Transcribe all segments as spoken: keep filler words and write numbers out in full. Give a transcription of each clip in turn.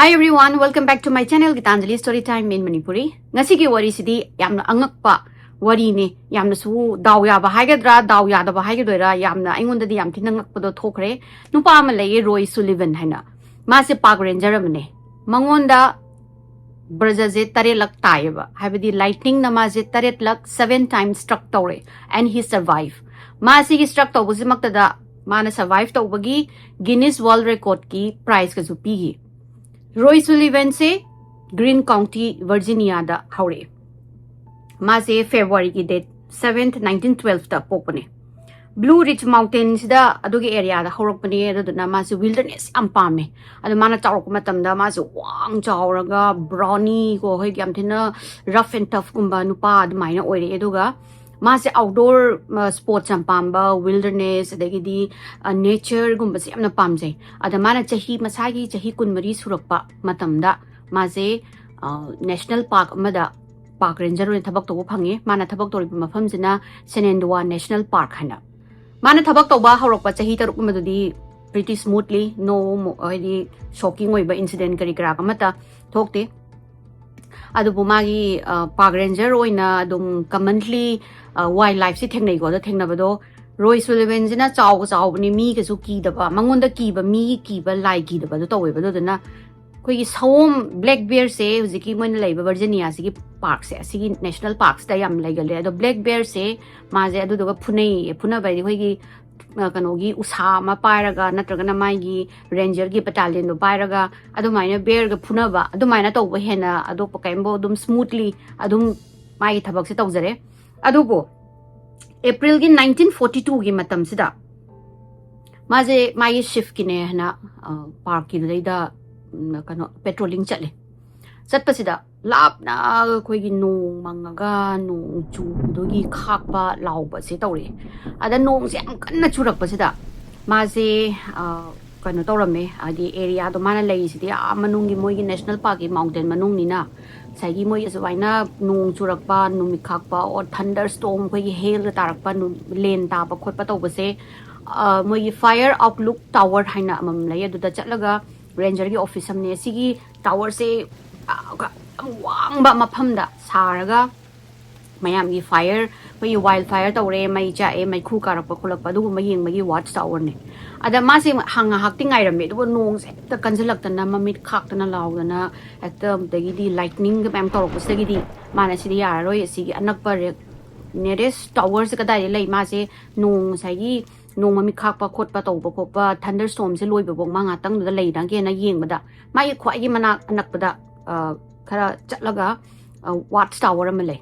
Hi everyone, welcome back to my channel, Gitanjali Story Time in Manipuri. ꯉꯁꯤꯒꯤ ꯋꯥꯔꯤꯁꯤꯗꯤ ꯌꯥꯝꯅ ꯑꯉꯛꯄ ꯋꯥꯔꯤꯅꯤ꯫ ꯌꯥꯝꯅꯁꯨ ꯗꯥꯎ ꯌꯥꯕ ꯍꯥꯏꯒꯗ꯭ꯔꯥ, ꯗꯥꯎ ꯌꯥꯗꯕ ꯍꯥꯏꯒꯗꯣꯏꯔꯥ, ꯌꯥꯝꯅ ꯑꯩꯉꯣꯟꯗꯗꯤ ꯌꯥꯝ ꯊꯤꯅ ꯉꯛꯄꯗꯣ ꯊꯣꯛꯈ꯭ꯔꯦ꯫ ꯅꯨꯄꯥ ꯑꯃ ꯂꯩꯌꯦ, ꯔꯣꯏ ꯁꯨꯂꯤꯚꯟ ꯍꯥꯏꯅ꯫ ꯃꯥꯁꯦ park ranger ꯑꯃꯅꯦ꯫ ꯃꯉꯣꯟꯗ ꯕ꯭ꯔꯖꯁꯦ ꯇꯔꯦꯠꯂꯛ ꯇꯥꯏꯌꯦꯕ, ꯍꯥꯏꯕꯗꯤ lightningꯅ ꯃꯥꯁꯦ ꯇꯔꯦꯠꯂꯛ, seven times, struck ꯇꯧꯔꯦ꯫ And he survive. ꯃꯥ ꯁꯤꯒꯤ struck ꯇꯧꯕꯁꯤꯃꯛꯇꯗ ꯃꯥꯅ survive ꯇꯧꯕꯒꯤ Guinness World Recordꯀꯤ prizeꯀꯁꯨ ꯄꯤꯈꯤ꯫ ꯔꯣꯏ ꯁꯨꯂꯤꯚꯟꯁꯦ Greene County, Virginiaꯗ ꯍꯧꯔꯛꯑꯦ꯫ ꯃꯥꯁꯦ Februaryꯒꯤ date seventh, nineteen twelveꯇ ꯄꯣꯛꯄꯅꯦ꯫ Blue Ridge Mountainꯁꯤꯗ, ꯑꯗꯨꯒꯤ areaꯗ ꯍꯧꯔꯛꯄꯅꯦ꯫ ꯑꯗꯨꯗꯨꯅ ꯃꯥꯁꯦ wilderness ꯌꯥꯝ ꯄꯥꯝꯃꯦ꯫ ꯑꯗꯣ ꯃꯥꯅ ꯆꯥꯎꯔꯛꯄ ꯃꯇꯝꯗ ꯃꯥꯁꯦ ꯋꯥꯡ ꯆꯥꯎꯔꯒ brawnyꯀꯣ, ꯑꯩꯈꯣꯏꯒꯤ ꯌꯥꯝ ꯊꯤꯅ rough and toughꯀꯨꯝꯕ ꯅꯨꯄꯥ ꯑꯗꯨꯃꯥꯏꯅ ꯑꯣꯏꯔꯛꯑꯦ꯫ ꯑꯗꯨꯒ ꯃꯥꯁꯦ outdoor sports ꯌꯥꯝ ꯄꯥꯝꯕ, wilderness ꯑꯗꯒꯤꯗꯤ natureꯒꯨꯝꯕꯁꯦ ꯌꯥꯝꯅ ꯄꯥꯝꯖꯩ꯫ ꯑꯗ ꯃꯥꯅ ꯆꯍꯤ, ꯃꯁꯥꯒꯤ ꯆꯍꯤ ꯀꯨꯟꯃꯔꯤ ꯁꯨꯔꯛꯄ ꯃꯇꯝꯗ ꯃꯥꯁꯦ national park ꯑꯃꯗ park ranger ꯑꯣꯏꯅ ꯊꯕꯛ ꯇꯧꯕ ꯐꯪꯉꯦ꯫ ꯃꯥꯅ ꯊꯕꯛ ꯇꯧꯔꯤꯕ ꯃꯐꯝꯁꯤꯅ Shenandoah National Park ꯍꯥꯏꯅ꯫ ꯃꯥꯅ ꯊꯕꯛ ꯇꯧꯕ ꯍꯧꯔꯛꯄ ꯆꯍꯤ ꯇꯔꯨꯛ ꯑꯃꯗꯨꯗꯤ pretty smoothly, no ꯍꯥꯏꯗꯤ shocking ꯑꯣꯏꯕ incident ꯀꯔꯤ ꯀꯔꯥ ꯑꯃꯠꯇ ꯊꯣꯛꯇꯦ꯫ ꯑꯗꯨꯕꯨ ꯃꯥꯒꯤ park ranger ꯑꯣꯏꯅ ꯑꯗꯨꯝ commonly wildlifeꯁꯤ ꯊꯦꯡꯅꯩꯀꯣ꯫ ꯑꯗꯣ ꯊꯦꯡꯅꯕꯗꯣ, ꯔꯣꯏ ꯁꯨꯂꯤꯚꯟꯁꯤꯅ ꯆꯥꯎꯕ ꯆꯥꯎꯕꯅꯤ, ꯃꯤꯒꯁꯨ ꯀꯤꯗꯕ, ꯃꯉꯣꯟꯗ ꯀꯤꯕ, ꯃꯤ ꯀꯤꯕ, ꯂꯥꯏ ꯀꯤꯗꯕ ꯑꯗꯨ ꯇꯧꯋꯦꯕ꯫ ꯑꯗꯨꯗꯨꯅ ꯑꯩꯈꯣꯏꯒꯤ ꯁꯑꯣꯝ, black bearꯁꯦ ꯍꯧꯖꯤꯛꯀꯤ ꯃꯣꯏꯅ ꯂꯩꯕ Virginiaꯁꯤꯒꯤ parkꯁꯦ, ꯑꯁꯤꯒꯤ national parkꯁꯤꯗ ꯌꯥꯝ ꯂꯩꯒꯜꯂꯦ꯫ ꯑꯗꯣ black bearꯁꯦ ꯃꯥꯁꯦ ꯑꯗꯨꯗꯨꯒ ꯐꯨꯅꯩꯌꯦ꯫ ꯐꯨꯅꯕ ꯍꯥꯏꯗꯤ ꯑꯩꯈꯣꯏꯒꯤ ꯀꯩꯅꯣꯒꯤ ꯎꯁꯥ ꯑꯃ ꯄꯥꯏꯔꯒ, ꯅꯠꯇ꯭ꯔꯒꯅ ꯃꯥꯒꯤ rangerꯒꯤ battalionꯗꯣ ꯄꯥꯏꯔꯒ ꯑꯗꯨꯃꯥꯏꯅ bearꯒ ꯐꯨꯅꯕ, ꯑꯗꯨꯃꯥꯏꯅ ꯇꯧꯕ ꯍꯦꯟꯅ ꯑꯇꯣꯞꯄ ꯀꯔꯤꯝꯐꯥꯎ ꯑꯗꯨꯝ smoothly ꯑꯗꯨꯝ ꯃꯥꯒꯤ ꯊꯕꯛꯁꯦ ꯇꯧꯖꯔꯦ꯫ ꯑꯗꯨꯕꯨ Aprilꯒꯤ nineteen forty twoꯒꯤ ꯃꯇꯝꯁꯤꯗ ꯃꯥꯁꯦ ꯃꯥꯒꯤ shiftꯀꯤꯅꯦ ꯍꯥꯏꯅ parkꯀꯤꯗꯨꯗꯩꯗ ꯀꯩꯅꯣ patrolling ꯆꯠꯂꯦ꯫ ꯆꯠꯄꯁꯤꯗ ꯂꯥꯞꯅ ꯑꯩꯈꯣꯏꯒꯤ ꯅꯣꯡ ꯃꯪꯉꯒ ꯅꯣꯡ ꯆꯨꯕꯗꯨꯒꯤ ꯈꯥꯛꯄ ꯂꯥꯎꯕꯁꯦ ꯇꯧꯔꯛꯑꯦ꯫ ꯑꯗ ꯅꯣꯡꯁꯦ ꯌꯥꯝ ꯀꯟꯅ ꯆꯨꯔꯛꯄꯁꯤꯗ ꯃꯥꯁꯦ ꯀꯩꯅꯣ ꯇꯧꯔꯝꯃꯦ, ꯍꯥꯏꯗꯤ areaꯗꯣ ꯃꯥꯅ ꯂꯩꯔꯤꯁꯤꯗꯤ ꯑꯥ ꯃꯅꯨꯡꯒꯤ ꯃꯣꯏꯒꯤ national parkꯀꯤ mountain ꯃꯅꯨꯡꯅꯤꯅ ꯉꯁꯥꯏꯒꯤ ꯃꯣꯏꯒꯤ ꯑꯁꯨꯃꯥꯏꯅ ꯅꯣꯡ ꯆꯨꯔꯛꯄ, ꯅꯨꯃꯤꯠ ꯈꯥꯛꯄ, or thunderstorm, ꯑꯩꯈꯣꯏꯒꯤ hailꯒ ꯇꯥꯔꯛꯄ, ꯂꯦꯟ ꯇꯥꯕ ꯈꯣꯠꯄ ꯇꯧꯕꯁꯦ, ꯃꯣꯏꯒꯤ fire outlook tower ꯍꯥꯏꯅ ꯑꯃꯃꯝ ꯂꯩ꯫ ꯑꯗꯨꯗ ꯆꯠꯂꯒ ꯔꯦꯟꯖꯔꯒꯤ ꯑꯣꯐꯤꯁ ꯑꯃꯅꯦ꯫ ꯁꯤꯒꯤ ꯇꯥꯋꯔꯁꯦ ꯌꯥꯝ ꯋꯥꯡꯕ ꯃꯐꯝꯗ ꯁꯥꯔꯒ ꯃꯌꯥꯝꯒꯤ ꯐꯥꯏꯌꯔ, ꯑꯩꯈꯣꯏꯒꯤ ꯋꯥꯏꯜ ꯐꯥꯏꯌꯔ ꯇꯧꯔꯦ, ꯃꯩ ꯆꯥꯛꯑꯦ, ꯃꯩꯈꯨ ꯀꯥꯔꯛꯄ ꯈꯣꯠꯂꯛꯄ ꯑꯗꯨꯒꯨꯝꯕ ꯌꯦꯡꯕꯒꯤ ꯋꯥꯠꯆ ꯇꯥꯋꯔꯅꯦ꯫ ꯑꯗ ꯃꯥꯁꯦ ꯉꯥꯏꯍꯥꯛ ꯉꯥꯏꯍꯥꯛꯇꯤ ꯉꯥꯏꯔꯝꯃꯦ, ꯑꯗꯨꯒ ꯅꯣꯡꯁꯦ ꯍꯦꯛꯇ ꯀꯟꯁꯤꯜꯂꯛꯇꯅ, ꯃꯃꯤꯠ ꯈꯥꯛꯇꯅ ꯂꯥꯎꯗꯅ, ꯍꯦꯛꯇ ꯑꯗꯒꯤꯗꯤ ꯂꯥꯏꯠꯅꯤꯡꯒ ꯃꯌꯥꯝ ꯇꯧꯔꯛꯄꯁꯤꯗꯒꯤꯗꯤ ꯃꯥꯅ ꯁꯤꯗꯤ ꯌꯥꯔꯔꯣꯏ, ꯑꯁꯤꯒꯤ ꯑꯅꯛꯄ ꯔꯦ-, ꯅꯤꯌꯔꯦꯁ ꯇꯥꯋꯔꯁꯦ ꯀꯗꯥꯏꯗ ꯂꯩ? ꯃꯥꯁꯦ ꯅꯣꯡ ꯉꯁꯥꯏꯒꯤ ꯅꯣꯡ ꯃꯃꯤꯠ ꯈꯥꯛꯄ ꯈꯣꯠꯄ ꯇꯧꯕ ꯈꯣꯠꯄ, ꯊꯟꯗꯔ ꯁ꯭ꯇꯣꯝꯁꯦ ꯂꯣꯏꯕꯐꯥꯎ ꯃꯥ ꯉꯥꯛꯇꯪꯗꯨꯗ ꯂꯩꯔꯒꯦꯅ ꯌꯦꯡꯕꯗ, ꯃꯥꯒꯤ ꯈ꯭ꯋꯥꯏꯒꯤ ꯃꯅꯥꯛ ꯑꯅꯛꯄꯗ, ꯑ, ꯈꯔ ꯆꯠꯂꯒ, ꯑ, ꯋꯥꯠꯆ ꯇꯥꯋꯔ ꯑꯃ ꯂꯩ꯫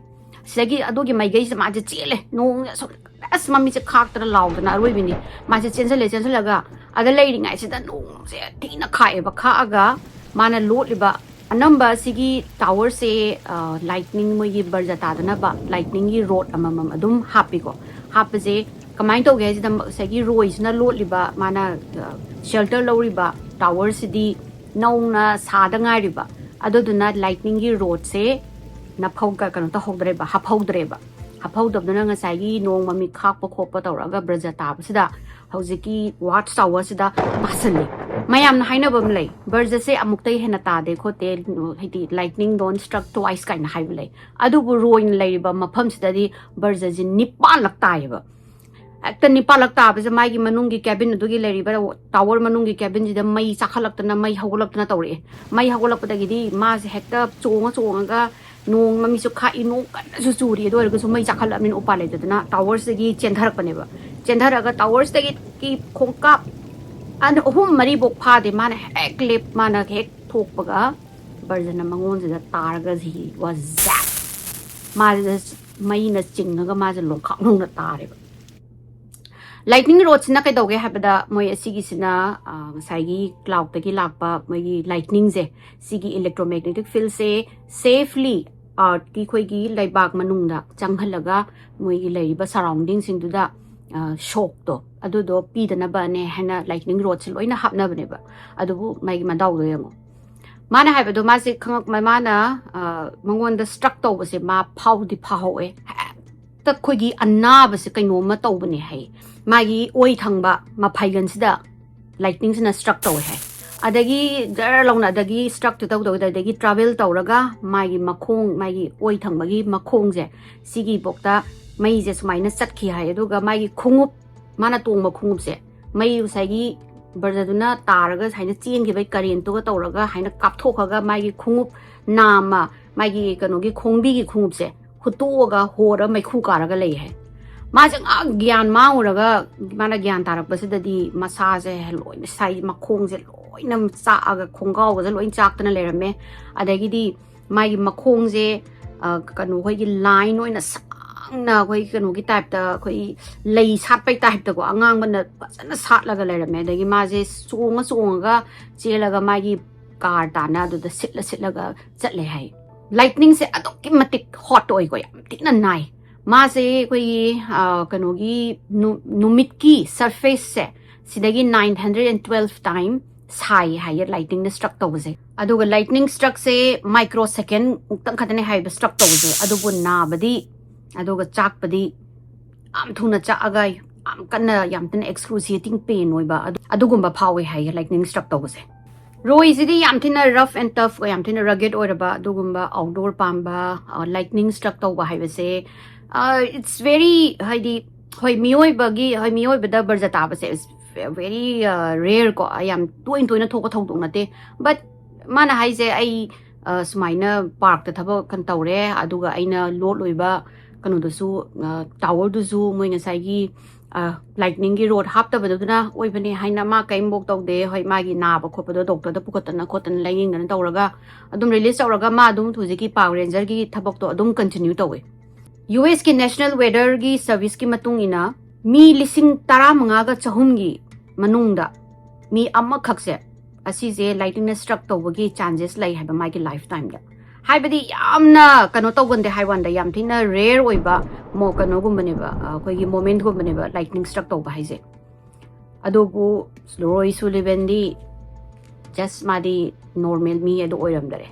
ꯁꯤꯗꯒꯤ ꯑꯗꯨꯒꯤ ꯃꯥꯏꯀꯩꯁꯤꯗ ꯃꯥꯁꯦ ꯆꯦꯜꯂꯦ꯫ ꯅꯣꯡꯁꯦ ꯑꯁꯨꯝ, ꯑꯁ, ꯃꯃꯤꯠꯁꯦ ꯈꯥꯛꯇꯅ ꯂꯥꯎꯗꯅ ꯑꯔꯣꯏꯕꯤꯅꯤ꯫ ꯃꯥꯁꯦ ꯆꯦꯟꯁꯤꯜꯂꯦ, ꯆꯦꯟꯁꯤꯜꯂꯒ ꯑꯗ ꯂꯩꯔꯤꯉꯩꯁꯤꯗ ꯅꯣꯡꯁꯦ ꯊꯤꯅ ꯈꯥꯛꯑꯦꯕ꯫ ꯈꯥꯛꯑꯒ ꯃꯥꯅ ꯂꯣꯠꯂꯤꯕ, ꯑꯅꯝꯕ ꯁꯤꯒꯤ ꯇꯥꯋꯔꯁꯦ, ꯑ, ꯂꯥꯏꯠꯅꯤꯡ, ꯃꯣꯏꯒꯤ ꯕꯔꯖ ꯇꯥꯗꯅꯕ ꯂꯥꯏꯠꯅꯤꯡꯒꯤ ꯔꯣꯗ ꯑꯃꯃꯝ ꯑꯗꯨꯝ ꯍꯥꯞꯄꯤꯀꯣ꯫ ꯍꯥꯞꯄꯁꯦ ꯀꯃꯥꯏꯅ ꯇꯧꯒꯦ ꯍꯥꯏꯁꯤꯗ, ꯉꯁꯥꯏꯒꯤ ꯔꯣꯏꯁꯤꯅ ꯂꯣꯠꯂꯤꯕ, ꯃꯥꯅ, ꯑ, ꯁꯦꯜꯇꯔ ꯂꯧꯔꯤꯕ ꯇꯥꯋꯔꯁꯤꯗꯤ ꯅꯧꯅ ꯁꯥꯗ ꯉꯥꯏꯔꯤꯕ, ꯑꯗꯨꯗꯨꯅ ꯂꯥꯏꯠꯅꯤꯡꯒꯤ ꯔꯣꯗꯁꯦ ꯅꯐꯧ-, ꯀ-, ꯀꯩꯅꯣ ꯇꯧꯍꯧꯗ꯭ꯔꯦꯕ, ꯍꯥꯞꯍꯧꯗ꯭ꯔꯦꯕ꯫ ꯍꯥꯞꯍꯧꯗꯕꯗꯨꯅ ꯉꯁꯥꯏꯒꯤ ꯅꯣꯡ ꯃꯃꯤꯠ ꯈꯥꯛꯄ ꯈꯣꯠꯄ ꯇꯧꯔꯒ ꯕ꯭ꯔꯖ ꯇꯥꯕꯁꯤꯗ ꯍꯧꯖꯤꯛꯀꯤ ꯋꯥꯠꯆ ꯇꯥꯋꯔꯁꯤꯗ ꯇꯥꯁꯜꯂꯤ꯫ ꯃꯌꯥꯝꯅ ꯍꯥꯏꯅꯕ ꯑꯃ ꯂꯩ, ꯕ꯭ꯔꯖꯁꯦ ꯑꯃꯨꯛꯇꯩ ꯍꯦꯟꯅ ꯇꯥꯗꯦ ꯈꯣꯠꯇꯦ, ꯍꯥꯏꯗꯤ lightning don't struck twice ꯀꯥꯏꯅ ꯍꯥꯏꯕ ꯂꯩ꯫ ꯑꯗꯨꯕꯨ ꯔꯣꯏꯅ ꯂꯩꯔꯤꯕ ꯃꯐꯝꯁꯤꯗꯗꯤ ꯕ꯭ꯔꯖꯁꯦ ꯅꯤꯄꯥꯟꯂꯛ ꯇꯥꯏꯌꯦꯕ꯫ ꯍꯦꯛꯇ ꯅꯤꯄꯥꯜꯂꯛ ꯇꯥꯕꯁꯦ ꯃꯥꯒꯤ ꯃꯅꯨꯡꯒꯤ ꯀꯦꯕꯤꯟ, ꯑꯗꯨꯒꯤ ꯂꯩꯔꯤꯕ ꯇꯥꯋꯔ ꯃꯅꯨꯡꯒꯤ ꯀꯦꯕꯤꯟꯁꯤꯗ ꯃꯩ ꯆꯥꯈꯠꯂꯛꯇꯅ, ꯃꯩ ꯍꯧꯒꯠꯂꯛꯇꯅ ꯇꯧꯔꯛꯑꯦ꯫ ꯃꯩ ꯍꯧꯒꯠꯂꯛꯄꯗꯒꯤꯗꯤ ꯃꯥꯁꯦ ꯍꯦꯛꯇ ꯆꯣꯡꯉ ꯆꯣꯡꯉꯒ, ꯅꯣꯡ ꯃꯃꯤꯠꯁꯨ ꯈꯥꯛꯏ, ꯅꯣꯡ ꯀꯟꯅꯁꯨ ꯆꯨꯔꯤ, ꯑꯗꯨ ꯑꯣꯏꯔꯒꯁꯨ ꯃꯩ ꯆꯥꯈꯠꯂꯛꯑꯕꯅꯤꯅ ꯎꯄꯥꯏ ꯂꯩꯇꯗꯅ ꯇꯥꯋꯔꯁꯤꯗꯒꯤ ꯆꯦꯟꯊꯔꯛꯄꯅꯦꯕ꯫ ꯆꯦꯟꯊꯔꯛꯑꯒ ꯇꯥꯋꯔꯁꯤꯗꯒꯤ ꯈꯣꯡꯀꯥꯞ ꯑꯅ-, ꯑꯍꯨꯝ ꯃꯔꯤꯐꯧ ꯐꯥꯗꯦ, ꯃꯥꯅ ꯍꯦꯛ ꯂꯦꯞ-, ꯃꯥꯅ ꯍꯦꯛ ꯊꯣꯛꯄꯒ ꯕꯔꯖꯅ ꯃꯉꯣꯟꯁꯤꯗ ꯇꯥꯔꯒ he was zapped꯫ ꯃꯥꯁꯤꯗ ꯃꯩꯅ ꯆꯤꯡꯉꯒ ꯃꯥꯁꯦ ꯂꯣꯡꯈꯥꯛ ꯂꯣꯡꯅ ꯇꯥꯔꯦꯕ꯫ ꯂꯥꯏꯠꯅꯤꯡ ꯔꯣꯗꯁꯤꯅ ꯀꯩꯗꯧꯒꯦ ꯍꯥꯏꯕꯗ, ꯃꯣꯏ ꯑꯁꯤꯒꯤꯁꯤꯅ, ꯑ, ꯉꯁꯥꯏꯒꯤ ꯀ꯭ꯂꯥꯎꯗꯇꯒꯤ ꯂꯥꯛꯄ ꯃꯣꯏꯒꯤ ꯂꯥꯏꯠꯅꯤꯡꯁꯦ, ꯁꯤꯒꯤ ꯏꯂꯦꯛꯇ꯭ꯔꯣꯃꯦꯒꯅꯦꯇꯤꯛ ꯐꯤꯜꯁꯦ ꯁꯦꯐꯂꯤ ꯑꯥꯔꯠꯀꯤ ꯑꯩꯈꯣꯏꯒꯤ ꯂꯩꯕꯥꯛ ꯃꯅꯨꯡꯗ ꯆꯪꯍꯜꯂꯒ ꯃꯣꯏꯒꯤ ꯂꯩꯔꯤꯕ ꯁꯔꯥꯎꯟꯗꯤꯡꯁꯤꯡꯗꯨꯗ, ꯑ, ꯁꯣꯛꯇꯣ ꯑꯗꯨꯗꯣ ꯄꯤꯗꯅꯕꯅꯦ ꯍꯥꯏꯅ ꯂꯥꯏꯠꯅꯤꯡ ꯔꯣꯗꯁꯦ ꯂꯣꯏꯅ ꯍꯥꯞꯅꯕꯅꯦꯕ꯫ ꯑꯗꯨꯕꯨ ꯃꯥꯒꯤ ꯃꯗꯥꯎꯗꯣ ꯌꯦꯡꯉꯣ꯫ ꯃꯥꯅ ꯍꯥꯏꯕꯗꯣ, ꯃꯥꯁꯦ ꯈꯪꯉꯛ-, ꯃꯥꯅ, ꯑ, ꯃꯉꯣꯟꯗ ꯁ꯭ꯇ꯭ꯔꯛ ꯇꯧꯕꯁꯦ ꯃꯥ ꯐꯥꯎꯗꯤ ꯐꯥꯍꯧꯋꯦ꯫ ꯍꯦꯛꯇ ꯑꯩꯈꯣꯏꯒꯤ ꯑꯅꯥꯕꯁꯦ ꯀꯩꯅꯣꯝꯃ ꯇꯧꯕꯅꯦ ꯍꯥꯏ꯫ ꯃꯥꯒꯤ ꯑꯣꯏ ꯊꯪꯕ ꯃꯐꯩꯒꯟꯁꯤꯗ ꯂꯥꯏꯠꯅꯤꯡꯁꯤꯅ ꯁ꯭ꯇ꯭ꯔꯛ ꯇꯧꯋꯦ ꯍꯥꯏ꯫ ꯑꯗꯒꯤ ꯖꯔ ꯂꯥꯎꯅ ꯑꯗꯒꯤ struckꯇꯨ ꯇꯧꯗꯧꯗ ꯑꯗꯒꯤ travel ꯇꯧꯔꯒ ꯃꯥꯒꯤ ꯃꯈꯣꯡ, ꯃꯥꯒꯤ ꯑꯣꯏ ꯊꯪꯕꯒꯤ ꯃꯈꯣꯡꯁꯦ, ꯁꯤꯒꯤ ꯕꯣꯛꯇ ꯃꯩꯁꯦ ꯁꯨꯃꯥꯏꯅ ꯆꯠꯈꯤ ꯍꯥꯏ꯫ ꯑꯗꯨꯒ ꯃꯥꯒꯤ ꯈꯣꯡꯎꯞ, ꯃꯥꯅ ꯇꯣꯡꯕ ꯈꯣꯡꯎꯞꯁꯦ, ꯃꯩ ꯉꯁꯥꯏꯒꯤ ꯕꯔꯖꯗꯨꯅ ꯇꯥꯔꯒ ꯁꯨꯃꯥꯏꯅ ꯆꯦꯟꯈꯤꯕꯒꯤ currentꯇꯨꯒ ꯇꯧꯔꯒ ꯍꯥꯏꯅ ꯀꯥꯞꯊꯣꯛꯈ꯭ꯔꯒ ꯃꯥꯒꯤ ꯈꯣꯡꯎꯞ ꯅꯥꯝꯃ, ꯃꯥꯒꯤ ꯀꯩꯅꯣꯒꯤ ꯈꯣꯡꯕꯤꯒꯤ ꯈꯣꯡꯎꯞꯁꯦ ꯍꯨꯠꯇꯣꯛꯑꯒ ꯍꯣꯔ ꯃꯩꯈꯨ ꯀꯥꯔꯒ ꯂꯩ ꯍꯥꯏ꯫ ꯃꯥꯁꯦ ꯉꯥꯏꯍꯥꯛ ꯒ꯭ꯌꯥꯟ ꯃꯥꯡꯉꯨꯔꯒ, ꯃꯥꯅ ꯒ꯭ꯌꯥꯟ ꯇꯥꯔꯛꯄꯁꯤꯗꯗꯤ ꯃꯁꯥꯁꯦ ꯂꯣꯏꯅ ꯁꯥꯏ, ꯃꯈꯣꯡꯁꯦ ꯂꯣꯏꯅ ꯆꯥꯛꯑꯒ, ꯈꯣꯡꯒꯥꯎꯒꯁꯦ ꯂꯣꯏꯅ ꯆꯥꯛꯇꯅ ꯂꯩꯔꯝꯃꯦ꯫ ꯑꯗꯒꯤꯗꯤ ꯃꯥꯒꯤ ꯃꯈꯣꯡꯁꯦ, ꯑ, ꯀꯩꯅꯣ, ꯑꯩꯈꯣꯏꯒꯤ line ꯑꯣꯏꯅ ꯁꯥꯡꯅ, ꯑꯩꯈꯣꯏ ꯀꯩꯅꯣꯒꯤ typeꯇ, ꯑꯩꯈꯣꯏ ꯂꯩ ꯁꯥꯠꯄꯩ typeꯇꯀꯣ, ꯑꯉꯥꯡꯕꯅ ꯐꯖꯅ ꯁꯥꯠꯂꯒ ꯂꯩꯔꯝꯃꯦ꯫ ꯑꯗꯒꯤ ꯃꯥꯁꯦ ꯆꯣꯡꯉ ꯆꯣꯡꯉꯒ ꯆꯦꯜꯂꯒ ꯃꯥꯒꯤ car ꯇꯥꯟꯅ ꯑꯗꯨꯗ ꯁꯤꯠꯂ ꯁꯤꯠꯂꯒ ꯆꯠꯂꯦ ꯍꯥꯏ꯫ Lightningꯁꯦ ꯑꯗꯨꯛꯀꯤ ꯃꯇꯤꯛ hot ꯑꯣꯏꯀꯣ, ꯌꯥꯝ ꯊꯤꯅ ꯅꯥꯏ꯫ ꯃꯥꯁꯦ ꯑꯩꯈꯣꯏꯒꯤ, ꯑ, ꯀꯩꯅꯣꯒꯤ ꯅꯨ-, ꯅꯨꯃꯤꯠꯀꯤ surfaceꯁꯦ ꯁꯤꯗꯒꯤ nine hundred and twelve time ꯁꯥꯏ ꯍꯥꯏꯌꯦ lightningꯅ struck ꯇꯧꯕꯁꯦ꯫ ꯑꯗꯨꯒ lightning struckꯁꯦ microsecond ꯃꯨꯛꯇꯪ ꯈꯛꯇꯅꯦ ꯍꯥꯏꯕ struck ꯇꯧꯕꯁꯦ꯫ ꯑꯗꯨꯕꯨ ꯅꯥꯕꯗꯤ, ꯑꯗꯨꯒ ꯆꯥꯛꯄꯗꯤ ꯌꯥꯝ ꯊꯨꯅ ꯆꯥꯛꯑꯒ ꯌꯥꯝ ꯀꯟꯅ, ꯌꯥꯝ ꯊꯤꯅ excruciating pain ꯑꯣꯏꯕ ꯑꯗꯨ-, ꯑꯗꯨꯒꯨꯝꯕ ꯐꯥꯎꯋꯦ ꯍꯥꯏꯌꯦ lightning struck ꯇꯧꯕꯁꯦ꯫ ꯔꯣꯏꯁꯤꯗꯤ ꯌꯥꯝ ꯊꯤꯅ rough and tough, ꯌꯥꯝ ꯊꯤꯅ rugged ꯑꯣꯏꯔꯕ ꯑꯗꯨꯒꯨꯝꯕ outdoor ꯄꯥꯝꯕ, ꯑ, lightning struck ꯇꯧꯕ ꯍꯥꯏꯕꯁꯦ, ꯑ, it's very, ꯍꯥꯏꯗꯤ, ꯍꯣꯏ, ꯃꯤꯑꯣꯏꯕꯒꯤ, ꯍꯣꯏ, ꯃꯤꯑꯣꯏꯕꯗ ꯕꯔꯖ ꯇꯥꯕꯁꯦ is very, ꯑ, rare ꯀꯣ, ꯌꯥꯝ ꯇꯣꯏꯅ ꯇꯣꯏꯅ ꯊꯣꯛꯄ ꯊꯧꯗꯣꯛ ꯅꯠꯇꯦ꯫ But ꯃꯥꯅ ꯍꯥꯏꯁꯦ, ꯑꯩ, ꯑ, ꯁꯨꯃꯥꯏꯅ parkꯇ ꯊꯕꯛ ꯀꯩꯅꯣ ꯇꯧꯔꯦ, ꯑꯗꯨꯒ ꯑꯩꯅ ꯂꯣꯠꯂꯨꯏꯕ ꯀꯩꯅꯣꯗꯨꯁꯨ, ꯑ, towerꯗꯨꯁꯨ ꯃꯣꯏ ꯉꯁꯥꯏꯒꯤ, ꯑ, lightningꯒꯤ rod ꯍꯥꯞꯇꯕꯗꯨꯅ ꯑꯣꯏꯕꯅꯦ ꯍꯥꯏꯅ ꯃꯥ ꯀꯔꯤꯝꯐꯥꯎ ꯇꯧꯗꯦ꯫ ꯍꯣꯏ, ꯃꯥꯒꯤ ꯅꯥꯕ ꯈꯣꯠꯄꯗꯣ doctorꯗ ꯄꯨꯈꯠꯇꯅ ꯈꯣꯠꯇꯅ ꯂꯥꯌꯦꯡꯗꯅ ꯇꯧꯔꯒ ꯑꯗꯨꯝ release ꯇꯧꯔꯒ ꯃꯥ ꯑꯗꯨꯝ ꯍꯧꯖꯤꯛꯀꯤ park rangerꯒꯤ ꯊꯕꯛꯇꯣ ꯑꯗꯨꯝ continue ꯇꯧꯋꯦ꯫ USꯀꯤ National Weatherꯒꯤ Serviceꯀꯤ ꯃꯇꯨꯡ ꯏꯟꯅ ꯃꯤ ꯂꯤꯁꯤꯡ ꯇꯔꯥꯃꯉꯥꯒ ꯆꯍꯨꯝꯒꯤ ꯃꯅꯨꯡꯗ ꯃꯤ ꯑꯃꯈꯛꯁꯦ ꯑꯁꯤꯁꯦ lightningꯅ struck ꯇꯧꯕꯒꯤ chances ꯂꯩ ꯍꯥꯏꯕ ꯃꯥꯒꯤ lifetimeꯗ꯫ ꯍꯥꯏꯕꯗꯤ ꯌꯥꯝꯅ ꯀꯩꯅꯣ ꯇꯧꯒꯟꯗꯦ ꯍꯥꯏ ꯋꯥꯟꯗ, ꯌꯥꯝ ꯊꯤꯅ rare ꯑꯣꯏꯕ ꯃꯣ-, ꯀꯩꯅꯣꯒꯨꯝꯕꯅꯦꯕ, ꯑ, ꯑꯩꯈꯣꯏꯒꯤ momentꯒꯨꯝꯕꯅꯦꯕ lightning struck ꯇꯧꯕ ꯍꯥꯏꯁꯦ꯫ ꯑꯗꯨꯕꯨ ꯔꯣꯏ ꯁꯨꯂꯤꯚꯦꯟꯗꯤ just ꯃꯥꯗꯤ normal ꯃꯤ ꯑꯗꯨ ꯑꯣꯏꯔꯝꯗꯔꯦ꯫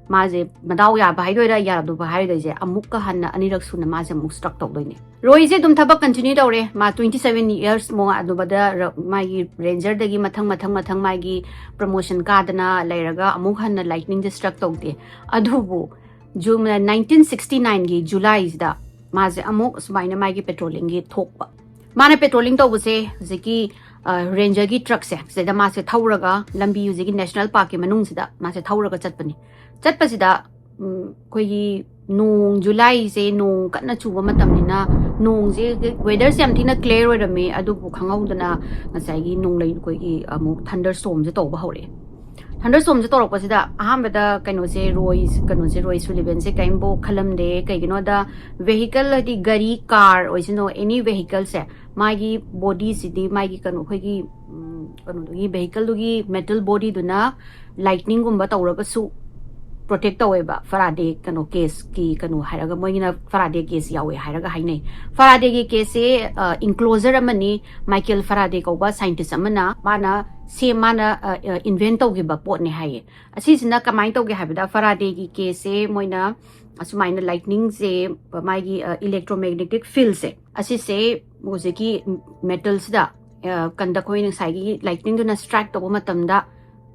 ꯃꯥꯁꯦ ꯃꯗꯥꯎ ꯌꯥꯕ ꯍꯥꯏꯗꯣꯏꯔꯥ, ꯌꯥꯗꯕ ꯍꯥꯏꯗꯣꯏꯁꯦ, ꯑꯃꯨꯛꯀ ꯍꯟꯅ ꯑꯅꯤꯔꯛ ꯁꯨꯅ ꯃꯥꯁꯦ ꯑꯃꯨꯛ struck ꯇꯧꯗꯣꯏꯅꯦ꯫ ꯔꯣꯏꯁꯦ ꯑꯗꯨꯝ ꯊꯕꯛ continue ꯇꯧꯔꯦ꯫ ꯃꯥ twenty seven years ꯃꯣ ꯑꯗꯨꯝꯕꯗ ꯔ-, ꯃꯥꯒꯤ rangerꯗꯒꯤ ꯃꯊꯪ, ꯃꯊꯪ, ꯃꯊꯪ ꯃꯥꯒꯤ promotion ꯀꯥꯗꯅ ꯂꯩꯔꯒ ꯑꯃꯨꯛ ꯍꯟꯅ lightningꯁꯦ struck ꯇꯧꯗꯦ꯫ ꯑꯗꯨꯕꯨ ꯖꯨ-, nineteen sixty nineꯒꯤ Julyꯁꯤꯗ ꯃꯥꯁꯦ ꯑꯃꯨꯛ ꯁꯨꯃꯥꯏꯅ ꯃꯥꯒꯤ patrollingꯒꯤ ꯊꯣꯛꯄ꯫ ꯃꯥꯅ patrolling ꯇꯧꯕꯁꯦ ꯍꯧꯖꯤꯛꯀꯤ, ꯑ, rangerꯒꯤ truckꯁꯦ, ꯁꯤꯗꯩꯗ ꯃꯥꯁꯦ ꯊꯧꯔꯒ ꯂꯝꯕꯤ ꯍꯧꯖꯤꯛꯀꯤ national parkꯀꯤ ꯃꯅꯨꯡꯁꯤꯗ ꯃꯥꯁꯦ ꯊꯧꯔꯒ ꯆꯠꯄꯅꯤ꯫ ꯆꯠꯄꯁꯤꯗ, ꯎꯝ, ꯑꯩꯈꯣꯏꯒꯤ ꯅꯣꯡ, Julyꯁꯦ ꯅꯣꯡ ꯀꯟꯅ ꯆꯨꯕ ꯃꯇꯝꯅꯤꯅ ꯅꯣꯡꯁꯦ, weatherꯁꯦ ꯌꯥꯝ ꯊꯤꯅ clear ꯑꯣꯏꯔꯝꯃꯦ, ꯑꯗꯨꯕꯨ ꯈꯪꯍꯧꯗꯅ ꯉꯁꯥꯏꯒꯤ ꯅꯣꯡꯂꯩ, ꯑꯩꯈꯣꯏꯒꯤ ꯑꯃꯨꯛ thunderstormꯁꯦ ꯇꯧꯕ ꯍꯧꯔꯛꯑꯦ꯫ Thunderstormꯁꯦ ꯇꯧꯔꯛꯄꯁꯤꯗ ꯑꯍꯥꯟꯕꯗ ꯀꯩꯅꯣꯁꯦ, ꯔꯣꯏ, ꯀꯩꯅꯣꯁꯦ, ꯔꯣꯏ ꯁꯨꯂꯤꯕꯦꯟꯁꯦ ꯀꯔꯤꯝꯐꯥꯎ ꯈꯜꯂꯝꯗꯦ꯫ ꯀꯩꯒꯤꯅꯣꯗ vehicle, ꯍꯥꯏꯗꯤ ꯒꯥꯔꯤ, car ꯑꯣꯏꯁꯅꯨ, any vehicleꯁꯦ, ꯃꯥꯒꯤ bodyꯁꯤꯗꯤ, ꯃꯥꯒꯤ ꯀꯩꯅꯣ, ꯑꯩꯈꯣꯏꯒꯤ, ꯎꯝ, ꯀꯩꯅꯣꯗꯨꯒꯤ, vehicleꯗꯨꯒꯤ metal bodyꯗꯨꯅ lightningꯒꯨꯝꯕ ꯇꯧꯔꯒꯁꯨ protect ꯇꯧꯋꯦꯕ꯫ Faraday ꯀꯩꯅꯣ cageꯀꯤ ꯀꯩꯅꯣ ꯍꯥꯏꯔꯒ, ꯃꯣꯏꯒꯤꯅ Faraday cage ꯌꯥꯎꯋꯦ ꯍꯥꯏꯔꯒ ꯍꯥꯏꯅꯩ꯫ Faradayꯒꯤ cageꯁꯦ, ꯑ, enclosure ꯑꯃꯅꯤ꯫ Michael Faraday ꯀꯧꯕ scientist ꯑꯃꯅ, ꯃꯥꯅ ꯁꯦꯝ-, ꯃꯥꯅ, ꯑ, ꯑ, invent ꯇꯧꯈꯤꯕ ꯄꯣꯠꯅꯦ ꯍꯥꯏꯌꯦ꯫ ꯑꯁꯤꯁꯤꯅ ꯀꯃꯥꯏꯅ ꯇꯧꯒꯦ ꯍꯥꯏꯕꯗ, Faradayꯒꯤ cageꯁꯦ ꯃꯣꯏꯅ ꯑꯁꯨꯃꯥꯏꯅ lightningꯁꯦ, ꯃꯥꯒꯤ, ꯑ, electromagnetic fieldꯁꯦ, ꯑꯁꯤꯁꯦ ꯍꯧꯖꯤꯛꯀꯤ metalꯁꯤꯗ, ꯑ, conduct, ꯑꯩꯈꯣꯏꯅ ꯉꯁꯥꯏꯒꯤ lightningꯗꯨꯅ strike ꯇꯧꯕ ꯃꯇꯝꯗ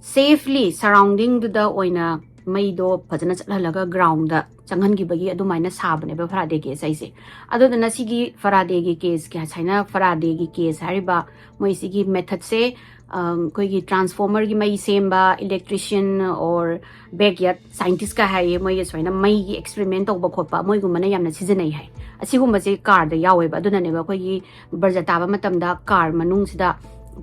safely surroundingꯗꯨꯗ ꯑꯣꯏꯅ ꯃꯩꯗꯣ ꯐꯖꯅ ꯆꯠꯍꯜꯂꯒ groundꯗ ꯆꯪꯍꯟꯈꯤꯕꯒꯤ ꯑꯗꯨꯃꯥꯏꯅ ꯁꯥꯕꯅꯦꯕ Faraday cage ꯍꯥꯏꯁꯦ꯫ ꯑꯗꯨꯗꯨꯅ ꯁꯤꯒꯤ Faradayꯒꯤ cageꯀꯤ, ꯉꯁꯥꯏꯅ Faradayꯒꯤ cage ꯍꯥꯏꯔꯤꯕ ꯃꯣꯏ ꯁꯤꯒꯤ methodꯁꯦ, ꯑꯝ, ꯑꯩꯈꯣꯏꯒꯤ transformerꯒꯤ ꯃꯩ ꯁꯦꯝꯕ, electrician or backyard scientistꯀ ꯍꯥꯏꯌꯦ, ꯃꯣꯏꯒꯤ ꯁꯨꯃꯥꯏꯅ ꯃꯩꯒꯤ experiment ꯇꯧꯕ ꯈꯣꯠꯄ, ꯃꯣꯏꯒꯨꯝꯕꯅ ꯌꯥꯝꯅ ꯁꯤꯖꯤꯟꯅꯩ ꯍꯥꯏ꯫ ꯑꯁꯤꯒꯨꯝꯕꯁꯦ carꯗ ꯌꯥꯎꯋꯦꯕ, ꯑꯗꯨꯅꯅꯦꯕ ꯑꯩꯈꯣꯏꯒꯤ ꯕꯔꯖꯥ ꯇꯥꯕ ꯃꯇꯝꯗ car ꯃꯅꯨꯡꯁꯤꯗ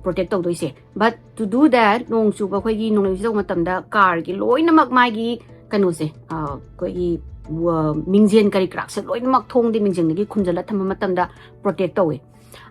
protect ꯇꯧꯗꯣꯏꯁꯦ꯫ But to do that, ꯅꯣꯡ ꯆꯨꯕ, ꯑꯩꯈꯣꯏꯒꯤ ꯅꯣꯡꯂꯩ ꯅꯨꯡꯁꯤꯠ ꯇꯧꯕ ꯃꯇꯝꯗ carꯒꯤ ꯂꯣꯏꯅꯃꯛ ꯃꯥꯒꯤ ꯀꯩꯅꯣꯁꯦ, ꯑ, ꯑꯩꯈꯣꯏꯒꯤ, ꯑ, ꯃꯤꯡꯖꯦꯜ ꯀꯔꯤ ꯀꯔꯥꯁꯦ ꯂꯣꯏꯅꯃꯛ ꯊꯣꯡꯗꯤ ꯃꯤꯡꯖꯦꯜꯗꯒꯤ ꯈꯨꯝꯖꯤꯜꯂ ꯊꯝꯕ ꯃꯇꯝꯗ protect ꯇꯧꯋꯦ꯫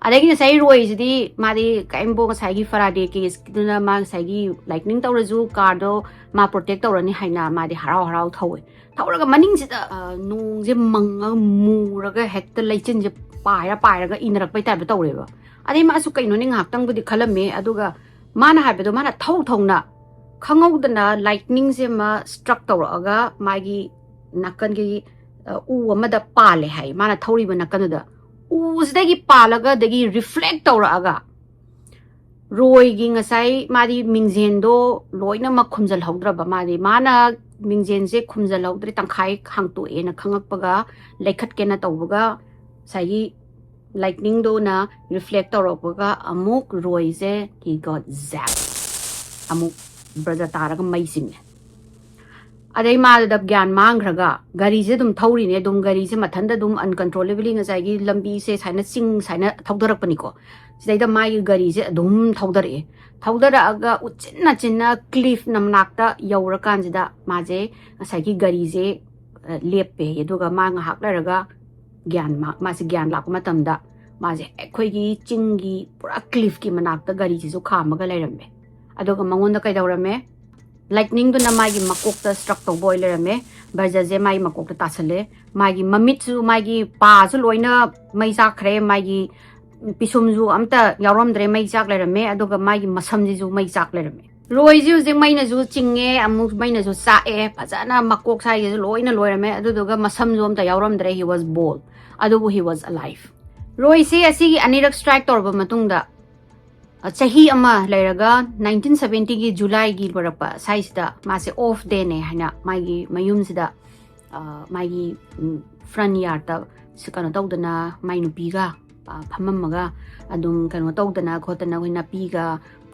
ꯑꯗꯒꯤ ꯉꯁꯥꯏ ꯔꯣꯏꯁꯤꯗꯤ ꯃꯥꯗꯤ ꯀꯔꯤꯝꯐꯥꯎ, ꯉꯁꯥꯏꯒꯤ Faraday cageꯗꯨꯅ ꯃꯥ ꯉꯁꯥꯏꯒꯤ lightning ꯇꯧꯔꯁꯨ carꯗꯣ ꯃꯥ protect ꯇꯧꯔꯅꯤ ꯍꯥꯏꯅ ꯃꯥꯗꯤ ꯍꯔꯥꯎ ꯍꯔꯥꯎ ꯊꯧꯋꯦ꯫ ꯊꯧꯔꯒ ꯃꯅꯤꯡꯁꯤꯗ, ꯑ, ꯅꯣꯡꯁꯦ ꯃꯪꯉꯒ ꯃꯨꯔꯒ ꯍꯦꯛꯇ ꯂꯩꯆꯤꯟꯁꯦ ꯄꯥꯏꯔ ꯄꯥꯏꯔꯒ ꯏꯅꯔꯛꯄꯩ typeꯇ ꯇꯧꯔꯦꯕ꯫ ꯑꯗꯩ ꯃꯥꯁꯨ ꯀꯩꯅꯣꯅꯦ ꯉꯥꯏꯍꯥꯛꯇꯪꯕꯨꯗꯤ ꯈꯜꯂꯝꯃꯦ, ꯑꯗꯨꯒ ꯃꯥꯅ ꯍꯥꯏꯕꯗꯣ, ꯃꯥꯅ ꯊꯧ ꯊꯧꯅ ꯈꯪꯍꯧꯗꯅ ꯂꯥꯏꯠꯅꯤꯡꯁꯦ ꯑꯃ ꯁ꯭ꯇ꯭ꯔꯛ ꯇꯧꯔꯛꯑꯒ ꯃꯥꯒꯤ ꯅꯥꯀꯟꯒꯤ, ꯑ, ꯎ ꯑꯃꯗ ꯄꯥꯜꯂꯦ ꯍꯥꯏ, ꯃꯥꯅ ꯊꯧꯔꯤꯕ ꯅꯥꯀꯟꯗꯨꯗ꯫ ꯎꯁꯤꯗꯒꯤ ꯄꯥꯜꯂꯒ ꯑꯗꯒꯤ ꯔꯤꯐ꯭ꯂꯦꯛ ꯇꯧꯔꯛꯑꯒ ꯔꯣꯏꯒꯤ ꯉꯁꯥꯏ ꯃꯥꯗꯤ ꯃꯤꯡꯖꯦꯟꯗꯣ ꯂꯣꯏꯅꯃꯛ ꯈꯨꯝꯖꯤꯜꯍꯧꯗ꯭ꯔꯕ꯫ ꯃꯥꯗꯤ, ꯃꯥꯅ ꯃꯤꯡꯖꯦꯟꯁꯦ ꯈꯨꯝꯖꯤꯜꯍꯧꯗ꯭ꯔꯦ, ꯇꯪꯈꯥꯏ ꯍꯥꯡꯇꯣꯛꯑꯦꯅ ꯈꯪꯉꯛꯄꯒ, ꯂꯩꯈꯠꯀꯦꯅ ꯇꯧꯕꯒ, ꯉꯁꯥꯏꯒꯤ ꯂꯥꯏꯠꯅꯤꯡꯗꯨꯅ ꯔꯤꯐ꯭ꯂꯦꯛ ꯇꯧꯔꯛꯄꯒ ꯑꯃꯨꯛ ꯔꯣꯏꯁꯦ he got zapped, ꯑꯃꯨꯛ ꯕ꯭ꯔꯖꯥ ꯇꯥꯔꯒ ꯃꯩ ꯆꯤꯡꯉꯦ꯫ ꯑꯗꯩ ꯃꯥꯗꯨꯗ ꯒ꯭ꯌꯥꯟ ꯃꯥꯡꯈ꯭ꯔꯒ ꯒꯥꯔꯤꯁꯦ ꯑꯗꯨꯝ ꯊꯧꯔꯤꯅꯦ, ꯑꯗꯨꯝ ꯒꯥꯔꯤꯁꯦ ꯃꯊꯟꯇ ꯑꯗꯨꯝ uncontrollably ꯉꯁꯥꯏꯒꯤ ꯂꯝꯕꯤꯁꯦ ꯁꯨꯃꯥꯏꯅ ꯆꯤꯡ ꯁꯨꯃꯥꯏꯅ ꯊꯧꯗꯔꯛꯄꯅꯤꯀꯣ꯫ ꯁꯤꯗꯩꯗ ꯃꯥꯒꯤ ꯒꯥꯔꯤꯁꯦ ꯑꯗꯨꯝ ꯊꯧꯗꯔꯛꯑꯦ꯫ ꯊꯧꯗꯔꯛꯑꯒ ꯎꯆꯤꯟ ꯅꯥꯆꯤꯟꯅ ꯀ꯭ꯂꯤꯐ ꯃꯅꯥꯛꯇ ꯌꯧꯔꯀꯥꯟꯁꯤꯗ ꯃꯥꯁꯦ ꯉꯁꯥꯏꯒꯤ ꯒꯥꯔꯤꯁꯦ, ꯑ, ꯂꯦꯞꯄꯦ꯫ ꯑꯗꯨꯒ ꯃꯥ ꯉꯥꯏꯍꯥꯛ ꯂꯩꯔꯒ ꯒ꯭ꯌꯥꯟ ꯃꯥ-, ꯃꯥꯁꯦ ꯒ꯭ꯌꯥꯟ ꯂꯥꯛꯄ ꯃꯇꯝꯗ ꯃꯥꯁꯦ ꯑꯩꯈꯣꯏꯒꯤ ꯆꯤꯡꯒꯤ ꯄꯨꯔꯥ ꯀ꯭ꯂꯤꯐꯀꯤ ꯃꯅꯥꯛꯇ ꯒꯥꯔꯤꯁꯤꯁꯨ ꯈꯥꯝꯃꯒ ꯂꯩꯔꯝꯃꯦ꯫ ꯑꯗꯨꯒ ꯃꯉꯣꯟꯗ ꯀꯩꯗꯧꯔꯝꯃꯦ? ꯂꯥꯏꯠꯅꯤꯡꯗꯨꯅ ꯃꯥꯒꯤ ꯃꯀꯣꯛꯇ ꯁ꯭ꯇ꯭ꯔꯛ ꯇꯧꯕ ꯑꯣꯏ ꯂꯩꯔꯝꯃꯦ꯫ ꯕ꯭ꯔꯖꯁꯦ ꯃꯥꯒꯤ ꯃꯀꯣꯛꯇ ꯇꯥꯁꯜꯂꯦ꯫ ꯃꯥꯒꯤ ꯃꯃꯤꯠꯁꯨ, ꯃꯥꯒꯤ ꯄꯥꯁꯨ ꯂꯣꯏꯅ ꯃꯩ ꯆꯥꯛꯈ꯭ꯔꯦ꯫ ꯃꯥꯒꯤ ꯄꯤꯁꯨꯝꯁꯨ ꯑꯝꯇ ꯌꯥꯎꯔꯝꯗ꯭ꯔꯦ, ꯃꯩ ꯆꯥꯛ ꯂꯩꯔꯝꯃꯦ꯫ ꯑꯗꯨꯒ ꯃꯥꯒꯤ ꯃꯁꯝꯁꯤꯁꯨ ꯃꯩ ꯆꯥꯛ ꯂꯩꯔꯝꯃꯦ꯫ ꯔꯣꯏꯁꯤ ꯍꯧꯖꯤꯛ ꯃꯩꯅꯁꯨ ꯆꯤꯡꯉꯦ, ꯑꯃꯨꯛ ꯃꯩꯅꯁꯨ ꯆꯥꯛꯑꯦ, ꯐꯖꯅ ꯃꯀꯣꯛ ꯁ꯭ꯋꯥꯏꯒꯤꯁꯨ ꯂꯣꯏꯅ ꯂꯣꯏꯔꯝꯃꯦ꯫ ꯑꯗꯨꯗꯨꯒ ꯃꯁꯝꯁꯨ ꯑꯝꯇ ꯌꯥꯎꯔꯝꯗ꯭ꯔꯦ, he was bald꯫ ꯑꯗꯨꯕꯨ he was alive꯫ ꯔꯣꯏꯁꯤ ꯑꯁꯤꯒꯤ ꯑꯅꯤꯔꯛ ꯁ꯭ꯇ꯭ꯔꯥꯏꯛ ꯇꯧꯔꯕ ꯃꯇꯨꯡꯗ, ꯑ, ꯆꯍꯤ ꯑꯃ ꯂꯩꯔꯒ nineteen seventy ꯒꯤ ꯖꯨꯂꯥꯏꯒꯤ ꯂꯣꯏꯔꯛꯄ ꯁ꯭ꯋꯥꯏꯁꯤꯗ ꯃꯥꯁꯦ ꯑꯣꯐ ꯗꯦꯅꯦ ꯍꯥꯏꯅ ꯃꯥꯒꯤ ꯃꯌꯨꯝꯁꯤꯗ, ꯑ, ꯃꯥꯒꯤ, ꯎꯝ, ꯐ꯭ꯔꯟ ꯌꯥꯔꯠꯇ ꯁꯤ ꯀꯩꯅꯣ ꯇꯧꯗꯅ ꯃꯥꯏ ꯅꯨꯄꯤꯒ, ꯑ, ꯐꯝꯃꯝꯃꯒ ꯑꯗꯨꯝ ꯀꯩꯅꯣ ꯇꯧꯗꯅ ꯈꯣꯠꯇꯅ ꯑꯩꯈꯣꯏ ꯅꯥꯄꯤꯒ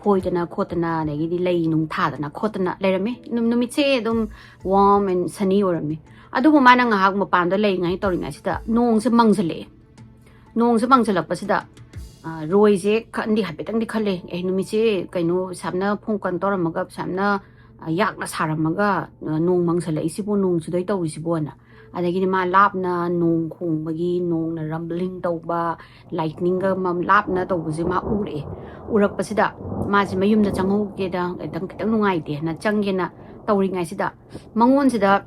ꯐꯣꯏꯗꯅ ꯈꯣꯠꯇꯅ ꯑꯗꯒꯤꯗꯤ ꯂꯩ ꯅꯨꯡ ꯊꯥꯗꯅ ꯈꯣꯠꯇꯅ ꯂꯩꯔꯝꯃꯤ꯫ ꯅꯨ-, ꯅꯨꯃꯤꯠꯁꯦ ꯑꯗꯨꯝ warm and sunny ꯑꯣꯏꯔꯝꯃꯤ꯫ ꯑꯗꯨꯕꯨ ꯃꯥꯅ ꯉꯥꯏꯍꯥꯛ ꯃꯄꯥꯟꯗ ꯂꯩꯔꯤꯉꯩ ꯇꯧꯔꯤꯉꯩꯁꯤꯗ ꯅꯣꯡꯁꯦ ꯃꯪꯁꯤꯜꯂꯛꯑꯦ꯫ ꯅꯣꯡꯁꯦ ꯃꯪꯁꯤꯜꯂꯛꯄꯁꯤꯗ, ꯑ, ꯔꯣꯏꯁꯦ ꯈꯟꯗꯤ ꯍꯥꯏꯐꯦꯠꯇꯪꯗꯤ ꯈꯜꯂꯦ, "ꯑꯦ, ꯅꯨꯃꯤꯠꯁꯦ ꯀꯩꯅꯣ ꯁꯥꯞꯅ ꯐꯣꯡ ꯀꯩꯅꯣ ꯇꯧꯔꯝꯃꯒ ꯁꯥꯞꯅ, ꯑ, ꯌꯥꯛꯅ ꯁꯥꯔꯝꯃꯒ, ꯑ, ꯅꯣꯡ ꯃꯪꯁꯤꯜꯂꯛꯏꯁꯤꯕꯨ, ꯅꯣꯡ ꯆꯨꯗꯣꯏ ꯇꯧꯔꯤꯁꯤꯕꯨꯅ"꯫ ꯑꯗꯒꯤꯗꯤ ꯃꯥ ꯂꯥꯞꯅ ꯅꯣꯡ ꯈꯣꯡꯕꯒꯤ, ꯅꯣꯡꯅ ꯔꯝꯕ꯭ꯂꯤꯡ ꯇꯧꯕ, ꯂꯥꯏꯠꯅꯤꯡꯒ ꯃꯝ-, ꯂꯥꯞꯅ ꯇꯧꯕꯁꯦ ꯃꯥ ꯎꯔꯛꯑꯦ꯫ ꯎꯔꯛꯄꯁꯤꯗ ꯃꯥꯁꯦ ꯃꯌꯨꯝꯗ ꯆꯪꯍꯧꯒꯦꯗ ꯈꯤꯇꯪ, ꯈꯤꯇꯪ ꯅꯨꯡꯉꯥꯏꯇꯦꯅ ꯆꯪꯒꯦꯅ ꯇꯧꯔꯤꯉꯩꯁꯤꯗ ꯃꯉꯣꯟꯁꯤꯗ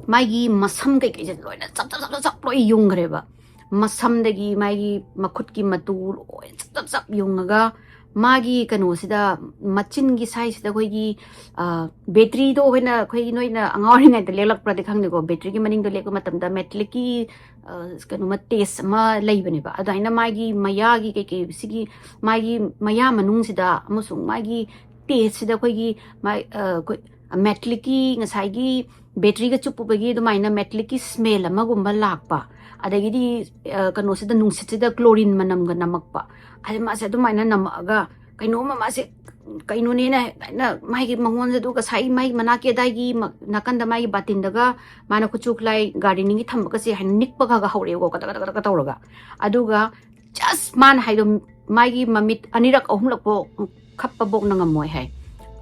ꯃꯥꯒꯤ ꯃꯁꯝ ꯀꯩꯀꯩꯁꯦ ꯂꯣꯏꯅ ꯆꯞ, ꯆꯞ, ꯆꯞ, ꯆꯞ, ꯆꯞ ꯂꯣꯏ ꯌꯨꯡꯈ꯭ꯔꯦꯕ꯫ ꯃꯁꯝꯗꯒꯤ ꯃꯥꯒꯤ ꯃꯈꯨꯠꯀꯤ ꯃꯇꯨ ꯂꯣꯏ ꯆꯞ, ꯆꯞ, ꯆꯞ ꯌꯨꯡꯉꯒ ꯃꯥꯒꯤ ꯀꯩꯅꯣꯁꯤꯗ, ꯃꯆꯤꯟꯒꯤ ꯁꯥꯏꯁꯤꯗ ꯑꯩꯈꯣꯏꯒꯤ, ꯑ, ꯕꯦꯇ꯭ꯔꯤꯗꯣ ꯑꯩꯈꯣꯏꯅ, ꯑꯩꯈꯣꯏꯒꯤ ꯅꯣꯏꯅ ꯑꯉꯥꯡ ꯑꯣꯏꯔꯤꯉꯩꯗ ꯂꯦꯛꯂꯛꯄ꯭ꯔꯗꯤ ꯈꯪꯗꯦꯀꯣ, ꯕꯦꯇ꯭ꯔꯤꯒꯤ ꯃꯅꯤꯡꯗ ꯂꯦꯛꯄ ꯃꯇꯝꯗ ꯃꯦꯇꯂꯤꯛꯀꯤ, ꯑ, ꯀꯩꯅꯣꯃ ꯇꯦꯁ ꯑꯃ ꯂꯩꯕꯅꯦꯕ꯫ ꯑꯗꯨꯃꯥꯏꯅ ꯃꯥꯒꯤ ꯃꯌꯥꯒꯤ ꯀꯩꯀꯩ ꯁꯤꯒꯤ ꯃꯥꯒꯤ ꯃꯌꯥ ꯃꯅꯨꯡꯁꯤꯗ ꯑꯃꯁꯨꯡ ꯃꯥꯒꯤ ꯇꯦꯁꯁꯤꯗ ꯑꯩꯈꯣꯏꯒꯤ ꯃꯥꯏ-, ꯑ, ꯑꯩꯈꯣꯏ ꯃꯦꯇꯂꯤꯛꯀꯤ ꯉꯁꯥꯏꯒꯤ ꯕꯦꯇ꯭ꯔꯤꯒ ꯆꯨꯞꯄꯨꯕꯒꯤ ꯑꯗꯨꯃꯥꯏꯅ ꯃꯦꯇꯂꯤꯛꯀꯤ ꯁ꯭ꯃꯦꯜ ꯑꯃꯒꯨꯝꯕ ꯂꯥꯛꯄ, ꯑꯗꯒꯤꯗꯤ, ꯑ, ꯀꯩꯅꯣꯁꯤꯗ, ꯅꯨꯡꯁꯤꯠꯁꯤꯗ ꯀ꯭ꯂꯣꯔꯤꯟ ꯃꯅꯝꯒ ꯅꯝꯃꯛꯄ, ꯑꯗꯩ ꯃꯥꯁꯦ ꯑꯗꯨꯃꯥꯏꯅ ꯅꯝꯃꯛꯑꯒ ꯀꯩꯅꯣꯝꯃ ꯃꯥꯁꯦ ꯀꯩꯅꯣꯅꯦꯅ ꯍꯥꯏꯅ ꯃꯥꯒꯤ ꯃꯉꯣꯟꯗ ꯑꯗꯨ ꯉꯁꯥꯏ ꯃꯥꯒꯤ ꯃꯅꯥꯛꯀꯤ ꯑꯗꯥꯏꯒꯤ ꯃ-, ꯅꯥꯀꯟꯗ ꯃꯥꯒꯤ ꯕꯥꯇꯤꯟꯗꯒ ꯃꯥꯅ ꯈꯨꯠꯁꯨ ꯈꯨꯠꯂꯥꯏ ꯒꯥꯔꯗꯦꯅꯤꯡꯒꯤ ꯊꯝꯕꯒꯁꯦ ꯍꯥꯏꯅ ꯅꯤꯛꯄ ꯈꯔ ꯈꯔ ꯍꯧꯔꯛꯑꯦꯕꯀꯣ, ꯀꯗꯛ ꯀꯗꯛ ꯀꯗꯛ ꯀꯗꯛ ꯇꯧꯔꯒ꯫ ꯑꯗꯨꯒ just ꯃꯥꯅ ꯍꯥꯏꯗꯣ ꯃꯥꯒꯤ ꯃꯃꯤꯠ ꯑꯅꯤꯔꯛ ꯑꯍꯨꯝꯂꯛꯄꯨ ꯈꯞꯄꯕꯣꯛꯅ ꯉꯝꯃꯣꯏ ꯍꯥꯏ꯫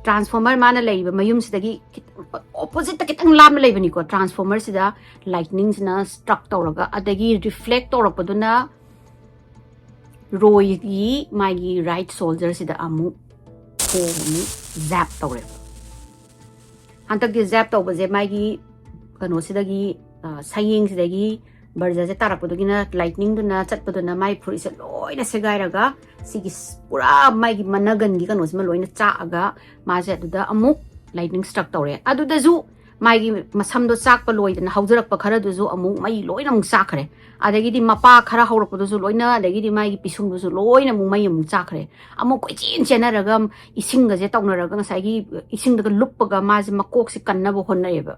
ꯇ꯭ꯔꯥꯟꯁꯐꯣꯔꯃꯔ ꯃꯥꯅ ꯂꯩꯔꯤꯕ ꯃꯌꯨꯝꯁꯤꯗꯒꯤ ꯑꯣꯄꯣꯖꯤꯠꯇ ꯈꯤꯇꯪ ꯂꯥꯞꯅ ꯂꯩꯕꯅꯤꯀꯣ, ꯇ꯭ꯔꯥꯟꯁꯐꯣꯔꯃꯔꯁꯤꯗ ꯂꯥꯏꯠꯅꯤꯡꯁꯤꯅ ꯁ꯭ꯇ꯭ꯔꯛ ꯇꯧꯔꯒ, ꯑꯗꯒꯤ ꯔꯤꯐ꯭ꯂꯦꯛ ꯇꯧꯔꯛꯄꯗꯨꯅ ꯔꯣꯏꯒꯤ ꯃꯥꯒꯤ ꯔꯥꯏꯠ ꯁꯣꯜꯖꯔꯁꯤꯗ ꯑꯃꯨꯛ ꯈꯣꯡ ꯑꯃꯨꯛ ꯖꯦꯞ ꯇꯧꯔꯦꯕ꯫ ꯍꯟꯗꯛꯇꯤ ꯖꯦꯞ ꯇꯧꯕꯁꯦ ꯃꯥꯒꯤ ꯀꯩꯅꯣꯁꯤꯗꯒꯤ, ꯑ, ꯁꯌꯦꯡꯁꯤꯗꯒꯤ ꯕꯔꯖꯁꯦ ꯇꯥꯔꯛꯄꯗꯨꯒꯤꯅ ꯂꯥꯏꯠꯅꯤꯡꯗꯨꯅ ꯆꯠꯄꯗꯨꯅ ꯃꯥꯏ ꯐꯨꯔꯤꯠꯁꯦ ꯂꯣꯏꯅ ꯁꯦꯒꯥꯏꯔꯒ ꯁꯤꯒꯤ ꯁ-, ꯄꯨꯔꯥ ꯃꯥꯒꯤ ꯃꯅꯒꯟꯒꯤ ꯀꯩꯅꯣꯁꯤꯃ ꯂꯣꯏꯅ ꯆꯥꯛꯑꯒ ꯃꯥꯁꯦ ꯑꯗꯨꯗ ꯑꯃꯨꯛ ꯂꯥꯏꯠꯅꯤꯡ ꯁ꯭ꯇ꯭ꯔꯛ ꯇꯧꯔꯦ꯫ ꯑꯗꯨꯗꯁꯨ ꯃꯥꯒꯤ ꯃꯁꯝꯗꯣ ꯆꯥꯛꯄ ꯂꯣꯏꯗꯅ ꯍꯧꯖꯔꯛꯄ ꯈꯔꯗꯨꯁꯨ ꯑꯃꯨꯛ ꯃꯩ ꯂꯣꯏꯅ ꯑꯃꯨꯛ ꯆꯥꯛꯈ꯭ꯔꯦ꯫ ꯑꯗꯒꯤꯗꯤ ꯃꯄꯥ ꯈꯔ ꯍꯧꯔꯛꯄꯗꯨꯁꯨ ꯂꯣꯏꯅ, ꯑꯗꯒꯤꯗꯤ ꯃꯥꯒꯤ ꯄꯤꯁꯨꯝꯗꯨꯁꯨ ꯂꯣꯏꯅ ꯑꯃꯨꯛ ꯃꯩ ꯑꯃꯨꯛ ꯆꯥꯛꯈ꯭ꯔꯦ꯫ ꯑꯃꯨꯛ ꯀꯣꯏꯆꯦꯟ ꯆꯦꯟꯅꯔꯒ ꯏꯁꯤꯡꯒꯁꯦ ꯇꯧꯅꯔꯒ ꯉꯁꯥꯏꯒꯤ ꯏꯁꯤꯡꯗꯒ ꯂꯨꯞꯄꯒ ꯃꯥꯁꯦ ꯃꯀꯣꯛꯁꯦ ꯀꯟꯅꯕ ꯍꯣꯠꯅꯩꯌꯦꯕ꯫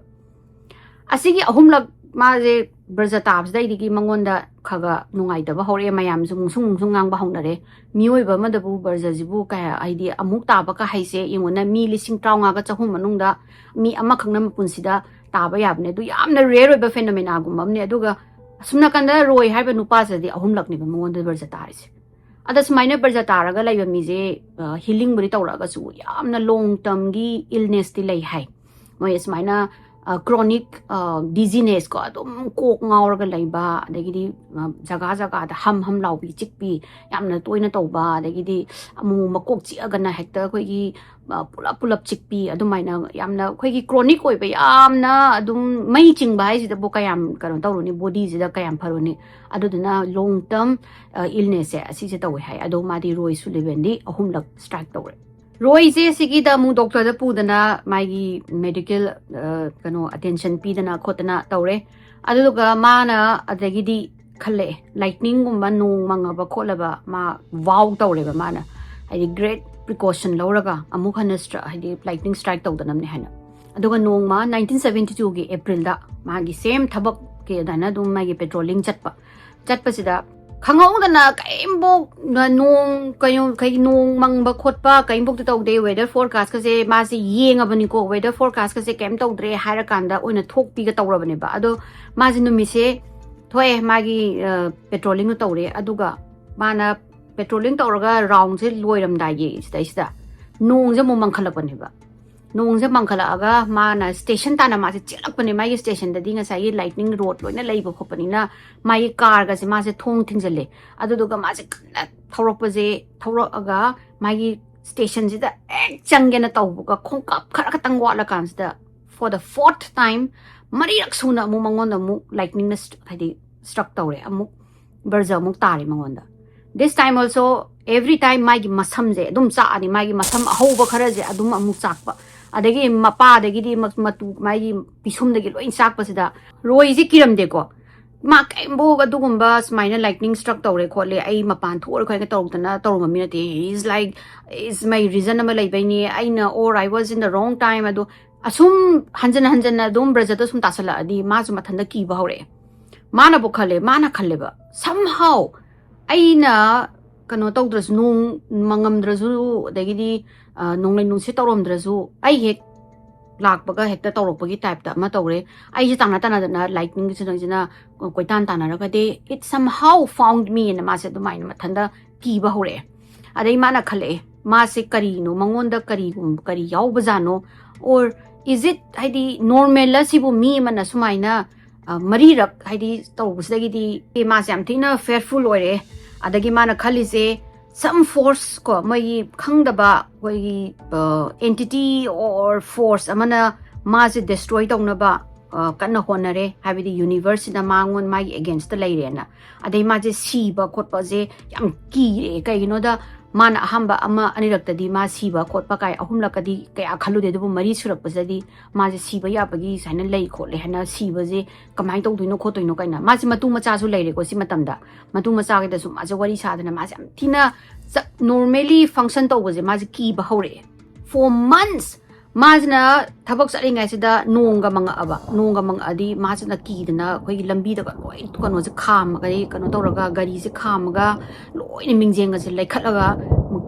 ꯑꯁꯤꯒꯤ ꯑꯍꯨꯝꯂꯛ ꯃꯥꯁꯦ ꯕ꯭ꯔꯖ ꯇꯥꯕꯁꯤꯗꯩꯗꯒꯤ ꯃꯉꯣꯟꯗ ꯈꯒ ꯅꯨꯡꯉꯥꯏꯇꯕ ꯍꯧꯔꯛꯑꯦ, ꯃꯌꯥꯝꯁꯨ ꯃꯨꯡꯁꯨ ꯃꯨꯡꯁꯨ ꯉꯥꯡꯕ ꯍꯧꯅꯔꯦ꯫ ꯃꯤꯑꯣꯏꯕ ꯑꯃꯗꯕꯨ ꯕ꯭ꯔꯖꯁꯤꯕꯨ ꯀꯌꯥ, ꯍꯥꯏꯗꯤ ꯑꯃꯨꯛ ꯇꯥꯕ ꯀ ꯍꯥꯏꯁꯦ ꯌꯦꯡꯉꯨꯅ, ꯃꯤ ꯂꯤꯁꯤꯡ ꯇꯔꯥꯃꯉꯥꯒ ꯆꯍꯨꯝ ꯃꯅꯨꯡꯗ ꯃꯤ ꯑꯃꯈꯛꯅ ꯃꯄꯨꯟꯁꯤꯗ ꯇꯥꯕ ꯌꯥꯕꯅꯦ꯫ ꯑꯗꯨ ꯌꯥꯝꯅ ꯔꯦꯌꯔ ꯑꯣꯏꯕ ꯐꯦꯅꯣꯃꯦꯅꯥꯒꯨꯝꯕ ꯑꯃꯅꯦ꯫ ꯑꯗꯨꯒ ꯑꯁꯨꯝ ꯅꯥꯀꯟꯗ ꯔꯣꯏ ꯍꯥꯏꯕ ꯅꯨꯄꯥꯁꯤꯗꯗꯤ ꯑꯍꯨꯝꯂꯛꯅꯦꯕ ꯃꯉꯣꯟꯗ ꯕ꯭ꯔꯖ ꯇꯥꯔꯤꯁꯦ꯫ ꯑꯗ ꯁꯨꯃꯥꯏꯅ ꯕ꯭ꯔꯖ ꯇꯥꯔꯒ ꯂꯩꯕ ꯃꯤꯁꯦ, ꯑ, ꯍꯤꯂꯤꯡꯕꯨꯗꯤ ꯇꯧꯔꯛꯑꯒꯁꯨ ꯌꯥꯝꯅ ꯂꯣꯡ ꯇꯔꯝꯒꯤ ꯏꯜꯅꯦꯁꯇꯤ ꯂꯩ ꯍꯥꯏ꯫ ꯃꯣꯏ ꯑꯁꯨꯃꯥꯏꯅ ꯀ꯭ꯔꯣꯅꯤꯛ ꯗꯤꯖꯤꯅꯦꯁ ꯀꯣ, ꯑꯗꯨꯝ ꯀꯣꯛ ꯉꯥꯎꯔꯒ ꯂꯩꯕ, ꯑꯗꯒꯤꯗꯤ ꯑ, ꯖꯒꯥ ꯖꯒꯥꯗ ꯍꯝ ꯍꯝ ꯂꯥꯎꯕꯤ, ꯆꯤꯛꯄꯤ ꯌꯥꯝꯅ ꯇꯣꯏꯅ ꯇꯧꯕ, ꯑꯗꯒꯤꯗꯤ ꯑꯃꯨꯛ ꯃꯀꯣꯛ ꯆꯤꯛꯑꯒꯅ ꯍꯦꯛꯇ ꯑꯩꯈꯣꯏꯒꯤ ꯑ, ꯄꯨꯂꯞ ꯄꯨꯂꯞ ꯆꯤꯛꯄꯤ, ꯑꯗꯨꯃꯥꯏꯅ ꯌꯥꯝꯅ ꯑꯩꯈꯣꯏꯒꯤ ꯀ꯭ꯔꯣꯅꯤꯛ ꯑꯣꯏꯕ, ꯌꯥꯝꯅ ꯑꯗꯨꯝ ꯃꯩ ꯆꯤꯡꯕ ꯍꯥꯏꯁꯤꯗꯕꯨ ꯀꯌꯥꯝ ꯀꯩꯅꯣ ꯇꯧꯔꯨꯅꯤ, ꯕꯣꯗꯤꯁꯤꯗ ꯀꯌꯥꯝ ꯐꯔꯨꯅꯤ? ꯑꯗꯨꯗꯨꯅ ꯂꯣꯡ ꯇꯔꯝ ꯏꯜꯅꯦꯁꯁꯦ ꯑꯁꯤꯁꯦ ꯇꯧꯋꯦ ꯍꯥꯏ꯫ ꯑꯗꯣ ꯃꯥꯗꯤ ꯔꯣꯏ ꯁꯨꯂꯤꯕꯦꯟꯗꯤ ꯑꯍꯨꯝꯂꯛ ꯁ꯭ꯇ꯭ꯔꯥꯏꯛ ꯇꯧꯔꯦ꯫ ꯔꯣꯏꯁꯦ ꯁꯤꯒꯤꯗ ꯑꯃꯨꯛ ꯗꯣꯛꯇꯔꯗ ꯄꯨꯗꯅ ꯃꯥꯒꯤ ꯃꯦꯗꯤꯀꯦꯜ ꯀꯩꯅꯣ ꯑꯦꯇꯦꯟꯁꯟ ꯄꯤꯗꯅ ꯈꯣꯠꯇꯅ ꯇꯧꯔꯦ꯫ ꯑꯗꯨꯗꯨꯒ ꯃꯥꯅ ꯑꯗꯒꯤꯗꯤ ꯈꯜꯂꯛꯑꯦ, ꯂꯥꯏꯠꯅꯤꯡꯒꯨꯝꯕ ꯅꯣꯡ ꯃꯪꯉꯕ ꯈꯣꯠꯂꯕ ꯃꯥ ꯋꯥꯎ ꯇꯧꯔꯦꯕ꯫ ꯃꯥꯅ ꯍꯥꯏꯗꯤ ꯒ꯭ꯔꯦꯠ ꯄ꯭ꯔꯤꯀꯣꯁꯟ ꯂꯧꯔꯒ ꯑꯃꯨꯛ ꯍꯟꯅ ꯁ꯭ꯇ꯭ꯔ-, ꯍꯥꯏꯗꯤ ꯂꯥꯏꯠꯅꯤꯡ ꯁ꯭ꯇ꯭ꯔꯥꯏꯛ ꯇꯧꯗꯅꯕꯅꯦ ꯍꯥꯏꯅ꯫ ꯑꯗꯨꯒ ꯅꯣꯡꯃ ꯅꯥꯏꯟꯇꯤꯟ ꯁꯕꯦꯟꯇꯤ ꯇꯨꯒꯤ ꯑꯦꯄ꯭ꯔꯤꯜꯗ ꯃꯥꯒꯤ ꯁꯦꯝ ꯊꯕꯛꯀꯤ ꯑꯗꯨꯃꯥꯏꯅ ꯑꯗꯨꯝ ꯃꯥꯒꯤ ꯄꯦꯇ꯭ꯔꯣꯂꯤꯡ ꯆꯠꯄ, ꯆꯠꯄꯁꯤꯗ ꯈꯪꯍꯧꯗꯅ ꯀꯔꯤꯝꯐꯧ ꯅ-, ꯅꯣꯡ ꯀꯩꯅꯣ ꯀꯩ ꯅꯣꯡ ꯃꯪꯕ ꯈꯣꯠꯄ ꯀꯔꯤꯝꯐꯧꯗꯤ ꯇꯧꯗꯦ꯫ ꯋꯦꯗꯔ ꯐꯣꯔꯀꯥꯁꯀꯁꯦ ꯃꯥꯁꯦ ꯌꯦꯡꯉꯕꯅꯤꯀꯣ, ꯋꯦꯗꯔ ꯐꯣꯔꯀꯥꯁꯀꯁꯦ ꯀꯩꯝ ꯇꯧꯗ꯭ꯔꯦ ꯍꯥꯏꯔꯀꯥꯟꯗ ꯑꯣꯏꯅ ꯊꯣꯛꯄꯤꯒ ꯇꯧꯔꯕꯅꯦꯕ꯫ ꯑꯗꯣ ꯃꯥꯁꯦ ꯅꯨꯃꯤꯠꯁꯦ ꯊꯣꯛꯑꯦ, ꯃꯥꯒꯤ ꯄꯦꯇ꯭ꯔꯣꯂꯤꯡꯗꯣ ꯇꯧꯔꯦ꯫ ꯑꯗꯨꯒ ꯃꯥꯅ ꯄꯦꯇ꯭ꯔꯣꯂꯤꯡ ꯇꯧꯔꯒ ꯔꯥꯎꯟꯁꯦ ꯂꯣꯏꯔꯝꯗꯥꯏꯒꯤ ꯁꯤꯗꯩꯁꯤꯗ ꯅꯣꯡꯁꯦ ꯑꯃꯨꯛ ꯃꯪꯈꯠꯂꯛꯄꯅꯦꯕ꯫ ꯅꯣꯡꯁꯦ ꯃꯪꯈꯠꯂꯛꯑꯒ ꯃꯥꯅ ꯁ꯭ꯇꯦꯁꯟ ꯇꯥꯟꯅ ꯃꯥꯁꯦ ꯆꯦꯜꯂꯛꯄꯅꯦ꯫ ꯃꯥꯒꯤ ꯁ꯭ꯇꯦꯁꯟꯗꯗꯤ ꯉꯁꯥꯏꯒꯤ ꯂꯥꯏꯠꯅꯤꯡ ꯔꯣꯗ ꯂꯣꯏꯅ ꯂꯩꯕ ꯈꯣꯠꯄꯅꯤꯅ ꯃꯥꯒꯤ ꯀꯥꯔꯒꯁꯦ ꯃꯥꯁꯦ ꯊꯣꯡ ꯊꯤꯡꯖꯤꯜꯂꯦ꯫ ꯑꯗꯨꯗꯨꯒ ꯃꯥꯁꯦ ꯀꯟꯅ ꯊꯧꯔꯛꯄꯁꯦ, ꯊꯧꯔꯛꯑꯒ ꯃꯥꯒꯤ ꯁ꯭ꯇꯦꯁꯟꯁꯤꯗ ꯍꯦꯛ ꯆꯪꯒꯦꯅ ꯇꯧꯕꯒ ꯈꯣꯡꯀꯥꯞ ꯈꯔ ꯈꯛꯇꯪ ꯋꯥꯠꯂꯀꯥꯟꯁꯤꯗ, for the fourth time, ꯃꯔꯤꯔꯛ ꯁꯨꯅ ꯑꯃꯨꯛ ꯃꯉꯣꯟꯗ ꯑꯃꯨꯛ ꯂꯥꯏꯠꯅꯤꯡꯅ ꯁ꯭ꯇ-, ꯍꯥꯏꯗꯤ ꯁ꯭ꯇ꯭ꯔꯛ ꯇꯧꯔꯦ꯫ ꯑꯃꯨꯛ ꯕꯔꯖ ꯑꯃꯨꯛ ꯇꯥꯔꯦ ꯃꯉꯣꯟꯗ꯫ This time also, every time ꯃꯥꯒꯤ ꯃꯁꯝꯁꯦ ꯑꯗꯨꯝ ꯆꯥꯛꯑꯅꯤ, ꯃꯥꯒꯤ ꯃꯁꯝ ꯑꯍꯧꯕ ꯈꯔꯁꯦ ꯑꯗꯨꯝ ꯑꯃꯨꯛ ꯆꯥꯛꯄ, ꯑꯗꯒꯤ ꯃꯄꯥꯗꯒꯤꯗꯤ ꯃ-, ꯃꯇꯨ, ꯃꯥꯒꯤ ꯄꯤꯁꯨꯝꯗꯒꯤ ꯂꯣꯏ ꯆꯥꯛꯄꯁꯤꯗ ꯔꯣꯏꯁꯦ ꯀꯤꯔꯝꯗꯦꯀꯣ꯫ ꯃꯥ ꯀꯔꯤꯝꯐꯥꯎ ꯑꯗꯨꯒꯨꯝꯕ ꯁꯨꯃꯥꯏꯅ ꯂꯥꯏꯠꯅꯤꯡ ꯁ꯭ꯇ꯭ꯔꯛ ꯇꯧꯔꯦ ꯈꯣꯠꯂꯦ, ꯑꯩ ꯃꯄꯥꯟ ꯊꯣꯛꯑꯔꯣꯏ ꯀꯥꯏꯅ ꯇꯧꯗꯅ ꯇꯧꯔꯝꯕ ꯃꯤ ꯅꯠꯇꯦ꯫ He is like, is my reason ꯑꯃ ꯂꯩꯕꯩꯅꯦ, ꯑꯩꯅ, or I was in the wrong time, ꯑꯗꯣ ꯑꯁꯨꯝ ꯍꯟꯖꯟ ꯍꯟꯖꯟꯅ ꯑꯗꯨꯝ ꯕ꯭ꯔꯖꯗ ꯁꯨꯝ ꯇꯥꯁꯜꯂꯛꯑꯗꯤ ꯃꯥꯁꯨ ꯃꯊꯟꯇ ꯀꯤꯕ ꯍꯧꯔꯛꯑꯦ꯫ ꯃꯥꯅꯕꯨ ꯈꯜꯂꯦ, ꯃꯥꯅ ꯈꯜꯂꯦꯕ, somehow ꯑꯩꯅ ꯀꯩꯅꯣ ꯇꯧꯗ꯭ꯔꯁꯨ, ꯅꯣꯡ ꯃꯪꯉꯝꯗ꯭ꯔꯁꯨ, ꯑꯗꯒꯤꯗꯤ ꯑ, ꯅꯣꯡꯂꯩ ꯅꯨꯡꯁꯤꯠ ꯇꯧꯔꯝꯗ꯭ꯔꯁꯨ, ꯑꯩ ꯍꯦꯛ ꯂꯥꯛꯄꯒ ꯍꯦꯛꯇ ꯇꯧꯔꯛꯄꯒꯤ ꯇꯥꯏꯞꯇ ꯑꯃ ꯇꯧꯔꯦ꯫ ꯑꯩꯁꯦ ꯇꯥꯟꯅ ꯇꯥꯟꯅꯗꯅ ꯂꯥꯏꯠꯅꯤꯡꯁꯤꯗꯩꯁꯤꯅ ꯀꯣꯏꯇꯥꯟ ꯇꯥꯟꯅꯔꯒꯗꯤ, it somehow found me ꯅ ꯃꯥꯁꯦ ꯑꯗꯨꯃꯥꯏꯅ ꯃꯊꯟꯇ ꯀꯤꯕ ꯍꯧꯔꯛꯑꯦ꯫ ꯑꯗꯩ ꯃꯥꯅ ꯈꯜꯂꯛꯑꯦ, ꯃꯥꯁꯦ ꯀꯔꯤꯅꯣ, ꯃꯉꯣꯟꯗ ꯀꯔꯤꯒꯨꯝꯕ, ꯀꯔꯤ ꯌꯥꯎꯕꯖꯥꯠꯅꯣ, or Is it, ꯍꯥꯏꯗꯤ, normal ꯁꯤꯕꯨ ꯃꯤ ꯑꯃꯅ ꯁꯨꯃꯥꯏꯅ, ꯑ, ꯃꯔꯤꯔꯛ, ꯍꯥꯏꯗꯤ, ꯇꯧꯕꯁꯤꯗꯒꯤꯗꯤ ꯃꯥꯁꯦ ꯌꯥꯝ ꯊꯤꯅ fearful ꯑꯣꯏꯔꯦ꯫ ꯑꯗꯒꯤ ꯃꯥꯅ ꯈꯜꯂꯤꯁꯦ, some force ꯀꯣ, ꯃꯣꯏꯒꯤ ꯈꯪꯗꯕ ꯑꯩꯈꯣꯏꯒꯤ, ꯑ, entity or force ꯑꯃꯅ ꯃꯥꯁꯦ destroy ꯇꯧꯅꯕ, ꯑ, ꯀꯟꯅ ꯍꯣꯠꯅꯔꯦ꯫ ꯍꯥꯏꯕꯗꯤ universe ꯁꯤꯅ ꯃꯉꯣꯟ, ꯃꯥꯒꯤ against ꯇ ꯂꯩꯔꯦꯅ꯫ ꯑꯗꯩ ꯃꯥꯁꯦ ꯁꯤꯕ ꯈꯣꯠꯄꯁꯦ ꯌꯥꯝ ꯀꯤꯔꯦ꯫ ꯀꯩꯒꯤꯅꯣꯗ, ꯃꯥꯅ ꯑꯍꯥꯟꯕ ꯑꯃ ꯑꯅꯤꯔꯛꯇꯗꯤ ꯃꯥ ꯁꯤꯕ ꯈꯣꯠꯄ ꯀꯥꯏ, ꯑꯍꯨꯝꯂꯛꯀꯗꯤ ꯀꯌꯥ ꯈꯜꯂꯨꯗꯦ, ꯑꯗꯨꯕꯨ ꯃꯔꯤ ꯁꯨꯔꯛꯄꯁꯤꯗꯗꯤ ꯃꯥꯁꯦ ꯁꯤꯕ ꯌꯥꯕꯒꯤ ꯁꯨꯃꯥꯏꯅ ꯂꯩ ꯈꯣꯠꯂꯦ ꯍꯥꯏꯅ, ꯁꯤꯕꯁꯦ ꯀꯃꯥꯏꯅ ꯇꯧꯗꯣꯏꯅꯣ ꯈꯣꯠꯇꯣꯏꯅꯣ ꯀꯥꯏꯅ꯫ ꯃꯥꯁꯦ ꯃꯇꯨ ꯃꯆꯥꯁꯨ ꯂꯩꯔꯦꯀꯣ ꯁꯤ ꯃꯇꯝꯗ꯫ ꯃꯇꯨ ꯃꯆꯥꯒꯤꯗꯁꯨ ꯃꯥꯁꯦ ꯋꯥꯔꯤ ꯁꯥꯗꯅ, ꯃꯥꯁꯦ ꯌꯥꯝ ꯊꯤꯅ ꯆ-, normally function ꯇꯧꯕꯁꯦ ꯃꯥꯁꯦ ꯀꯤꯕ ꯍꯧꯔꯛꯑꯦ꯫ For months ꯃꯥꯁꯤꯅ ꯊꯕꯛ ꯆꯠꯂꯤꯉꯩꯁꯤꯗ ꯅꯣꯡꯒ ꯃꯪꯉꯛꯑꯕ꯫ ꯅꯣꯡꯒ ꯃꯪꯉꯛꯑꯗꯤ ꯃꯥꯁꯤꯅ ꯀꯤꯗꯅ ꯑꯩꯈꯣꯏꯒꯤ ꯂꯝꯕꯤꯗꯒ ꯂꯣꯏ ꯀꯩꯅꯣꯁꯦ ꯈꯥꯝꯃꯒ, ꯀꯩꯅꯣ ꯇꯧꯔꯒ, ꯒꯥꯔꯤꯁꯦ ꯈꯥꯝꯃꯒ, ꯂꯣꯏꯅ ꯃꯤꯡꯖꯦꯜꯒꯁꯦ ꯂꯩꯈꯠꯂꯒ,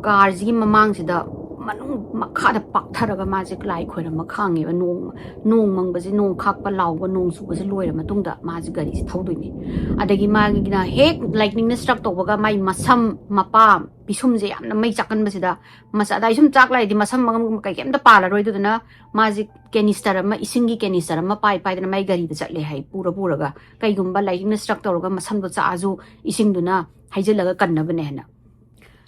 car ꯁꯤꯒꯤ ꯃꯃꯥꯡꯁꯤꯗ ꯃꯅꯨꯡ ꯃꯈꯥꯗ ꯄꯥꯛꯊꯔꯒ ꯃꯥꯁꯦ ꯂꯥꯏ ꯈꯣꯏꯔꯝꯕ ꯈꯥꯡꯉꯦꯕ꯫ ꯅꯣꯡ, ꯅꯣꯡ ꯃꯪꯕꯁꯦ, ꯅꯣꯡ ꯈꯥꯛꯄ ꯂꯥꯎꯕ, ꯅꯣꯡ ꯆꯨꯕꯁꯦ ꯂꯣꯏꯔ ꯃꯇꯨꯡꯗ ꯃꯥꯁꯦ ꯒꯥꯔꯤꯁꯦ ꯊꯧꯗꯣꯏꯅꯦ꯫ ꯑꯗꯒꯤ ꯃꯥꯒꯤꯅ ꯍꯦꯛ lightning ꯅ struck ꯇꯧꯕꯒ ꯃꯥꯏ ꯃꯁꯝ, ꯃꯄꯥ, ꯄꯤꯁꯨꯝꯁꯦ ꯌꯥꯝꯅ ꯃꯩ ꯆꯥꯛꯀꯟꯕꯁꯤꯗ, ꯃꯁ-, ꯑꯗꯥꯏ ꯁꯨꯝ ꯆꯥꯛ ꯂꯥꯏꯗꯤ ꯃꯁꯝ ꯃꯉꯝ ꯀꯩ ꯀꯩꯝꯇ ꯄꯥꯜꯂꯔꯣꯏ꯫ ꯑꯗꯨꯗꯨꯅ ꯃꯥꯁꯦ canister ꯑꯃ, ꯏꯁꯤꯡꯒꯤ canister ꯑꯃ ꯄꯥꯏ ꯄꯥꯏꯗꯅ ꯃꯥꯏ ꯒꯥꯔꯤꯗ ꯆꯠꯂꯦ ꯍꯥꯏ, ꯄꯨꯔ ꯄꯨꯔꯒ꯫ ꯀꯩꯒꯨꯝꯕ lightning ꯅ struck ꯇꯧꯔꯒ ꯃꯁꯝꯗꯣ ꯆꯥꯛꯑꯁꯨ ꯏꯁꯤꯡꯗꯨꯅ ꯍꯩꯖꯤꯜꯂꯒ ꯀꯟꯅꯕꯅꯦ ꯍꯥꯏꯅ꯫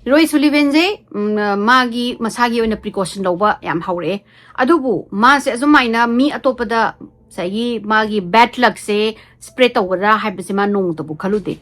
ꯔꯣꯏ ꯁꯨꯂꯤꯚꯦꯟꯁꯦ, ꯎꯝ, ꯃꯥꯒꯤ ꯃꯁꯥꯒꯤ ꯑꯣꯏꯅ precaution ꯂꯧꯕ ꯌꯥꯝ ꯍꯧꯔꯛꯑꯦ꯫ ꯑꯗꯨꯕꯨ ꯃꯥꯁꯦ ꯑꯁꯨꯃꯥꯏꯅ ꯃꯤ ꯑꯇꯣꯞꯄꯗ ꯉꯁꯥꯏꯒꯤ ꯃꯥꯒꯤ bad luck ꯁꯦ spread ꯇꯧꯒꯗ꯭ꯔꯥ ꯍꯥꯏꯕꯁꯦ ꯃꯥ ꯅꯣꯡꯃꯇꯕꯨ ꯈꯜꯂꯨꯗꯦ꯫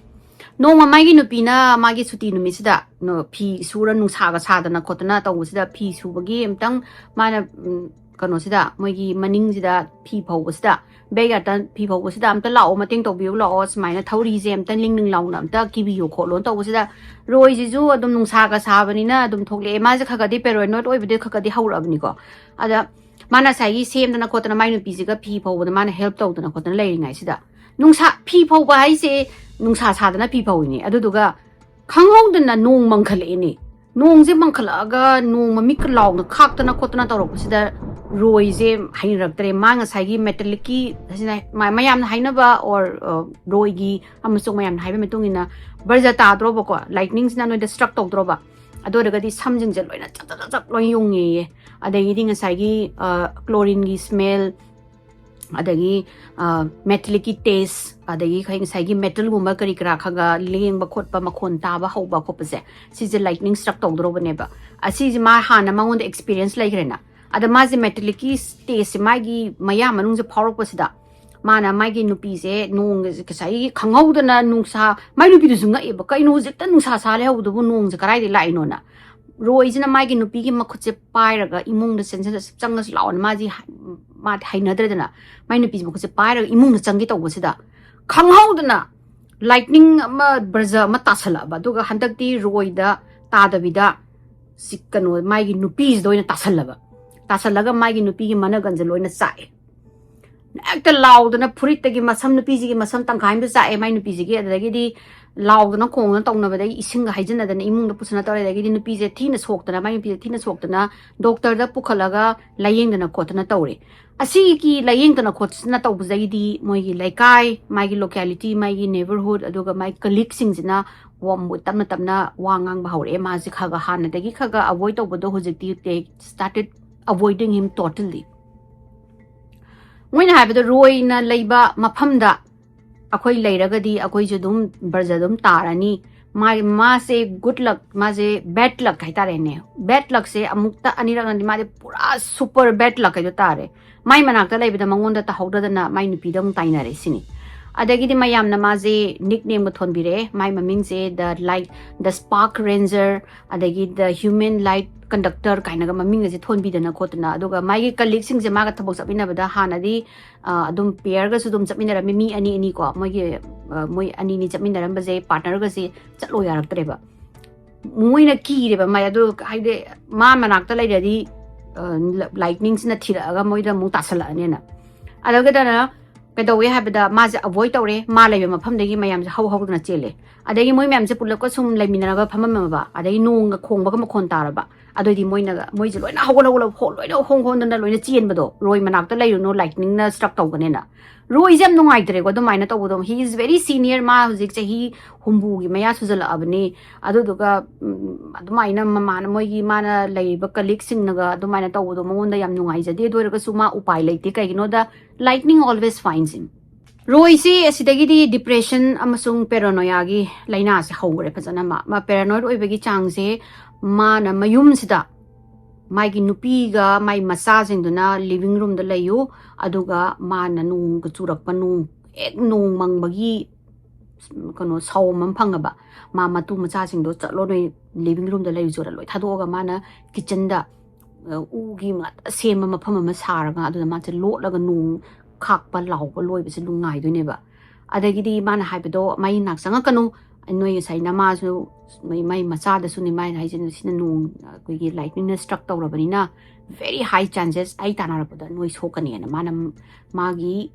ꯅꯣꯡꯃ ꯃꯥꯒꯤ ꯅꯨꯄꯤꯅ ꯃꯥꯒꯤ ꯁꯨꯇꯤ ꯅꯨꯃꯤꯠꯁꯤꯗ, ꯅꯣ-, ꯐꯤ ꯁꯨꯔ ꯅꯨꯡꯁꯥꯒ ꯁꯥꯗꯅ ꯈꯣꯠꯇꯅ ꯇꯧꯕꯁꯤꯗ, ꯐꯤ ꯁꯨꯕꯒꯤ ꯑꯝꯇꯪ ꯃꯥꯅ, ꯎꯝ, ꯀꯩꯅꯣꯁꯤꯗ, ꯃꯣꯏꯒꯤ ꯃꯅꯤꯡꯁꯤꯗ ꯐꯤ ꯐꯧꯕꯁꯤꯗ, backyard ꯇ ꯐꯤ ꯐꯧꯕꯁꯤꯗ, "ꯑꯝꯇ ꯂꯥꯛꯑꯣ, ꯃꯇꯦꯡ ꯇꯧꯕꯤꯌꯨ ꯂꯥꯛꯑꯣ, ꯁꯨꯃꯥꯏꯅ ꯊꯧꯔꯤꯁꯦ ꯑꯝꯇ ꯂꯤꯡ ꯂꯤꯡ ꯂꯥꯎꯅ ꯑꯝꯇ ꯀꯤꯕꯤꯌꯣ ꯈꯣꯠꯂꯣꯅ" ꯇꯧꯕꯁꯤꯗ, ꯔꯣꯏꯁꯤꯁꯨ ꯑꯗꯨꯝ ꯅꯨꯡꯁꯥꯒ ꯁꯥꯕꯅꯤꯅ ꯑꯗꯨꯝ ꯊꯣꯛꯂꯛꯑꯦ꯫ ꯃꯥꯁꯦ ꯈꯔ ꯈꯔꯗꯤ paranoid ꯑꯣꯏꯕꯗꯤ ꯈꯔ ꯈꯔꯗꯤ ꯍꯧꯔꯛꯑꯕꯅꯤꯀꯣ꯫ ꯑꯗ ꯃꯥꯅ ꯉꯁꯥꯏꯒꯤ ꯁꯦꯝꯗꯅ ꯈꯣꯠꯇꯅ ꯃꯥꯏ ꯅꯨꯄꯤꯁꯤꯒ ꯐꯤ ꯐꯧꯕꯗ ꯃꯥꯅ help ꯇꯧꯗꯅ ꯈꯣꯠꯇꯅ ꯂꯩꯔꯤꯉꯩꯁꯤꯗ, ꯅꯨꯡꯁꯥ, ꯐꯤ ꯐꯧꯕ ꯍꯥꯏꯁꯦ ꯅꯨꯡꯁꯥ ꯁꯥꯗꯅ ꯐꯤ ꯐꯧꯏꯅꯦ꯫ ꯑꯗꯨꯗꯨꯒ ꯈꯪꯍꯧꯗꯅ ꯅꯣꯡ ꯃꯪꯈꯠꯂꯛꯑꯦꯅꯦ꯫ ꯅꯣꯡꯁꯦ ꯃꯪꯈꯠꯂꯛꯑꯒ ꯅꯣꯡ ꯃꯃꯤꯠꯀ ꯂꯥꯎꯅ ꯈꯥꯛꯇꯅ ꯈꯣꯠꯇꯅ ꯇꯧꯔꯛꯄꯁꯤꯗ ꯔꯣꯏꯁꯦ ꯍꯩꯅꯔꯛꯇ꯭ꯔꯦ꯫ ꯃꯥ ꯉꯁꯥꯏꯒꯤ metallic ꯀꯤ, ꯑꯁꯤꯅ ꯃ-, ꯃꯌꯥꯝꯅ ꯍꯥꯏꯅꯕ or, ꯑ, ꯔꯣꯏꯒꯤ ꯑꯃꯁꯨꯡ ꯃꯌꯥꯝꯅ ꯍꯥꯏꯕ ꯃꯇꯨꯡ ꯏꯟꯅ ꯕꯔꯖ ꯇꯥꯗ꯭ꯔꯣꯕꯀꯣ, lightning ꯁꯤꯅ ꯅꯣꯏꯗ struck ꯇꯧꯗ꯭ꯔꯣꯕ, ꯑꯗꯨ ꯑꯣꯏꯔꯒꯗꯤ ꯁꯝꯁꯤꯡꯁꯦ ꯂꯣꯏꯅ ꯆꯞ ꯆꯞ ꯆꯞ ꯆꯞ ꯂꯣꯏ ꯌꯨꯡꯉꯦꯌꯦ꯫ ꯑꯗꯒꯤꯗꯤ ꯉꯁꯥꯏꯒꯤ ꯀ꯭ꯂꯣꯔꯤꯟꯒꯤ ꯁ꯭ꯃꯦꯜ, ꯑꯗꯒꯤ ꯃꯦꯇꯂꯤꯛꯀꯤ ꯇꯦꯁ, ꯑꯗꯒꯤ ꯑꯩꯈꯣꯏ ꯉꯁꯥꯏꯒꯤ ꯃꯦꯇꯜꯒꯨꯝꯕ ꯀꯔꯤ ꯀꯔꯥ ꯈꯔ ꯈꯔ ꯂꯦꯡꯕ ꯈꯣꯠꯄ, ꯃꯈꯣꯟ ꯇꯥꯕ ꯍꯧꯕ ꯈꯣꯠꯄꯁꯦ, ꯁꯤꯁꯦ ꯂꯥꯏꯠꯅꯤꯡ ꯁ꯭ꯇ꯭ꯔꯛ ꯇꯧꯗꯧꯔꯕꯅꯦꯕ꯫ ꯑꯁꯤꯁꯦ ꯃꯥ ꯍꯥꯟꯅ ꯃꯉꯣꯟꯗ ꯑꯦꯛꯁꯄꯤꯔꯤꯌꯦꯟꯁ ꯂꯩꯈ꯭ꯔꯦꯅ꯫ ꯑꯗ ꯃꯥꯁꯦ ꯃꯦꯇꯂꯤꯛꯀꯤ ꯇꯦꯁꯁꯦ ꯃꯥꯒꯤ ꯃꯌꯥ ꯃꯅꯨꯡꯁꯦ ꯐꯥꯎꯔꯛꯄꯁꯤꯗ, ꯃꯥꯅ ꯃꯥꯒꯤ ꯅꯨꯄꯤꯁꯦ ꯅꯣꯡ ꯉꯁꯥꯏꯒꯤ ꯈꯪꯍꯧꯗꯅ ꯅꯨꯡꯁꯥ, ꯃꯥꯏ ꯅꯨꯄꯤꯗꯨꯁꯨ ꯉꯛꯑꯦꯕ, "ꯀꯩꯅꯣ ꯍꯧꯖꯤꯛꯇ ꯅꯨꯡꯁꯥ ꯁꯥ ꯂꯩꯍꯧꯕꯗꯨꯕꯨ ꯅꯣꯡꯁꯦ ꯀꯗꯥꯏꯗꯒꯤ ꯂꯥꯛꯏꯅꯣꯅ?" ꯔꯣꯏꯁꯤꯅ ꯃꯥꯒꯤ ꯅꯨꯄꯤꯒꯤ ꯃꯈꯨꯠꯁꯦ ꯄꯥꯏꯔꯒ ꯏꯃꯨꯡꯗ ꯆꯪꯁꯤꯜꯂ-, "ꯆꯪꯉꯁꯤ ꯂꯥꯛꯑꯣꯅ", ꯃꯥꯁꯤ ꯍ-, ꯃꯥꯗꯤ ꯍꯩꯅꯗ꯭ꯔꯦꯗꯅ, ꯃꯥꯏ ꯅꯨꯄꯤꯒꯤ ꯃꯈꯨꯠꯁꯦ ꯄꯥꯏꯔꯒ ꯏꯃꯨꯡꯗ ꯆꯪꯒꯦ ꯇꯧꯕꯁꯤꯗ, ꯈꯪꯍꯧꯗꯅ ꯂꯥꯏꯠꯅꯤꯡ ꯑꯃ, ꯕ꯭ꯔꯖ ꯑꯃ ꯇꯥꯁꯜꯂꯛꯑꯕ꯫ ꯑꯗꯨꯒ ꯍꯟꯗꯛꯇꯤ ꯔꯣꯏꯗ ꯇꯥꯗꯕꯤꯗ ꯁꯤ ꯀꯩꯅꯣ, ꯃꯥꯒꯤ ꯅꯨꯄꯤꯁꯤꯗ ꯑꯣꯏꯅ ꯇꯥꯁꯜꯂꯕ꯫ ꯇꯥꯁꯜꯂꯒ ꯃꯥꯒꯤ ꯅꯨꯄꯤꯒꯤ ꯃꯅꯒꯟꯁꯦ ꯂꯣꯏꯅ ꯆꯥꯛꯑꯦ꯫ ꯍꯦꯛꯇ ꯂꯥꯎꯗꯅ ꯐꯨꯔꯤꯠꯇꯒꯤ ꯃꯁꯝ, ꯅꯨꯄꯤꯁꯤꯒꯤ ꯃꯁꯝ ꯇꯪꯈꯥꯏ ꯑꯃꯁꯨ ꯆꯥꯛꯑꯦ ꯃꯥꯏ ꯅꯨꯄꯤꯁꯤꯒꯤ꯫ ꯑꯗꯨꯗꯒꯤꯗꯤ ꯂꯥꯎꯗꯅ ꯈꯣꯡꯗꯅ ꯇꯧꯅꯕꯗꯒꯤ ꯏꯁꯤꯡꯒ ꯍꯩꯖꯤꯟꯅꯗꯅ ꯏꯃꯨꯡꯗ ꯄꯨꯁꯟꯅ ꯇꯧꯔꯦ꯫ ꯑꯗꯒꯤꯗꯤ ꯅꯨꯄꯤꯁꯦ ꯊꯤꯅ ꯁꯣꯛꯇꯅ, ꯃꯥꯏ ꯅꯨꯄꯤꯁꯦ ꯊꯤꯅ ꯁꯣꯛꯇꯅ ꯗꯣꯛꯇꯔꯗ ꯄꯨꯈꯠꯂꯒ ꯂꯥꯌꯦꯡꯗꯅ ꯈꯣꯠꯇꯅ ꯇꯧꯔꯦ꯫ ꯑꯁꯤꯒꯤ ꯂꯥꯌꯦꯡꯗꯅ ꯈꯣꯠꯇꯅ ꯇꯧꯕꯗꯒꯤꯗꯤ ꯃꯣꯏꯒꯤ ꯂꯩꯀꯥꯏ, ꯃꯥꯒꯤ ꯂꯣꯀꯦꯂꯤꯇꯤ, ꯃꯥꯒꯤ ꯅꯦꯕꯔꯍꯨꯗ, ꯑꯗꯨꯒ ꯃꯥꯒꯤ ꯀꯂꯤꯛꯁꯤꯡꯁꯤꯅ ꯋꯥ-, ꯇꯞꯅ ꯇꯞꯅ ꯋꯥ ꯉꯥꯡꯕ ꯍꯧꯔꯛꯑꯦ꯫ ꯃꯥꯁꯦ ꯈꯔ ꯈꯔ ꯍꯥꯟꯅꯗꯒꯤ ꯈꯔ ꯈꯔ ꯑꯦꯚꯣꯏꯗ ꯇꯧꯕꯗꯣ ꯍꯧꯖꯤꯛꯇꯤ they started avoiding him totally꯫ ꯃꯣꯏꯅ ꯍꯥꯏꯕꯗ ꯔꯣꯏꯅ ꯂꯩꯕ ꯃꯐꯝꯗ ꯑꯩꯈꯣꯏ ꯂꯩꯔꯒꯗꯤ ꯑꯩꯈꯣꯏꯁꯨ ꯑꯗꯨꯝ ꯕ꯭ꯔꯖ ꯑꯗꯨꯝ ꯇꯥꯔꯅꯤ꯫ ꯃꯥ-, ꯃꯥꯁꯦ ꯒꯨꯗ ꯂꯛ, ꯃꯥꯁꯦ ꯕꯦꯗ ꯂꯛ ꯍꯥꯏꯇꯥꯔꯦꯅꯦ꯫ ꯕꯦꯗ ꯂꯛꯁꯦ ꯑꯃꯨꯛꯇ ꯑꯅꯤꯔꯛ ꯅꯠꯇꯦ, ꯃꯥꯗꯤ ꯄꯨꯔꯥ ꯁꯨꯄꯔ ꯕꯦꯗ ꯂꯛ ꯍꯥꯏꯗꯣ ꯇꯥꯔꯦ꯫ ꯃꯥꯏ ꯃꯅꯥꯛꯇ ꯂꯩꯕꯗ ꯃꯉꯣꯟꯗ ꯇꯥꯍꯧꯗꯗꯅ ꯃꯥꯏ ꯅꯨꯄꯤꯗ ꯑꯃꯨꯛ ꯇꯥꯏꯅꯔꯦ ꯁꯤꯅꯤ꯫ ꯑꯗꯒꯤꯗꯤ ꯃꯌꯥꯝꯅ ꯃꯥꯁꯦ ꯅꯤꯛ ꯅꯦꯝꯒ ꯊꯣꯟꯕꯤꯔꯛꯑꯦ꯫ ꯃꯥꯏ ꯃꯃꯤꯡꯁꯦ the light, the spark ranger, ꯑꯗꯒꯤ the human light conductor ꯀꯥꯏꯅꯒ ꯃꯃꯤꯡ ꯑꯁꯦ ꯊꯣꯟꯕꯤꯗꯅ ꯈꯣꯠꯇꯅ, ꯑꯗꯨꯒ ꯃꯥꯒꯤ ꯀꯂꯤꯛꯁꯤꯡꯁꯦ ꯃꯥꯒ ꯊꯕꯛ ꯆꯠꯃꯤꯟꯅꯕꯗ ꯍꯥꯟꯅꯗꯤ, ꯑ, ꯑꯗꯨꯝ ꯄꯦꯌꯔꯒꯁꯨ ꯑꯗꯨꯝ ꯆꯠꯃꯤꯟꯅꯔꯝꯃꯤ, ꯃꯤ ꯑꯅꯤ ꯑꯅꯤ ꯀꯣ, ꯃꯣꯏꯒꯤ, ꯑ, ꯃꯣꯏ ꯑꯅꯤ ꯑꯅꯤ ꯆꯠꯃꯤꯟꯅꯔꯝꯕꯁꯦ ꯄꯥꯔꯠꯅꯔꯒꯁꯦ ꯆꯠꯂꯣ ꯌꯥꯔꯛꯇ꯭ꯔꯦꯕ꯫ ꯃꯣꯏꯅ ꯀꯤꯔꯦꯕ ꯃꯥꯏ, ꯑꯗꯨ ꯍꯥꯏꯗꯤ ꯃꯥ ꯃꯅꯥꯛꯇ ꯂꯩꯔꯗꯤ, ꯑ, ꯂꯥꯏꯠꯅꯤꯡꯁꯤꯅ ꯊꯤꯔꯛꯑꯒ ꯃꯣꯏꯗ ꯑꯃꯨꯛ ꯇꯥꯁꯜꯂꯛꯑꯅꯦꯅ꯫ ꯑꯗꯨꯒꯗꯅ ꯀꯩꯗꯧꯋꯦ ꯍꯥꯏꯕꯗ ꯃꯥꯁꯦ ꯑꯦꯚꯣꯏꯗ ꯇꯧꯔꯦ, ꯃꯥ ꯂꯩꯕ ꯃꯐꯝꯗꯒꯤ ꯃꯌꯥꯝꯁꯦ ꯍꯧ ꯍꯧꯗꯅ ꯆꯦꯜꯂꯦ꯫ ꯑꯗꯒꯤ ꯃꯣꯏ ꯃꯌꯥꯝꯁꯦ ꯄꯨꯜꯂꯞꯀ ꯁꯨꯝ ꯂꯩꯃꯤꯟꯅꯔꯒ ꯐꯝꯃꯝꯃꯕ, ꯑꯗꯒꯤ ꯅꯣꯡꯒ ꯈꯣꯡꯕꯒ ꯃꯈꯣꯟ ꯇꯥꯔꯕ, ꯑꯗꯨꯑꯣꯏꯗꯤ ꯃꯣꯏꯅ, ꯃꯣꯏꯁꯦ ꯂꯣꯏꯅ ꯍꯧꯒꯠ ꯍꯧꯒꯠꯂ ꯍꯣ-, ꯂꯣꯏꯅ ꯍꯣꯡ ꯍꯣꯟꯗꯅ ꯂꯣꯏꯅ ꯆꯦꯟꯕꯗꯣ, ꯔꯣꯏ ꯃꯅꯥꯛꯇ ꯂꯩꯔꯨꯅꯨ, ꯂꯥꯏꯠꯅꯤꯡꯅ ꯁ꯭ꯇ꯭ꯔꯛ ꯇꯧꯒꯅꯦꯅ꯫ ꯔꯣꯏꯁꯦ ꯌꯥꯝ ꯅꯨꯡꯉꯥꯏꯇ꯭ꯔꯦꯀꯣ ꯑꯗꯨꯃꯥꯏꯅ ꯇꯧꯕꯗꯣ꯫ He is very senior, ꯃꯥ ꯍꯧꯖꯤꯛ ꯆꯍꯤ ꯍꯨꯝꯐꯨꯒꯤ ꯃꯌꯥ ꯁꯨꯖꯜꯂꯛꯑꯕꯅꯤ꯫ ꯑꯗꯨꯗꯨꯒ, ꯎꯝ, ꯑꯗꯨꯃꯥꯏꯅ ꯃꯃꯥꯅ, ꯃꯣꯏꯒꯤ ꯃꯥꯅ ꯂꯩꯔꯤꯕ ꯀꯂꯤꯛꯁꯤꯡꯅꯒ ꯑꯗꯨꯃꯥꯏꯅ ꯇꯧꯕꯗꯣ ꯃꯉꯣꯟꯗ ꯌꯥꯝ ꯅꯨꯡꯉꯥꯏꯖꯗꯦ꯫ ꯑꯗꯨ ꯑꯣꯏꯔꯒꯁꯨ ꯃꯥ ꯎꯄꯥꯏ ꯂꯩꯇꯦ꯫ ꯀꯩꯒꯤꯅꯣꯗ, lightning always finds him. ꯔꯣꯏꯁꯤ ꯑꯁꯤꯗꯒꯤꯗꯤ depression ꯑꯃꯁꯨꯡ paranoiaꯒꯤ ꯂꯥꯏꯅꯥꯁꯦ ꯍꯧꯈ꯭ꯔꯦ ꯐꯖꯅ꯫ ꯃꯥ, ꯃꯥ paranoid ꯑꯣꯏꯕꯒꯤ ꯆꯥꯡꯁꯦ, ꯃꯥꯅ ꯃꯌꯨꯝꯁꯤꯗ ꯃꯥꯒꯤ ꯅꯨꯄꯤꯒ ꯃꯥꯏ ꯃꯆꯥꯁꯤꯡꯗꯨꯅ living roomꯗ ꯂꯩꯌꯨ, ꯑꯗꯨꯒ ꯃꯥꯅ ꯅꯣꯡꯒ ꯆꯨꯔꯛꯄ, ꯅꯣꯡ, ꯍꯦꯛ ꯅꯣꯡ ꯃꯪꯕꯒꯤ, ꯀꯩꯅꯣ, ꯁꯥꯎꯝ ꯑꯃ ꯐꯪꯉꯕ, ꯃꯥ ꯃꯇꯨ ꯃꯆꯥꯁꯤꯡꯗꯣ "ꯆꯠꯂꯣ, ꯅꯣꯏ living roomꯗ ꯂꯩꯌꯨ" ꯆꯣꯔ ꯂꯣꯏ ꯊꯥꯗꯣꯛꯑꯒ ꯃꯥꯅ kitchenꯗ, ꯑ, ꯎꯒꯤ ꯉꯥꯛꯇ ꯁꯦꯝꯕ ꯃꯐꯝ ꯑꯃ ꯁꯥꯔꯒ ꯑꯗꯨꯗ ꯃꯥꯁꯦ ꯂꯣꯠꯂꯒ ꯅꯣꯡ ꯈꯥꯛꯄ ꯂꯥꯎꯕ ꯂꯣꯏꯕꯁꯦ ꯅꯨꯡꯉꯥꯏꯗꯣꯏꯅꯦꯕ꯫ ꯑꯗꯒꯤꯗꯤ ꯃꯥꯅ ꯍꯥꯏꯕꯗꯣ, "ꯃꯩ ꯅꯥꯛ ꯆꯪꯉꯛꯀꯅꯨ, ꯅꯣꯏ ꯉꯁꯥꯏ ꯅꯃꯥꯁꯨ, ꯃꯩ, ꯃꯩ ꯃꯆꯥꯗꯁꯨꯅꯤ ꯃꯥꯅ ꯍꯥꯏꯁꯦ, ꯁꯤꯅ ꯅꯣꯡ, ꯑꯩꯈꯣꯏꯒꯤ lightningꯅ struck ꯇꯧꯔꯕꯅꯤꯅ very high chances ꯑꯩ ꯇꯥꯟꯅꯔꯛꯄꯗ ꯅꯣꯏ ꯁꯣꯛꯀꯅꯤꯅ" ꯃꯥꯅ ꯃꯥꯒꯤ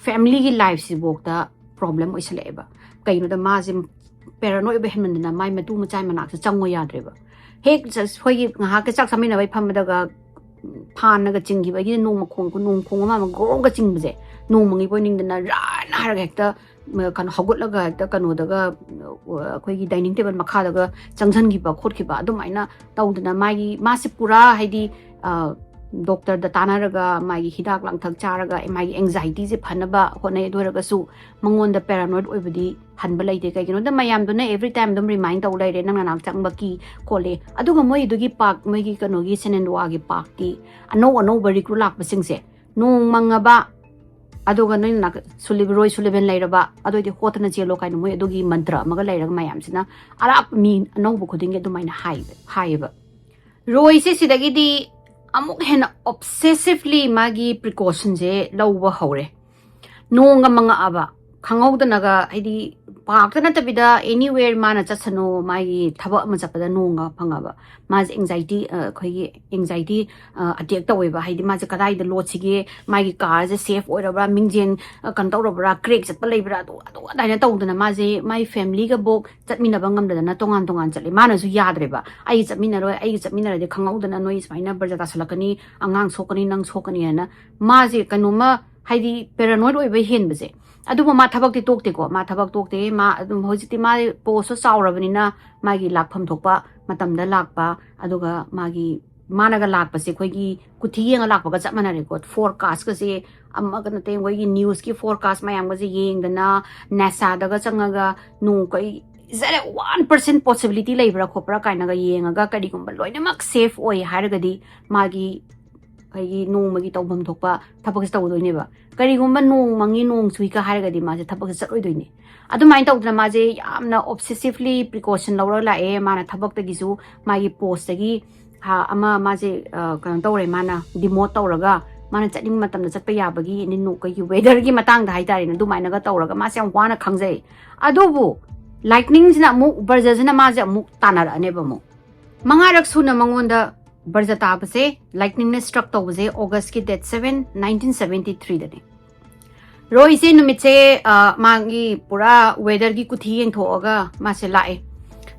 familyꯒꯤ lifeꯁꯤꯐꯥꯎꯗ problem ꯑꯣꯏꯁꯜꯂꯛꯑꯦꯕ꯫ ꯀꯩꯒꯤꯅꯣꯗ ꯃꯥꯁꯦ paranoid ꯑꯣꯏꯕ ꯍꯦꯟꯃꯟꯗꯅ ꯃꯥꯏ ꯃꯇꯨ ꯃꯆꯥꯏ ꯃꯅꯥꯛꯁꯦ ꯆꯪꯉꯣ ꯌꯥꯗ꯭ꯔꯦꯕ꯫ ꯍꯦꯛ just ꯑꯩꯈꯣꯏꯒꯤ ꯉꯥꯏꯍꯥꯛꯀꯤ ꯆꯥꯛ ꯆꯥꯃꯤꯟꯅꯕꯩ ꯐꯝꯕꯗꯒ ꯐꯥꯟꯅꯒ ꯆꯤꯡꯈꯤꯕꯒꯤ ꯅꯣꯡ ꯃꯈꯣꯡ, ꯅꯣꯡ ꯈꯣꯡ ꯑꯃ, ꯑꯃ ꯒ꯭ꯔꯣꯡꯒ ꯆꯤꯡꯕꯁꯦ, ꯅꯣꯡ ꯃꯪꯉꯤꯕꯣꯏ ꯅꯤꯡꯗꯅ ꯔꯟ ꯍꯥꯏꯔꯒ ꯍꯦꯛꯇ, ꯃ-, ꯀꯩꯅꯣ, ꯍꯧꯒꯠꯂꯒ ꯍꯦꯛꯇ ꯀꯩꯅꯣꯗꯒ, ꯑ, ꯑꯩꯈꯣꯏꯒꯤ dining table ꯃꯈꯥꯗꯒ ꯆꯪꯁꯤꯟꯈꯤꯕ ꯈꯣꯠꯈꯤꯕ ꯑꯗꯨꯃꯥꯏꯅ ꯇꯧꯗꯅ ꯃꯥꯒꯤ, ꯃꯥꯁꯦ ꯄꯨꯔꯥ ꯍꯥꯏꯗꯤ, ꯑ, doctorꯗ ꯇꯥꯟꯅꯔꯒ ꯃꯥꯒꯤ ꯍꯤꯗꯥꯛ ꯂꯥꯡꯊꯛ ꯆꯥꯔꯒ ꯃꯥꯒꯤ anxietyꯁꯦ ꯐꯅꯕ ꯍꯣꯠꯅꯩ꯫ ꯑꯗꯨ ꯑꯣꯏꯔꯒꯁꯨ ꯃꯉꯣꯟꯗ paranoid ꯑꯣꯏꯕꯗꯤ ꯍꯟꯕ ꯂꯩꯇꯦ꯫ ꯀꯩꯒꯤꯅꯣꯗ ꯃꯌꯥꯝꯗꯨꯅ every time ꯑꯗꯨꯝ remind ꯇꯧ ꯂꯩꯔꯦ, "ꯅꯪ ꯅꯅꯥꯛ ꯆꯪꯕ ꯀꯤ ꯈꯣꯠꯂꯦ"꯫ ꯑꯗꯨꯒ ꯃꯣꯏ ꯑꯗꯨꯒꯤ park, ꯃꯣꯏꯒꯤ ꯀꯩꯅꯣꯒꯤ Shenandoahꯒꯤ parkꯀꯤ ꯑꯅꯧ ꯑꯅꯧꯕ recruit ꯂꯥꯛꯄꯁꯤꯡꯁꯦ ꯅꯣꯡ ꯃꯪꯉꯕ, ꯑꯗꯨꯒ ꯅꯣꯏ ꯅꯥꯛ-, ꯁꯨꯂꯤꯕ-, ꯔꯣꯏ ꯁꯨꯂꯤꯕꯦꯟ ꯂꯩꯔꯕ, ꯑꯗꯨꯑꯣꯏꯗꯤ ꯍꯣꯠꯇꯅ ꯆꯦꯜꯂꯣ ꯀꯥꯏꯅ ꯃꯣꯏ ꯑꯗꯨꯒꯤ ꯃꯟꯇ꯭ꯔ ꯑꯃꯒ ꯂꯩꯔꯒ ꯃꯌꯥꯝꯁꯤꯅ ꯑꯔꯥꯞꯄ ꯃꯤ ꯑꯅꯧꯕ ꯈꯨꯗꯤꯡꯒꯤ ꯑꯗꯨꯃꯥꯏꯅ ꯍꯥꯏꯕ, ꯍꯥꯏꯌꯦꯕ꯫ ꯔꯣꯏꯁꯦ ꯁꯤꯗꯒꯤꯗꯤ ꯑꯃꯨꯛ ꯍꯦꯟꯅ obsessively ꯃꯥꯒꯤ precautionꯁꯦ ꯂꯧꯕ ꯍꯧꯔꯦ꯫ ꯅꯣꯡꯒ ꯃꯪꯉꯛꯑꯕ, ꯈꯪꯍꯧꯗꯅꯒ, ꯍꯥꯏꯗꯤ, ꯄꯥꯔꯛꯇ ꯅꯠꯇꯕꯤꯗ anywhere ꯃꯥꯅ ꯆꯠꯁꯅꯨ, ꯃꯥꯒꯤ ꯊꯕꯛ ꯑꯃ ꯆꯠꯄꯗ ꯅꯣꯡꯒ ꯐꯪꯉꯕ, ꯃꯥꯁꯦ anxiety, ꯑ, ꯑꯩꯈꯣꯏꯒꯤ anxiety, ꯑ, attack ꯇꯧꯋꯦꯕ꯫ ꯍꯥꯏꯗꯤ ꯃꯥꯁꯦ ꯀꯗꯥꯏꯗ ꯂꯣꯠꯁꯤꯒꯦ, ꯃꯥꯒꯤ ꯀꯥꯔꯁꯦ ꯁꯦꯐ ꯑꯣꯏꯔꯕ꯭ꯔꯥ, ꯃꯤꯡꯖꯦꯜ, ꯑ, ꯀꯩꯅꯣ ꯇꯧꯔꯕ꯭ꯔꯥ, ꯀ꯭ꯔꯦꯛ ꯆꯠꯄ ꯂꯩꯕ꯭ꯔꯥ, ꯑꯗꯨ ꯑꯗꯨ ꯑꯗꯥꯏꯅ ꯇꯧꯗꯅ ꯃꯥꯁꯦ ꯃꯥꯒꯤ ꯐꯦꯃꯤꯂꯤꯒꯕꯨ ꯆꯠꯃꯤꯟꯅꯕ ꯉꯝꯗꯗꯅ ꯇꯣꯉꯥꯟ ꯇꯣꯉꯥꯟ ꯆꯠꯂꯦ꯫ ꯃꯥꯅꯁꯨ ꯌꯥꯗ꯭ꯔꯦꯕ, "ꯑꯩ ꯆꯠꯃꯤꯟꯅꯔꯣꯏ, ꯑꯩꯒ ꯆꯠꯃꯤꯟꯅꯔꯗꯤ ꯈꯪꯍꯧꯗꯅ ꯅꯣꯏ ꯁꯨꯃꯥꯏꯅ ꯕ꯭ꯔꯖꯥ ꯇꯥꯁꯜꯂꯛꯀꯅꯤ, ꯑꯉꯥꯡ ꯁꯣꯛꯀꯅꯤ, ꯅꯪ ꯁꯣꯛꯀꯅꯤ" ꯍꯥꯏꯅ ꯃꯥꯁꯦ ꯀꯩꯅꯣꯝꯃ, ꯍꯥꯏꯗꯤ paranoid ꯑꯣꯏꯕ ꯍꯦꯟꯕꯁꯦ꯫ ꯑꯗꯨꯕꯨ ꯃꯥ ꯊꯕꯛꯇꯤ ꯇꯣꯛꯇꯦꯀꯣ, ꯃꯥ ꯊꯕꯛ ꯇꯣꯛꯇꯦ꯫ ꯃꯥ ꯑꯗꯨꯝ ꯍꯧꯖꯤꯛꯇꯤ ꯃꯥ ꯄꯣꯁꯁꯨ ꯆꯥꯎꯔꯕꯅꯤꯅ ꯃꯥꯒꯤ ꯂꯥꯛꯐꯝ ꯊꯣꯛꯄ ꯃꯇꯝꯗ ꯂꯥꯛꯄ, ꯑꯗꯨꯒ ꯃꯥꯒꯤ, ꯃꯥꯅꯒ ꯂꯥꯛꯄꯁꯦ ꯑꯩꯈꯣꯏꯒꯤ ꯀꯨꯊꯤ ꯌꯦꯡꯉ ꯂꯥꯛꯄꯒ ꯆꯞ ꯃꯥꯟꯅꯔꯦꯀꯣ꯫ ꯐꯣꯔꯀꯥꯁꯀꯁꯦ ꯑꯃꯒ ꯅꯠꯇꯦ, ꯑꯩꯈꯣꯏꯒꯤ ꯅ꯭ꯌꯨꯁꯀꯤ ꯐꯣꯔꯀꯥꯁ ꯃꯌꯥꯝꯒꯁꯦ ꯌꯦꯡꯗꯅ, ꯅꯥꯁꯥꯗꯒ ꯆꯪꯉꯒ ꯅꯣꯡ ꯀꯩ, is there a one percent possibility ꯂꯩꯕ꯭ꯔꯥ ꯈꯣꯠꯄ꯭ꯔꯥ ꯀꯥꯏꯅꯒ ꯌꯦꯡꯉꯒ, ꯀꯔꯤꯒꯨꯝꯕ ꯂꯣꯏꯅꯃꯛ ꯁꯦꯐ ꯑꯣꯏ ꯍꯥꯏꯔꯒꯗꯤ ꯃꯥꯒꯤ ꯑꯩꯈꯣꯏꯒꯤ ꯅꯣꯡꯃꯒꯤ ꯇꯧꯐꯝ ꯊꯣꯛꯄ ꯊꯕꯛꯁꯦ ꯇꯧꯒꯗꯣꯏꯅꯦꯕ꯫ ꯀꯔꯤꯒꯨꯝꯕ ꯅꯣꯡ ꯃꯪꯉꯤ, ꯅꯣꯡ ꯆꯨꯏꯀ ꯍꯥꯏꯔꯒꯗꯤ ꯃꯥꯁꯦ ꯊꯕꯛꯁꯦ ꯆꯠꯂꯣꯏꯗꯣꯏꯅꯦ꯫ ꯑꯗꯨꯃꯥꯏꯅ ꯇꯧꯗꯅ ꯃꯥꯁꯦ ꯌꯥꯝꯅ obsessively precaution ꯂꯧꯔꯒ ꯂꯥꯛꯑꯦ꯫ ꯃꯥꯅ ꯊꯕꯛꯇꯒꯤꯁꯨ, ꯃꯥꯒꯤ ꯄꯣꯁꯇꯒꯤ, ꯍꯥ, ꯑꯃ ꯃꯥꯁꯦ, ꯑ, ꯀꯩꯅꯣ ꯇꯧꯔꯦ, ꯃꯥꯅ demote ꯇꯧꯔꯒ ꯃꯥꯅ ꯆꯠꯅꯤꯡꯕ ꯃꯇꯝꯗ ꯆꯠꯄ ꯌꯥꯕꯒꯤ, ꯅꯤꯅꯨ-, ꯑꯩꯈꯣꯏꯒꯤ weatherꯒꯤ ꯃꯇꯥꯡꯗ ꯍꯥꯏꯇꯥꯔꯦꯅꯦ, ꯑꯗꯨꯃꯥꯏꯅꯒ ꯇꯧꯔꯒ ꯃꯥꯁꯦ ꯌꯥꯝ ꯋꯥꯅ ꯈꯪꯖꯩ꯫ ꯑꯗꯨꯕꯨ ꯂꯥꯏꯠꯅꯤꯡꯁꯤꯅ ꯑꯃꯨꯛ, ꯕ꯭ꯔꯖꯁꯤꯅ ꯃꯥꯁꯦ ꯑꯃꯨꯛ ꯇꯥꯟꯅꯔꯛꯑꯅꯦꯕ꯫ ꯑꯃꯨꯛ ꯃꯉꯥꯔꯛ ꯁꯨꯅ ꯃꯉꯣꯟꯗ ꯕ꯭ꯔꯖ ꯇꯥꯕꯁꯦ, ꯂꯥꯏꯠꯅꯤꯡꯅ struck ꯇꯧꯕꯁꯦ Augustꯀꯤ date seven, nineteen seventy threeꯗꯅꯦ꯫ ꯔꯣꯏꯁꯦ ꯅꯨꯃꯤꯠꯁꯦ, ꯑ, ꯃꯥꯒꯤ ꯄꯨꯔꯥ weatherꯒꯤ ꯀꯨꯊꯤ ꯌꯦꯡꯊꯣꯛꯑꯒ ꯃꯥꯁꯦ ꯂꯥꯛꯑꯦ꯫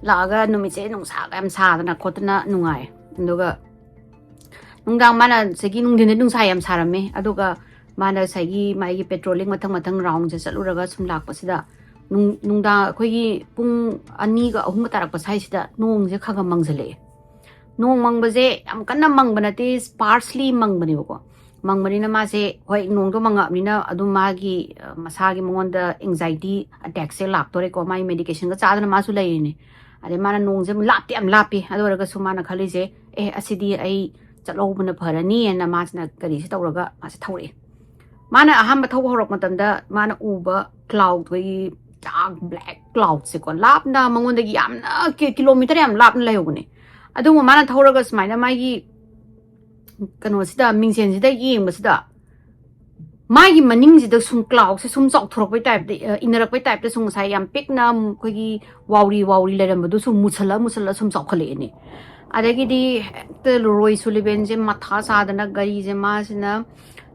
ꯂꯥꯛꯑꯒ ꯅꯨꯃꯤꯠꯁꯦ ꯅꯨꯡꯁꯥꯒ ꯌꯥꯝ ꯁꯥꯗꯅ ꯈꯣꯠꯇꯅ ꯅꯨꯡꯉꯥꯏ꯫ ꯑꯗꯨꯒ ꯅꯨꯡꯗꯥꯡ ꯃꯥꯅ ꯁꯤꯒꯤ ꯅꯨꯡꯊꯤꯟꯗ ꯅꯨꯡꯁꯥ ꯌꯥꯝ ꯁꯥꯔꯝꯃꯦ꯫ ꯑꯗꯨꯒ ꯃꯥꯅ ꯉꯁꯥꯏꯒꯤ ꯃꯥꯒꯤ patrolling ꯃꯊꯪ ꯃꯊꯪ roundꯁꯦ ꯆꯠꯂꯨꯔꯒ ꯁꯨꯝ ꯂꯥꯛꯄꯁꯤꯗ ꯅꯨꯡ-, ꯅꯨꯡꯗꯥꯡ ꯑꯩꯈꯣꯏꯒꯤ ꯄꯨꯡ ꯑꯅꯤꯒ ꯑꯍꯨꯝꯒ ꯇꯥꯔꯛꯄ ꯁ꯭ꯋꯥꯏꯁꯤꯗ ꯅꯣꯡꯁꯦ ꯈꯔ ꯈꯔ ꯃꯪꯁꯤꯜꯂꯛꯑꯦ꯫ ꯅꯣꯡ ꯃꯪꯕꯁꯦ ꯌꯥꯝ ꯀꯟꯅ ꯃꯪꯕ ꯅꯠꯇꯦ, sparsely ꯃꯪꯕꯅꯦꯕꯀꯣ꯫ ꯃꯪꯕꯅꯤꯅ ꯃꯥꯁꯦ, ꯍꯣꯏ, ꯅꯣꯡꯗꯣ ꯃꯪꯉꯛꯑꯕꯅꯤꯅ ꯑꯗꯨꯝ ꯃꯥꯒꯤ, ꯑ, ꯃꯁꯥꯒꯤ ꯃꯉꯣꯟꯗ anxiety attackꯁꯦ ꯂꯥꯛꯇꯣꯔꯦꯀꯣ꯫ ꯃꯥꯒꯤ medicationꯒ ꯆꯥꯗꯅ ꯃꯥꯁꯨ ꯂꯩꯔꯤꯅꯦ꯫ ꯑꯗꯩ ꯃꯥꯅ ꯅꯣꯡꯁꯦ ꯂꯥꯞꯇꯤ ꯌꯥꯝ ꯂꯥꯞꯄꯤ꯫ ꯑꯗꯨ ꯑꯣꯏꯔꯒꯁꯨ ꯃꯥꯅ ꯈꯜꯂꯤꯁꯦ, "ꯑꯦ, ꯑꯁꯤꯗꯤ ꯑꯩ ꯆꯠꯍꯧꯕꯅ ꯐꯔꯅꯤꯅ" ꯃꯥꯁꯤꯅ ꯒꯥꯔꯤꯁꯦ ꯇꯧꯔꯒ ꯃꯥꯁꯦ ꯊꯧꯔꯛꯑꯦ꯫ ꯃꯥꯅ ꯑꯍꯥꯟꯕ ꯊꯧꯕ ꯍꯧꯔꯛꯄ ꯃꯇꯝꯗ ꯃꯥꯅ ꯎꯕ cloud, ꯑꯩꯈꯣꯏꯒꯤ dark black cloudꯁꯦꯀꯣ, ꯂꯥꯞꯅ ꯃꯉꯣꯟꯗꯒꯤ ꯌꯥꯝꯅ ꯀꯤ-, kilometre ꯌꯥꯝ ꯂꯥꯞꯅ ꯂꯩꯍꯧꯕꯅꯦ꯫ ꯑꯗꯨꯕꯨ ꯃꯥꯅ ꯊꯧꯔꯒ ꯁꯨꯃꯥꯏꯅ ꯃꯥꯒꯤ ꯀꯩꯅꯣꯁꯤꯗ, ꯃꯤꯡꯁꯦꯟꯁꯤꯗ ꯌꯦꯡꯕꯁꯤꯗ ꯃꯥꯒꯤ ꯃꯅꯤꯡꯁꯤꯗ ꯁꯨꯝ cloudꯁꯦ ꯁꯨꯝ ꯆꯥꯎꯊꯣꯔꯛꯄꯩ typeꯇ, ꯑ, ꯏꯟꯅꯔꯛꯄꯩ typeꯇ ꯁꯨꯝ ꯉꯁꯥꯏ ꯌꯥꯝ ꯄꯤꯛꯅ ꯑꯩꯈꯣꯏꯒꯤ ꯋꯥꯎꯔꯤ ꯋꯥꯎꯔꯤ ꯂꯩꯔꯝꯕꯗꯨ ꯁꯨꯝ ꯃꯨꯁꯜꯂ ꯃꯨꯁꯜꯂ ꯁꯨꯝ ꯆꯥꯎꯈꯠꯂꯛꯑꯦꯅꯦ꯫ ꯑꯗꯒꯤꯗꯤ ꯍꯦꯛꯇ ꯂꯣꯔꯣꯏ ꯁꯨꯂꯤꯕꯦꯟꯁꯦ ꯃꯊꯥ ꯁꯥꯗꯅ ꯒꯥꯔꯤꯁꯦ ꯃꯥꯁꯤꯅ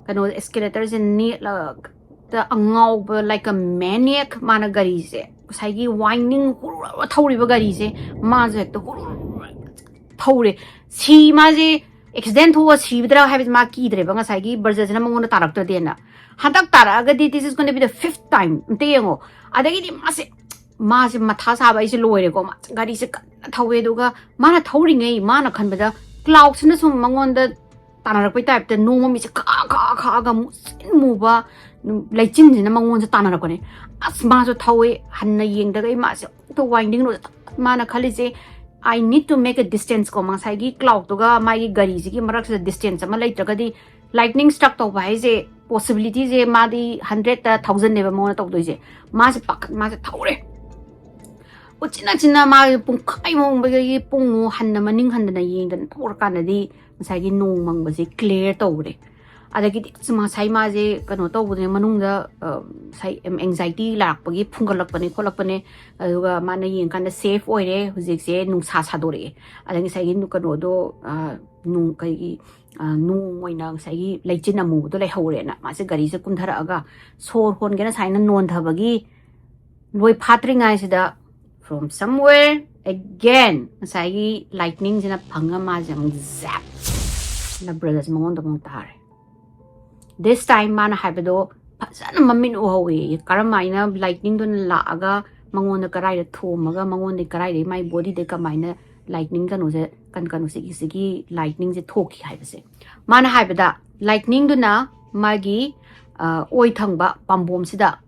ꯀꯩꯅꯣ escalatorꯁꯦ ꯅꯦꯠꯂꯒ ꯑꯉꯥꯎꯕ like a maniac ꯃꯥꯅ ꯒꯥꯔꯤꯁꯦ ꯉꯁꯥꯏꯒꯤ winding ꯍꯨꯔꯨꯔ ꯊꯧꯔꯤꯕ ꯒꯥꯔꯤꯁꯦ ꯃꯥꯁꯦ ꯍꯦꯛꯇ ꯍꯨꯔꯨꯔ ꯊꯧꯔꯦ꯫ ꯁꯤ ꯃꯥꯁꯦ accident ꯊꯣꯛꯑ ꯁꯤꯕꯗ꯭ꯔꯥ ꯍꯥꯏꯕꯁꯦ ꯃꯥ ꯀꯤꯗ꯭ꯔꯦꯕ, ꯉꯁꯥꯏꯒꯤ ꯕ꯭ꯔꯖꯁꯤꯅ ꯃꯉꯣꯟꯗ ꯇꯥꯔꯛꯇ꯭ꯔꯗꯤꯅ꯫ ꯍꯟꯗꯛ ꯇꯥꯔꯛꯑꯒꯗꯤ this is gonna be the fifth time꯫ ꯑꯝꯇ ꯌꯦꯡꯉꯣ꯫ ꯑꯗꯒꯤꯗꯤ ꯃꯥꯁꯦ ꯃꯥꯁꯦ ꯃꯊꯥ ꯁꯥꯕ ꯑꯩꯁꯦ ꯂꯣꯏꯔꯦꯀꯣ꯫ ꯃꯥ ꯒꯥꯔꯤꯁꯦ ꯀꯟꯅ ꯊꯧꯋꯦ, ꯑꯗꯨꯒ ꯃꯥꯅ ꯊꯧꯔꯤꯉꯩ ꯃꯥꯅ ꯈꯟꯕꯗ cloudꯁꯤꯅ ꯁꯨꯝ ꯃꯉꯣꯟꯗ ꯇꯥꯟꯅꯔꯛꯄꯩ typeꯇ ꯅꯣꯡ ꯃꯃꯤꯁꯦ ꯈꯥ ꯈꯥ ꯈꯥꯒ ꯃꯨꯁꯤꯟ ꯃꯨꯕ ꯂꯩꯆꯤꯟꯁꯤꯅ ꯃꯉꯣꯟꯁꯦ ꯇꯥꯟꯅꯔꯛꯄꯅꯦ꯫ ꯑꯁ, ꯃꯥꯁꯨ ꯊꯧꯋꯦ꯫ ꯍꯟꯅ ꯌꯦꯡꯗꯒꯩ ꯃꯥꯁꯦ ꯑꯝꯇ winding road ꯃꯥꯅ ꯈꯜꯂꯤꯁꯦ, "I need to make a distance" ꯀꯣ, ꯉꯁꯥꯏꯒꯤ cloudꯇꯨꯒ ꯃꯥꯒꯤ ꯒꯥꯔꯤꯁꯤꯒꯤ ꯃꯔꯛꯁꯤꯗ distance ꯑꯃ ꯂꯩꯇ꯭ꯔꯒꯗꯤ lightning struck ꯇꯧꯕ ꯍꯥꯏꯁꯦ possibilityꯁꯦ ꯃꯥꯗꯤ hundredꯇ thousandꯅꯦꯕ ꯃꯉꯣꯟꯗ ꯇꯧꯗꯣꯏꯁꯦ꯫ ꯃꯥꯁꯦ ꯄꯥꯈꯠ ꯃꯥꯁꯦ ꯊꯧꯔꯦ꯫ ꯎꯆꯤꯟ ꯅꯥꯆꯤꯟꯅ ꯃꯥꯁꯦ ꯄꯨꯡꯈꯥꯏꯃꯨꯛ ꯍꯟꯅ ꯃꯅꯤꯡ ꯍꯟꯗꯅ ꯌꯦꯡꯗꯅ ꯊꯧꯔꯀꯥꯟꯗꯗꯤ ꯉꯁꯥꯏꯒꯤ ꯅꯣꯡ ꯃꯪꯕꯁꯦ clear ꯇꯧꯈ꯭ꯔꯦ꯫ ꯑꯗꯒꯤꯗꯤ ꯑꯁ, ꯉꯁꯥꯏ ꯃꯥꯁꯦ ꯀꯩꯅꯣ ꯇꯧꯕꯅꯦ, ꯃꯅꯨꯡꯗ, ꯑ, ꯉꯁꯥꯏ anxiety ꯂꯥꯛꯄꯒꯤ ꯐꯨꯡꯒꯠꯂꯛꯄꯅꯦ ꯈꯣꯠꯂꯛꯄꯅꯦ꯫ ꯑꯗꯨꯒ ꯃꯥꯅ ꯌꯦꯡꯀꯥꯟꯗ safe ꯑꯣꯏꯔꯦ, ꯍꯧꯖꯤꯛꯁꯦ ꯅꯨꯡꯁꯥ ꯁꯥꯗꯣꯔꯛꯑꯦ꯫ ꯑꯗ ꯉꯁꯥꯏꯒꯤ ꯅꯨ-, ꯀꯩꯅꯣꯗꯣ, ꯑ, ꯅꯨꯡ-, ꯀꯩꯒꯤ, ꯑ, ꯅꯣꯡ ꯑꯣꯏꯅ ꯉꯁꯥꯏꯒꯤ ꯂꯩꯆꯤꯟ ꯑꯃꯨꯕꯗꯣ ꯂꯩꯍꯧꯔꯦꯅ ꯃꯥꯁꯦ ꯒꯥꯔꯤꯁꯦ ꯀꯨꯝꯊꯔꯛꯑꯒ ꯁꯣꯔ ꯍꯣꯟꯒꯦꯅ ꯁꯨꯃꯥꯏꯅ ꯅꯣꯟꯊꯕꯒꯤ ꯂꯣꯏ ꯐꯥꯠꯇ꯭ꯔꯤꯉꯥꯏꯁꯤꯗ from somewhere again ꯉꯁꯥꯏꯒꯤ lightningꯁꯤꯅ ꯐꯪꯉ ꯃꯥꯁꯦ ꯑꯃꯨꯛ ꯖꯦꯞ ꯅ ꯕ꯭ꯔꯖꯁ ꯃꯉꯣꯟꯗ ꯑꯃꯨꯛ ꯇꯥꯔꯦ꯫ This time ꯃꯥꯅ ꯍꯥꯏꯕꯗꯣ ꯐꯖꯅ ꯃꯃꯤꯠ ꯎꯍꯧꯋꯦ, ꯀꯔꯝ ꯍꯥꯏꯅ lightningꯗꯨꯅ ꯂꯥꯛꯑꯒ ꯃꯉꯣꯟꯗ ꯀꯔꯥꯏꯗ ꯊꯣꯝꯃꯒ ꯃꯉꯣꯟꯗ ꯀꯔꯥꯏꯗꯒꯤ ꯃꯥꯏ bodyꯗ ꯀꯃꯥꯏꯅ lightning ꯀꯩꯅꯣꯁꯦ ꯀꯩꯅꯣ ꯁꯤꯒꯤ ꯁꯤꯒꯤ lightningꯁꯦ ꯊꯣꯛꯈꯤ ꯍꯥꯏꯕꯁꯦ꯫ ꯃꯥꯅ ꯍꯥꯏꯕꯗ lightningꯗꯨꯅ ꯃꯥꯒꯤ, ꯑ, ꯑꯣꯏ ꯊꯪꯕ ꯄꯥꯝꯕꯣꯝꯁꯤꯗ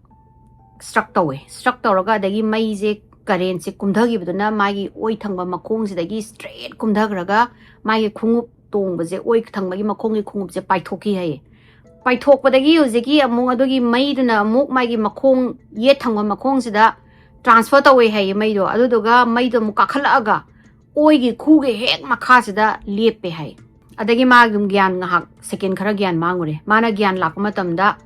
struck ꯇꯧꯋꯦ꯫ Struck ꯇꯧꯔꯒ ꯑꯗꯒꯤ ꯃꯩꯁꯦ, currentꯁꯦ ꯀꯨꯝꯊꯈꯤꯕꯗꯨꯅ ꯃꯥꯒꯤ ꯑꯣꯏ ꯊꯪꯕ ꯃꯈꯣꯡꯁꯤꯗꯒꯤ straight ꯀꯨꯝꯊꯈ꯭ꯔꯒ ꯃꯥꯒꯤ ꯈꯣꯡꯎꯞ ꯇꯣꯡꯕꯁꯦ, ꯑꯣꯏ ꯊꯪꯕꯒꯤ ꯃꯈꯣꯡꯒꯤ ꯈꯣꯡꯎꯞꯁꯦ ꯄꯥꯏꯊꯣꯛꯈꯤ ꯍꯥꯏꯌꯦ꯫ ꯄꯥꯏꯊꯣꯛꯄꯗꯒꯤ ꯍꯧꯖꯤꯛꯀꯤ ꯑꯃꯨꯛ ꯑꯗꯨꯒꯤ ꯃꯩꯗꯨꯅ ꯑꯃꯨꯛ ꯃꯥꯒꯤ ꯃꯈꯣꯡ, ꯌꯦꯠ ꯊꯪꯕ ꯃꯈꯣꯡꯁꯤꯗ transfer ꯇꯧꯋꯦ ꯍꯥꯏꯌꯦ ꯃꯩꯗꯣ꯫ ꯑꯗꯨꯗꯨꯒ ꯃꯩꯗꯣ ꯑꯃꯨꯛ ꯀꯥꯈꯠꯂꯛꯑꯒ ꯑꯣꯏꯒꯤ ꯈꯨꯒꯤ ꯍꯦꯛ ꯃꯈꯥꯁꯤꯗ ꯂꯦꯞꯄꯦ ꯍꯥꯏ꯫ ꯑꯗꯒꯤ ꯃꯥ ꯑꯗꯨꯝ ꯒ꯭ꯌꯥꯟ ꯉꯥꯏꯍꯥꯛ, ꯁꯦꯀꯦꯟ ꯈꯔ ꯒ꯭ꯌꯥꯟ ꯃꯥꯡꯉꯨꯔꯦ꯫ ꯃꯥꯅ ꯒ꯭ꯌꯥꯟ ꯂꯥꯛꯄ ꯃꯇꯝꯗ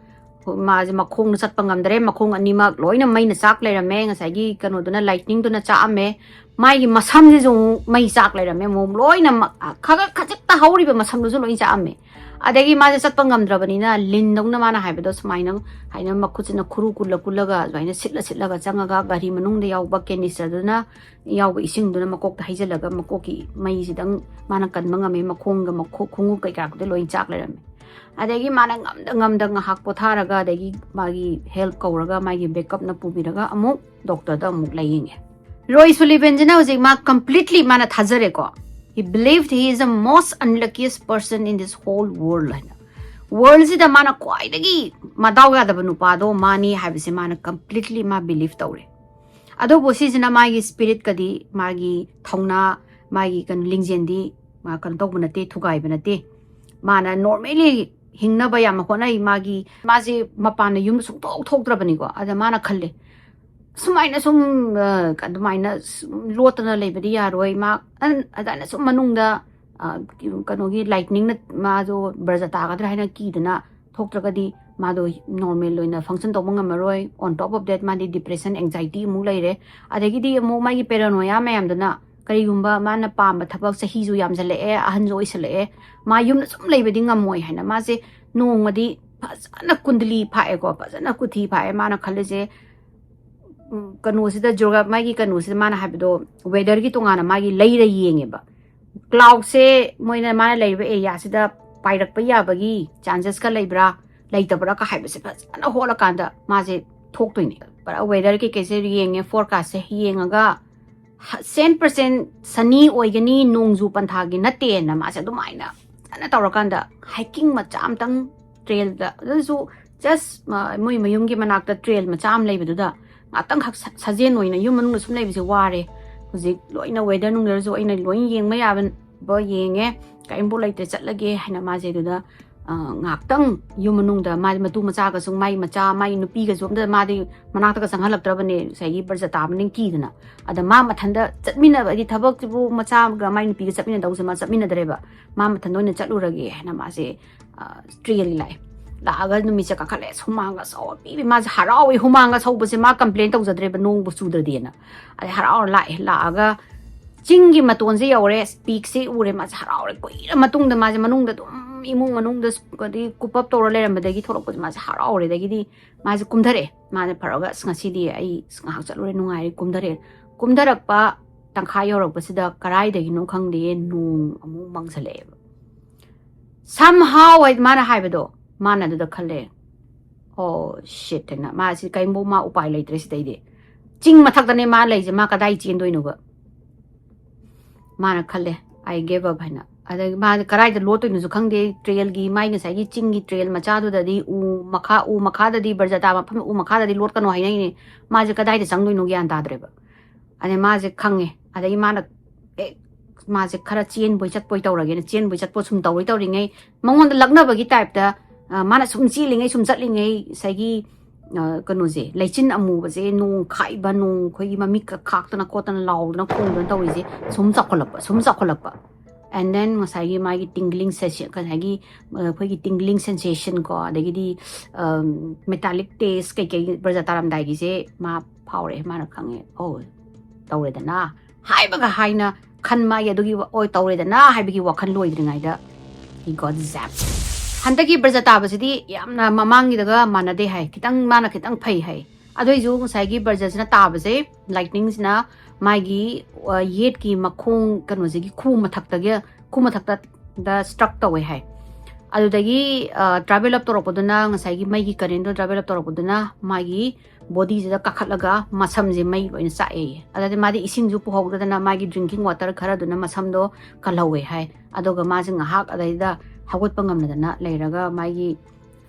ꯃꯥꯁꯦ ꯃꯈꯣꯡꯗ ꯆꯠꯄ ꯉꯝꯗ꯭ꯔꯦ, ꯃꯈꯣꯡ ꯑꯅꯤꯃꯛ ꯂꯣꯏꯅ ꯃꯩꯅ ꯆꯥꯛ ꯂꯩꯔꯝꯃꯦ, ꯉꯁꯥꯏꯒꯤ ꯀꯩꯅꯣꯗꯨꯅ, ꯂꯥꯏꯠꯅꯤꯡꯗꯨꯅ ꯆꯥꯛꯑꯝꯃꯦ꯫ ꯃꯥꯒꯤ ꯃꯁꯝꯁꯤꯁꯨ ꯑꯃꯨꯛ ꯃꯩ ꯆꯥꯛ ꯂꯩꯔꯝꯃꯦ, ꯑꯃꯨꯛ ꯂꯣꯏꯅꯃꯛ ꯈꯒ ꯈꯖꯤꯛꯇ ꯍꯧꯔꯤꯕ ꯃꯁꯝꯗꯨꯁꯨ ꯂꯣꯏ ꯆꯥꯛꯑꯝꯃꯦ꯫ ꯑꯗꯒꯤ ꯃꯥꯁꯦ ꯆꯠꯄ ꯉꯝꯗ꯭ꯔꯕꯅꯤꯅ, ꯂꯤꯟꯗꯧꯅ ꯃꯥꯅ ꯍꯥꯏꯕꯗꯣ ꯁꯨꯃꯥꯏꯅ, ꯍꯥꯏꯅ ꯃꯈꯨꯠꯁꯤꯅ ꯈꯨꯔꯨ ꯀꯨꯜꯂ ꯀꯨꯜꯂꯒ, ꯑꯗꯨꯃꯥꯏꯅ ꯁꯤꯠꯂ ꯁꯤꯠꯂꯒ ꯆꯪꯉꯒ, ꯒꯥꯔꯤ ꯃꯅꯨꯡꯗ ꯌꯥꯎꯕ ꯀꯦꯅꯤꯁꯇꯔꯗꯨꯅ ꯌꯥꯎꯕ ꯏꯁꯤꯡꯗꯨꯅ ꯃꯀꯣꯛꯇ ꯍꯩꯖꯤꯜꯂꯒ, ꯃꯀꯣꯛꯀꯤ ꯃꯩꯁꯤꯗꯪ ꯃꯥꯅ ꯀꯟꯕ ꯉꯝꯃꯦ, ꯃꯈꯣꯡꯒ ꯃꯈꯣꯡ ꯈꯣꯡꯎꯞ ꯀꯩꯀꯥꯗꯨꯗꯤ ꯂꯣꯏ ꯆꯥꯛ ꯂꯩꯔꯝꯃꯦ꯫ ꯑꯗꯒꯤ ꯃꯥꯅ ꯉꯝꯗ ꯉꯝꯗ ꯉꯥꯏꯍꯥꯛ ꯄꯣꯊꯥꯔꯒ, ꯑꯗꯒꯤ ꯃꯥꯒꯤ ꯍꯦꯜꯞ ꯀꯧꯔꯒ, ꯃꯥꯒꯤ ꯕꯦꯛꯀꯞꯅ ꯄꯨꯕꯤꯔꯒ ꯑꯃꯨꯛ ꯗꯣꯛꯇꯔꯗ ꯑꯃꯨꯛ ꯂꯥꯏꯌꯦꯡꯉꯦ꯫ ꯔꯣꯏ ꯁꯨꯂꯤꯚꯦꯟꯁꯤꯅ ꯍꯧꯖꯤꯛ ꯃꯥ ꯀꯝꯄ꯭ꯂꯤꯠꯂꯤ ꯃꯥꯅ ꯊꯥꯖꯔꯦꯀꯣ꯫ He believed he is the most unluckiest person in this whole world ꯍꯥꯏꯅ꯫ ꯋꯥꯔꯜꯁꯤꯗ ꯃꯥꯅ ꯈ꯭ꯋꯥꯏꯗꯒꯤ ꯃꯗꯥꯎ ꯌꯥꯗꯕ ꯅꯨꯄꯥꯗꯣ ꯃꯥꯅꯤ ꯍꯥꯏꯕꯁꯦ ꯃꯥꯅ ꯀꯝꯄ꯭ꯂꯤꯠꯂꯤ ꯃꯥ ꯕꯤꯂꯤꯚ ꯇꯧꯔꯦ꯫ ꯑꯗꯨꯕꯨ ꯁꯤꯁꯤꯅ ꯃꯥꯒꯤ ꯁ꯭ꯄꯤꯔꯤꯠꯀꯗꯤ, ꯃꯥꯒꯤ ꯊꯧꯅꯥ, ꯃꯥꯒꯤ ꯀꯩꯅꯣ, ꯂꯤꯡꯖꯦꯜꯗꯤ ꯃꯥ ꯀꯩꯅꯣ ꯇꯧꯕ ꯅꯠꯇꯦ, ꯊꯨꯒꯥꯏꯕ ꯅꯠꯇꯦ꯫ ꯃꯥꯅ ꯅꯣꯔꯃꯦꯂꯤ ꯍꯤꯡꯅꯕ ꯌꯥꯝꯅ ꯍꯣꯠꯅꯩ꯫ ꯃꯥꯒꯤ, ꯃꯥꯁꯦ ꯃꯄꯥꯟꯗ ꯌꯨꯝꯗ ꯁꯨꯡꯊꯣꯛ ꯊꯣꯛꯇ꯭ꯔꯕꯅꯤꯀꯣ꯫ ꯑꯗ ꯃꯥꯅ ꯈꯜꯂꯦ, ꯁꯨꯃꯥꯏꯅ ꯁꯨꯝ, ꯑ, ꯑꯗꯨꯃꯥꯏꯅ ꯁꯨꯝ ꯂꯣꯠꯇꯅ ꯂꯩꯕꯗꯤ ꯌꯥꯔꯣꯏ꯫ ꯃꯥ ꯑꯟ-, ꯑꯗꯨꯃꯥꯏꯅ ꯁꯨꯝ ꯃꯅꯨꯡꯗ, ꯑ, ꯀꯩꯅꯣꯒꯤ ꯂꯥꯏꯠꯅꯤꯡꯅ ꯃꯥꯗꯣ ꯕ꯭ꯔꯖ ꯇꯥꯒꯗ꯭ꯔꯥ ꯍꯥꯏꯅ ꯀꯤꯗꯅ ꯊꯣꯛꯇ꯭ꯔꯒꯗꯤ ꯃꯥꯗꯣ ꯅꯣꯔꯃꯦꯜ ꯑꯣꯏꯅ ꯐꯪꯁꯟ ꯇꯧꯕ ꯉꯝꯃꯔꯣꯏ꯫ On top of that, ꯃꯥꯗꯤ ꯗꯤꯄ꯭ꯔꯦꯁꯟ, ꯑꯦꯡꯖꯥꯏꯇꯤ ꯑꯃꯨꯛ ꯂꯩꯔꯦ꯫ ꯑꯗꯒꯤꯗꯤ ꯑꯃꯨꯛ ꯃꯥꯒꯤ ꯄꯦꯔꯥꯅꯣꯌꯥ ꯃꯌꯥꯝꯗꯨꯅ, ꯀꯔꯤꯒꯨꯝꯕ ꯃꯥꯅ ꯄꯥꯝꯕ ꯊꯕꯛ, ꯆꯍꯤꯁꯨ ꯌꯥꯝꯁꯜꯂꯛꯑꯦ, ꯑꯍꯟꯁꯨ ꯑꯣꯏꯁꯜꯂꯛꯑꯦ, ꯃꯥ ꯌꯨꯝꯗ ꯁꯨꯝ ꯂꯩꯕꯗꯤ ꯉꯝꯃꯣꯏ ꯍꯥꯏꯅ ꯃꯥꯁꯦ ꯅꯣꯡꯃꯗꯤ ꯐꯖꯅ ꯀꯨꯟꯗꯂꯤ ꯐꯥꯛꯑꯦꯀꯣ, ꯐꯖꯅ ꯀꯨꯊꯤ ꯐꯥꯛꯑꯦ꯫ ꯃꯥꯅ ꯈꯜꯂꯤꯁꯦ, ꯎꯝ, ꯀꯩꯅꯣꯁꯤꯗ, ꯖꯣꯒ-, ꯃꯥꯒꯤ ꯀꯩꯅꯣꯁꯤꯗ ꯃꯥꯅ ꯍꯥꯏꯕꯗꯣ, ꯋꯦꯗꯔꯒꯤ ꯇꯣꯉꯥꯟꯅ ꯃꯥꯒꯤ ꯂꯩꯔ ꯌꯦꯡꯉꯦꯕ꯫ ꯀ꯭ꯂꯥꯎꯗꯁꯦ ꯃꯣꯏꯅ, ꯃꯥꯅ ꯂꯩꯔꯤꯕ ꯑꯦꯔꯤꯌꯥꯁꯤꯗ ꯄꯥꯏꯔꯛꯄ ꯌꯥꯕꯒꯤ ꯆꯥꯟꯁꯦꯁꯀ ꯂꯩꯕ꯭ꯔꯥ, ꯂꯩꯇꯕ꯭ꯔꯥ ꯀ ꯍꯥꯏꯕꯁꯦ ꯐꯖꯅ ꯍꯣꯠꯂꯀꯥꯟꯗ ꯃꯥꯁꯦ ꯊꯣꯛꯇꯣꯏꯅꯦ꯫ ꯄꯨꯔꯥ ꯋꯦꯗꯔ ꯀꯩꯀꯩꯁꯦ ꯌꯦꯡꯉꯦ, ꯐꯣꯔꯀꯥꯁꯁꯦ ꯌꯦꯡꯉꯒ, ꯁꯦꯟ ꯄꯔꯁꯦꯟ ꯁꯅꯤ ꯑꯣꯏꯒꯅꯤ, ꯅꯣꯡꯖꯨ ꯄꯟꯊꯥꯒꯤ ꯅꯠꯇꯦꯅ ꯃꯥꯁꯦ ꯑꯗꯨꯃꯥꯏꯅ ꯐꯖꯅ ꯇꯧꯔꯀꯥꯟꯗ, ꯍꯥꯏꯀꯤꯡ ꯃꯆꯥ ꯑꯃꯇꯪ, ꯇ꯭ꯔꯦꯜꯗ, ꯑꯗꯨꯁꯨ ꯖꯁ ꯃꯣꯏ ꯃꯌꯨꯝꯒꯤ ꯃꯅꯥꯛꯇ ꯇ꯭ꯔꯦꯜ ꯃꯆꯥ ꯑꯃ ꯂꯩꯕꯗꯨꯗ ꯉꯥꯛꯇꯪꯈꯛ ꯁ-, ꯁꯥꯖꯦꯟ ꯑꯣꯏꯅ, ꯌꯨꯝ ꯃꯅꯨꯡꯗ ꯁꯨꯝ ꯂꯩꯕꯁꯦ ꯋꯥꯔꯦ, ꯍꯧꯖꯤꯛ ꯂꯣꯏꯅ ꯋꯦꯗꯔ ꯅꯨꯡꯗꯔꯁꯨ ꯑꯩꯅ ꯂꯣꯏ ꯌꯦꯡꯕ ꯌꯥꯕ ꯌꯦꯡꯉꯦ, ꯀꯔꯤꯝꯐꯥꯎ ꯂꯩꯇ꯭ꯔꯦ, ꯆꯠꯂꯒꯦ ꯍꯥꯏꯅ ꯃꯥꯁꯦ ꯑꯗꯨꯗ ꯉꯥꯏꯍꯥꯛꯇꯪ ꯌꯨꯝ ꯃꯅꯨꯡꯗ ꯃꯥꯗꯤ ꯃꯇꯨ ꯃꯆꯥꯒꯁꯨ, ꯃꯥꯏ ꯃꯆꯥ, ꯃꯥꯏ ꯅꯨꯄꯤꯒꯁꯨ ꯑꯝꯇ ꯃꯥꯗꯤ ꯃꯅꯥꯛꯇꯒ ꯆꯪꯍꯜꯂꯛꯇ꯭ꯔꯕꯅꯦ, ꯉꯁꯥꯏꯒꯤ ꯕ꯭ꯔꯖꯇꯥꯕꯅꯤ ꯀꯤꯗꯅ꯫ ꯑꯗ ꯃꯥ ꯃꯊꯟꯇ ꯆꯠꯃꯤꯟꯅꯕ, ꯍꯥꯏꯗꯤ ꯊꯕꯛꯁꯤꯕꯨ ꯃꯆꯥꯒ ꯃꯥꯏ ꯅꯨꯄꯤꯒ ꯆꯠꯃꯤꯟꯅꯗꯧꯁꯦ ꯃꯥ ꯆꯠꯃꯤꯟꯅꯗ꯭ꯔꯦꯕ꯫ ꯃꯥ ꯃꯊꯟꯇ ꯑꯣꯏꯅ ꯆꯠꯂꯨꯔꯒꯦ ꯍꯥꯏꯅ ꯃꯥꯁꯦ ꯇ꯭ꯔꯦꯟꯒꯤ ꯂꯥꯛꯑꯦ꯫ ꯂꯥꯛꯑꯒ ꯅꯨꯃꯤꯠꯁꯦ ꯀꯥꯈꯠꯂꯦ, ꯍꯨꯃꯥꯡꯒ ꯁꯧꯕ ꯄꯤꯕꯤ꯫ ꯃꯥꯁꯦ ꯍꯔꯥꯎꯋꯦ, ꯍꯨꯃꯥꯡꯒ ꯁꯧꯕꯁꯦ ꯃꯥ ꯀꯝꯄ꯭ꯂꯦꯟ ꯇꯧꯖꯗ꯭ꯔꯦꯕ, ꯅꯣꯡꯕꯨ ꯆꯨꯗ꯭ꯔꯗꯤꯅ꯫ ꯑꯗꯩ ꯍꯔꯥꯎꯔ ꯂꯥꯛꯑꯦ꯫ ꯂꯥꯛꯑꯒ ꯆꯤꯡꯒꯤ ꯃꯇꯣꯟꯁꯦ ꯌꯧꯔꯦ, ꯄꯤꯛꯁꯦ ꯎꯔꯦ꯫ ꯃꯥꯁꯦ ꯍꯔꯥꯎꯔꯦ꯫ ꯀꯨꯏꯔ ꯃꯇꯨꯡꯗ ꯃꯥꯁꯦ ꯃꯅꯨꯡꯗ ꯑꯗꯨꯝ, ꯏꯃꯨꯡ ꯃꯅꯨꯡꯗ ꯑꯗꯩ ꯀꯨꯞ ꯑꯞ ꯇꯧꯔ ꯂꯩꯔꯝꯕꯗꯒꯤ ꯊꯣꯛꯂꯛꯄꯁꯦ ꯃꯥꯁꯦ ꯍꯔꯥꯎꯔꯦ꯫ ꯑꯗꯒꯤꯗꯤ ꯃꯥꯁꯦ ꯀꯨꯝꯊꯔꯛꯑꯦ꯫ ꯃꯥꯁꯦ ꯐꯔꯒ, "ꯑꯁ, ꯉꯁꯤꯗꯤ ꯑꯩ ꯉꯥꯏꯍꯥꯛ ꯆꯠꯂꯨꯔꯦ, ꯅꯨꯡꯉꯥꯏꯔꯦ", ꯀꯨꯝꯊꯔꯛꯑꯦ꯫ ꯀꯨꯝꯊꯔꯛꯄ ꯇꯪꯈꯥꯏ ꯌꯧꯔꯛꯄꯁꯤꯗ ꯀꯔꯥꯏꯗꯒꯤꯅꯣ ꯈꯪꯗꯦ, ꯅꯣꯡ ꯑꯃꯨꯛ ꯃꯪꯁꯜꯂꯛꯑꯦꯕ꯫ Somehow ꯍꯥꯏ ꯃꯥꯅ ꯍꯥꯏꯕꯗꯣ, ꯃꯥꯅ ꯑꯗꯨꯗ ꯈꯜꯂꯦ, "ꯑꯣ, shit" ꯍꯥꯏꯅ꯫ ꯃꯥꯁꯤ ꯀꯔꯤꯝꯐꯥꯎ ꯃꯥ ꯎꯄꯥꯏ ꯂꯩꯇ꯭ꯔꯦ ꯁꯤꯗꯩꯗꯤ꯫ ꯆꯤꯡ ꯃꯊꯛꯇꯅꯦ ꯃꯥ ꯂꯩꯁꯦ, ꯃꯥ ꯀꯗꯥꯏ ꯆꯦꯟꯗꯣꯏꯅꯣꯕ? ꯃꯥꯅ ꯈꯜꯂꯦ, "I give up" ꯍꯥꯏꯅ꯫ ꯑꯗꯒꯤ ꯃꯥ ꯀꯗꯥꯏꯗ ꯂꯣꯠꯇꯣꯏꯅꯣꯁꯨ ꯈꯪꯗꯦ꯫ ꯇ꯭ꯔꯦꯜꯒꯤ, ꯃꯥꯏ ꯉꯁꯥꯏꯒꯤ ꯆꯤꯡꯒꯤ ꯇ꯭ꯔꯦꯜ ꯃꯆꯥꯗꯨꯗꯗꯤ ꯎ ꯃꯈꯥ, ꯎ ꯃꯈꯥꯗꯗꯤ, ꯕ꯭ꯔꯖꯇꯥ ꯃꯐꯝ ꯎ ꯃꯈꯥꯗꯗꯤ ꯂꯣꯠꯀꯅꯣ ꯍꯥꯏꯅꯩꯅꯦ꯫ ꯃꯥꯁꯦ ꯀꯗꯥꯏꯗ ꯆꯪꯗꯣꯏꯅꯣ ꯒ꯭ꯌꯥꯟ ꯇꯥꯗ꯭ꯔꯦꯕ꯫ ꯑꯗꯩ ꯃꯥꯁꯦ ꯈꯪꯉꯦ꯫ ꯑꯗꯒꯤ ꯃꯥꯅ, ꯑꯦ, ꯃꯥꯁꯦ ꯈꯔ ꯆꯦꯟꯕꯣꯏ ꯆꯠꯄꯣꯏ ꯇꯧꯔꯒꯦꯅ, ꯆꯦꯟꯕꯣꯏ ꯆꯠꯄꯣꯏ ꯁꯨꯝ ꯇꯧꯔꯣꯏ ꯇꯧꯔꯤꯉꯩ, ꯃꯉꯣꯟꯗ ꯂꯛꯅꯕꯒꯤ ꯇꯥꯏꯞꯇ, ꯑ, ꯃꯥꯅ ꯁꯨꯝ ꯆꯦꯜꯂꯤꯉꯩ, ꯁꯨꯝ ꯆꯠꯂꯤꯉꯩ, ꯉꯁꯥꯏꯒꯤ, ꯑ, ꯀꯩꯅꯣꯁꯦ, ꯂꯩꯆꯤꯟ ꯑꯃꯨꯕꯁꯦ, ꯅꯣꯡ ꯈꯥꯛꯏꯕ, ꯅꯣꯡ ꯑꯩꯈꯣꯏꯒꯤ ꯃꯃꯤꯠꯀ ꯈꯥꯛꯇꯅ ꯈꯣꯠꯇꯅ ꯂꯥꯎꯗꯅ ꯈꯣꯡꯗꯅ ꯇꯧꯔꯤꯁꯦ ꯁꯨꯝ ꯆꯥꯎꯈꯠꯂꯛꯄ, ꯁꯨꯝ ꯆꯥꯎꯈꯠꯂꯛꯄ꯫ And then ꯉꯁꯥꯏꯒꯤ ꯃꯥꯒꯤ tingling sensation, ꯉꯁꯥꯏꯒꯤ, ꯑ, ꯑꯩꯈꯣꯏꯒꯤ tingling sensation ꯀꯣ, ꯑꯗꯒꯤꯗꯤ, ꯑꯝ, metallic taste ꯀꯩꯀꯩ ꯕ꯭ꯔꯖ ꯇꯥꯔꯝꯗꯥꯏꯒꯤꯁꯦ ꯃꯥ ꯐꯥꯎꯔꯛꯑꯦ꯫ ꯃꯥꯅ ꯈꯪꯉꯦ, "ꯑꯣ, ꯇꯧꯔꯦꯗꯅ" ꯍꯥꯏꯕꯒ ꯍꯥꯏꯅ ꯈꯟ ꯃꯥꯒꯤ ꯑꯗꯨꯒꯤ ꯋꯥ-, "ꯑꯣꯏ, ꯇꯧꯔꯦꯗꯅ" ꯍꯥꯏꯕꯒꯤ ꯋꯥꯈꯜ ꯂꯣꯏꯗ꯭ꯔꯤꯉꯩꯗ he got zapped꯫ ꯍꯟꯗꯛꯀꯤ ꯕ꯭ꯔꯖ ꯇꯥꯕꯁꯤꯗꯤ ꯌꯥꯝꯅ ꯃꯃꯥꯡꯒꯤꯗꯒ ꯃꯥꯟꯅꯗꯦ ꯍꯥꯏ, ꯈꯤꯇꯪ, ꯃꯥꯅ ꯈꯤꯇꯪ ꯐꯩ ꯍꯥꯏ꯫ ꯑꯗꯨꯏꯁꯨ ꯉꯁꯥꯏꯒꯤ ꯕ꯭ꯔꯖꯁꯤꯅ ꯇꯥꯕꯁꯦ, lightningꯁꯤꯅ ꯃꯥꯒꯤ, ꯑ, ꯌꯦꯠꯀꯤ ꯃꯈꯣꯡ ꯀꯩꯅꯣꯁꯤꯒꯤ ꯈꯨ ꯃꯊꯛꯇꯒꯤ, ꯈꯨ ꯃꯊꯛꯇ ꯗ struck ꯇꯧꯋꯦ ꯍꯥꯏ꯫ ꯑꯗꯨꯗꯒꯤ, ꯑ, travel up ꯇꯧꯔꯛꯄꯗꯨꯅ, ꯉꯁꯥꯏꯒꯤ ꯃꯩꯒꯤ currentꯗꯣ travel up ꯇꯧꯔꯛꯄꯗꯨꯅ ꯃꯥꯒꯤ bodyꯁꯤꯗ ꯀꯥꯈꯠꯂꯒ ꯃꯁꯝꯁꯦ ꯃꯩ ꯂꯣꯏꯅ ꯆꯥꯛꯑꯦ꯫ ꯑꯗꯨꯗꯤ ꯃꯥꯗꯤ ꯏꯁꯤꯡꯁꯨ ꯄꯨꯍꯧꯗꯗꯅ ꯃꯥꯒꯤ drinking water ꯈꯔꯗꯨꯅ ꯃꯁꯝꯗꯣ ꯀꯜꯍꯧꯋꯦ ꯍꯥꯏ꯫ ꯑꯗꯨꯒ ꯃꯥꯁꯦ ꯉꯥꯏꯍꯥꯛ ꯑꯗꯩꯗ ꯍꯧꯒꯠꯄ ꯉꯝꯗꯗꯅ ꯂꯩꯔꯒ ꯃꯥꯒꯤ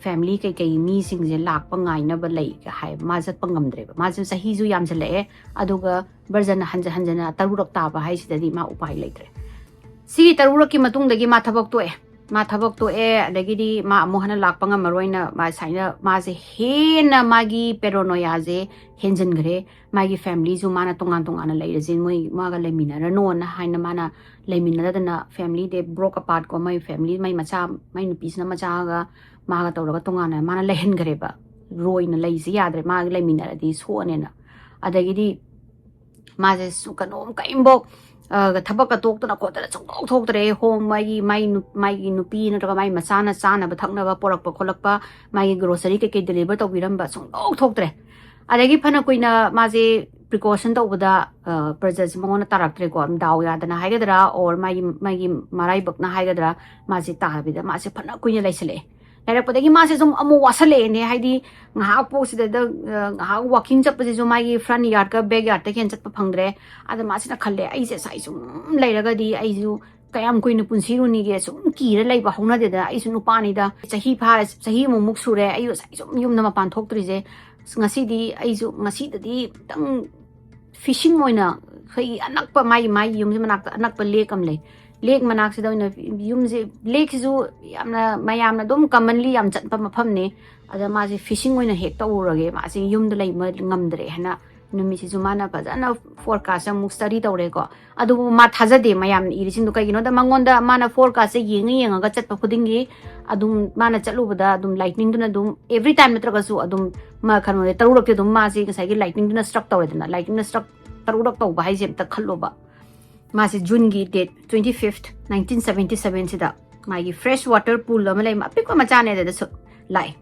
family ꯀꯩꯀꯩ ꯃꯤꯁꯤꯡꯁꯦ ꯂꯥꯛꯄ ꯉꯥꯏꯅꯕ ꯂꯩ ꯍꯥꯏ꯫ ꯃꯥ ꯆꯠꯄ ꯉꯝꯗ꯭ꯔꯦꯕ꯫ ꯃꯥꯁꯦ ꯆꯍꯤꯁꯨ ꯌꯥꯝꯁꯤꯜꯂꯛꯑꯦ꯫ ꯑꯗꯨꯒ ꯕ꯭ꯔꯖꯅ ꯍꯟꯖ ꯍꯟꯖꯅ ꯇꯔꯨꯔꯛ ꯇꯥꯕ ꯍꯥꯏꯁꯤꯗꯗꯤ ꯃꯥ ꯎꯄꯥꯏ ꯂꯩꯇ꯭ꯔꯦ꯫ ꯁꯤꯒꯤ ꯇꯔꯨꯔꯛꯀꯤ ꯃꯇꯨꯡꯗꯒꯤ ꯃꯥ ꯊꯕꯛ ꯇꯣꯛꯑꯦ꯫ ꯃꯥ ꯊꯕꯛ ꯇꯣꯛꯑꯦ, ꯑꯗꯒꯤꯗꯤ ꯃꯥ ꯑꯃꯨꯛ ꯍꯟꯅ ꯂꯥꯛꯄ ꯉꯝꯃꯔꯣꯏꯅ ꯃꯥ ꯁꯨꯃꯥꯏꯅ, ꯃꯥꯁꯦ ꯍꯦꯟꯅ ꯃꯥꯒꯤ paranoiaꯁꯦ ꯍꯦꯟꯖꯤꯟꯈ꯭ꯔꯦ꯫ ꯃꯥꯒꯤ familyꯁꯨ ꯃꯥꯅ ꯇꯣꯉꯥꯟ ꯇꯣꯉꯥꯟꯅ ꯂꯩꯔꯁꯦ, ꯃꯣꯏ ꯃꯥꯒ ꯂꯩꯃꯤꯟꯅꯔꯅꯣꯅ ꯍꯥꯏꯅ ꯃꯥꯅ ꯂꯩꯃꯤꯟꯅꯗꯅ family they broke apart ꯀꯣ, ꯃꯥꯏ family, ꯃꯥꯏ ꯃꯆꯥ, ꯃꯥꯏ ꯅꯨꯄꯤꯁꯤꯅ ꯃꯆꯥꯒ ꯃꯥꯒ ꯇꯧꯔꯒ ꯇꯣꯉꯥꯟꯅ ꯃꯥꯅ ꯂꯩꯍꯟꯈ꯭ꯔꯦꯕ꯫ ꯔꯣꯏꯅ ꯂꯩꯁꯤ ꯌꯥꯗ꯭ꯔꯦ, ꯃꯥꯒ ꯂꯩꯃꯤꯟꯅꯔꯗꯤ ꯁꯣꯛꯑꯅꯦꯅ꯫ ꯑꯗꯒꯤꯗꯤ ꯃꯥꯁꯦ ꯁꯨ-, ꯀꯩꯅꯣꯝ ꯀꯔꯤꯝꯐꯧ, ꯑ, ꯊꯕꯛꯀ ꯇꯣꯛꯇꯅ ꯈꯣꯠꯇꯅ ꯁꯨꯡꯇꯣꯛ ꯊꯣꯛꯇ꯭ꯔꯦ꯫ ꯍꯣꯝ, ꯃꯥꯒꯤ, ꯃꯥꯒꯤ ꯅꯨ-, ꯃꯥꯒꯤ ꯅꯨꯄꯤ ꯅꯠꯇ꯭ꯔꯒ ꯃꯥꯒꯤ ꯃꯆꯥꯅ ꯆꯥꯅꯕ ꯊꯛꯅꯕ ꯄꯣꯔꯛꯄ ꯈꯣꯠꯂꯛꯄ, ꯃꯥꯒꯤ grocery ꯀꯩꯀꯩ deliver ꯇꯧꯕꯤꯔꯝꯕ ꯁꯨꯡꯇꯣꯛ ꯊꯣꯛꯇ꯭ꯔꯦ꯫ ꯑꯗꯒꯤ ꯐꯅ ꯀꯨꯏꯅ ꯃꯥꯁꯦ precaution ꯇꯧꯕꯗ, ꯑ, ꯄ꯭ꯔꯖꯥꯁꯦ ꯃꯉꯣꯟꯗ ꯇꯥꯔꯛꯇ꯭ꯔꯦꯀꯣ꯫ ꯗꯥꯎ ꯌꯥꯗꯅ ꯍꯥꯏꯒꯗ꯭ꯔꯥ, or ꯃꯥꯒꯤ, ꯃꯥꯒꯤ ꯃꯔꯥꯏꯕꯛꯅ ꯍꯥꯏꯒꯗ꯭ꯔꯥ, ꯃꯥꯁꯦ ꯇꯥꯕꯤꯗ ꯃꯥꯁꯦ ꯐꯅ ꯀꯨꯏꯅ ꯂꯩꯁꯜꯂꯛꯑꯦ꯫ ꯂꯩꯔꯛꯄꯗꯒꯤ ꯃꯥꯁꯦ ꯁꯨꯝ ꯑꯃꯨꯛ ꯋꯥꯁꯜꯂꯛꯑꯦꯅꯦ꯫ ꯍꯥꯏꯗꯤ ꯉꯥꯏꯍꯥꯛ ꯄꯣꯛꯁꯤꯗ, ꯑ, ꯉꯥꯏꯍꯥꯛ walking ꯆꯠꯄꯁꯤꯁꯨ ꯃꯥꯒꯤ front yardꯀ back yardꯇꯒꯤ ꯍꯦꯟꯅ ꯆꯠꯄ ꯐꯪꯗ꯭ꯔꯦ꯫ ꯑꯗ ꯃꯥꯁꯤꯅ ꯈꯜꯂꯦ, "ꯑꯩꯁꯦ ꯁꯥꯏ ꯁꯨꯝ ꯂꯩꯔꯒꯗꯤ ꯑꯩꯁꯨ ꯀꯌꯥꯝ ꯀꯨꯏꯅ ꯄꯨꯟꯁꯤꯔꯨꯅꯤꯒꯦ? ꯁꯨꯝ ꯀꯤꯔ ꯂꯩꯕ ꯍꯧꯅꯗꯦꯗꯅ꯫ ꯑꯩꯁꯨ ꯅꯨꯄꯥꯅꯤꯗ, ꯆꯍꯤ ꯐꯥꯔꯦ, ꯆꯍꯤ ꯑꯃꯨꯛꯃꯨꯛ ꯁꯨꯔꯦ ꯑꯩ ꯉꯁꯥꯏ ꯁꯨꯝ ꯌꯨꯝꯗ ꯃꯄꯥꯟ ꯊꯣꯛꯇ꯭ꯔꯤꯁꯦ꯫ ꯑꯁ, ꯉꯁꯤꯗꯤ ꯑꯩꯁꯨ, ꯉꯁꯤꯗꯗꯤ ꯈꯤꯇꯪ fishing ꯑꯣꯏꯅ ꯑꯩꯈꯣꯏꯒꯤ ꯑꯅꯛꯄ, ꯃꯥꯒꯤ, ꯃꯥꯒꯤ ꯌꯨꯝꯁꯤ ꯃꯅꯥꯛꯇ ꯑꯅꯛꯄ lake ꯑꯃ ꯂꯩ꯫ Lake ꯃꯅꯥꯛꯁꯤꯗ ꯑꯣꯏꯅ, ꯌꯨꯝꯁꯦ, lakeꯁꯤꯁꯨ ꯌꯥꯝꯅ ꯃꯌꯥꯝꯅ ꯑꯗꯨꯝ commonly ꯌꯥꯝ ꯆꯠꯄ ꯃꯐꯝꯅꯤ꯫ ꯑꯗ ꯃꯥꯁꯦ fishing ꯑꯣꯏꯅ ꯍꯦꯛ ꯇꯧꯔꯨꯔꯒꯦ, ꯃꯥꯁꯦ ꯌꯨꯝꯗ ꯂꯩꯕ ꯉꯝꯗ꯭ꯔꯦ ꯍꯥꯏꯅ ꯅꯨꯃꯤꯠꯁꯤꯁꯨ ꯃꯥꯅ ꯐꯖꯅ forecastꯁꯦ ꯑꯃꯨꯛ study ꯇꯧꯔꯦꯀꯣ꯫ ꯑꯗꯨꯕꯨ ꯃꯥ ꯊꯥꯖꯗꯦ ꯃꯌꯥꯝꯅ ꯏꯔꯤꯁꯤꯡꯗꯣ꯫ ꯀꯩꯒꯤꯅꯣꯗ ꯃꯉꯣꯟꯗ ꯃꯥꯅ forecastꯁꯦ ꯌꯦꯡꯉ ꯌꯦꯡꯉꯒ ꯆꯠꯄ ꯈꯨꯗꯤꯡꯒꯤ ꯑꯗꯨꯝ ꯃꯥꯅ ꯆꯠꯂꯨꯕꯗ ꯑꯗꯨꯝ lightningꯗꯨꯅ ꯑꯗꯨꯝ every time ꯅꯠꯇ꯭ꯔꯒꯁꯨ ꯑꯗꯨꯝ ꯃꯥ ꯀꯩꯅꯣꯗ ꯇꯔꯨꯔꯛꯇꯤ ꯑꯗꯨꯝ ꯃꯥꯁꯦ ꯉꯁꯥꯏꯒꯤ lightningꯗꯨꯅ struck ꯇꯧꯔꯦꯗꯅ꯫ Lightningꯅ struck ꯇꯔꯨꯔꯛ ꯇꯧꯕ ꯍꯥꯏꯁꯦ ꯑꯝꯇ ꯈꯜꯂꯣꯕ꯫ ꯃꯥꯁꯦ Juneꯒꯤ date twenty fifth, nineteen seventy sevenꯁꯤꯗ ꯃꯥꯒꯤ fresh water pool ꯑꯃ ꯂꯩ, ꯑꯄꯤꯛꯄ ꯃꯆꯥꯅꯦ, ꯑꯗꯨꯗꯁꯨ ꯂꯥꯛꯑꯦ꯫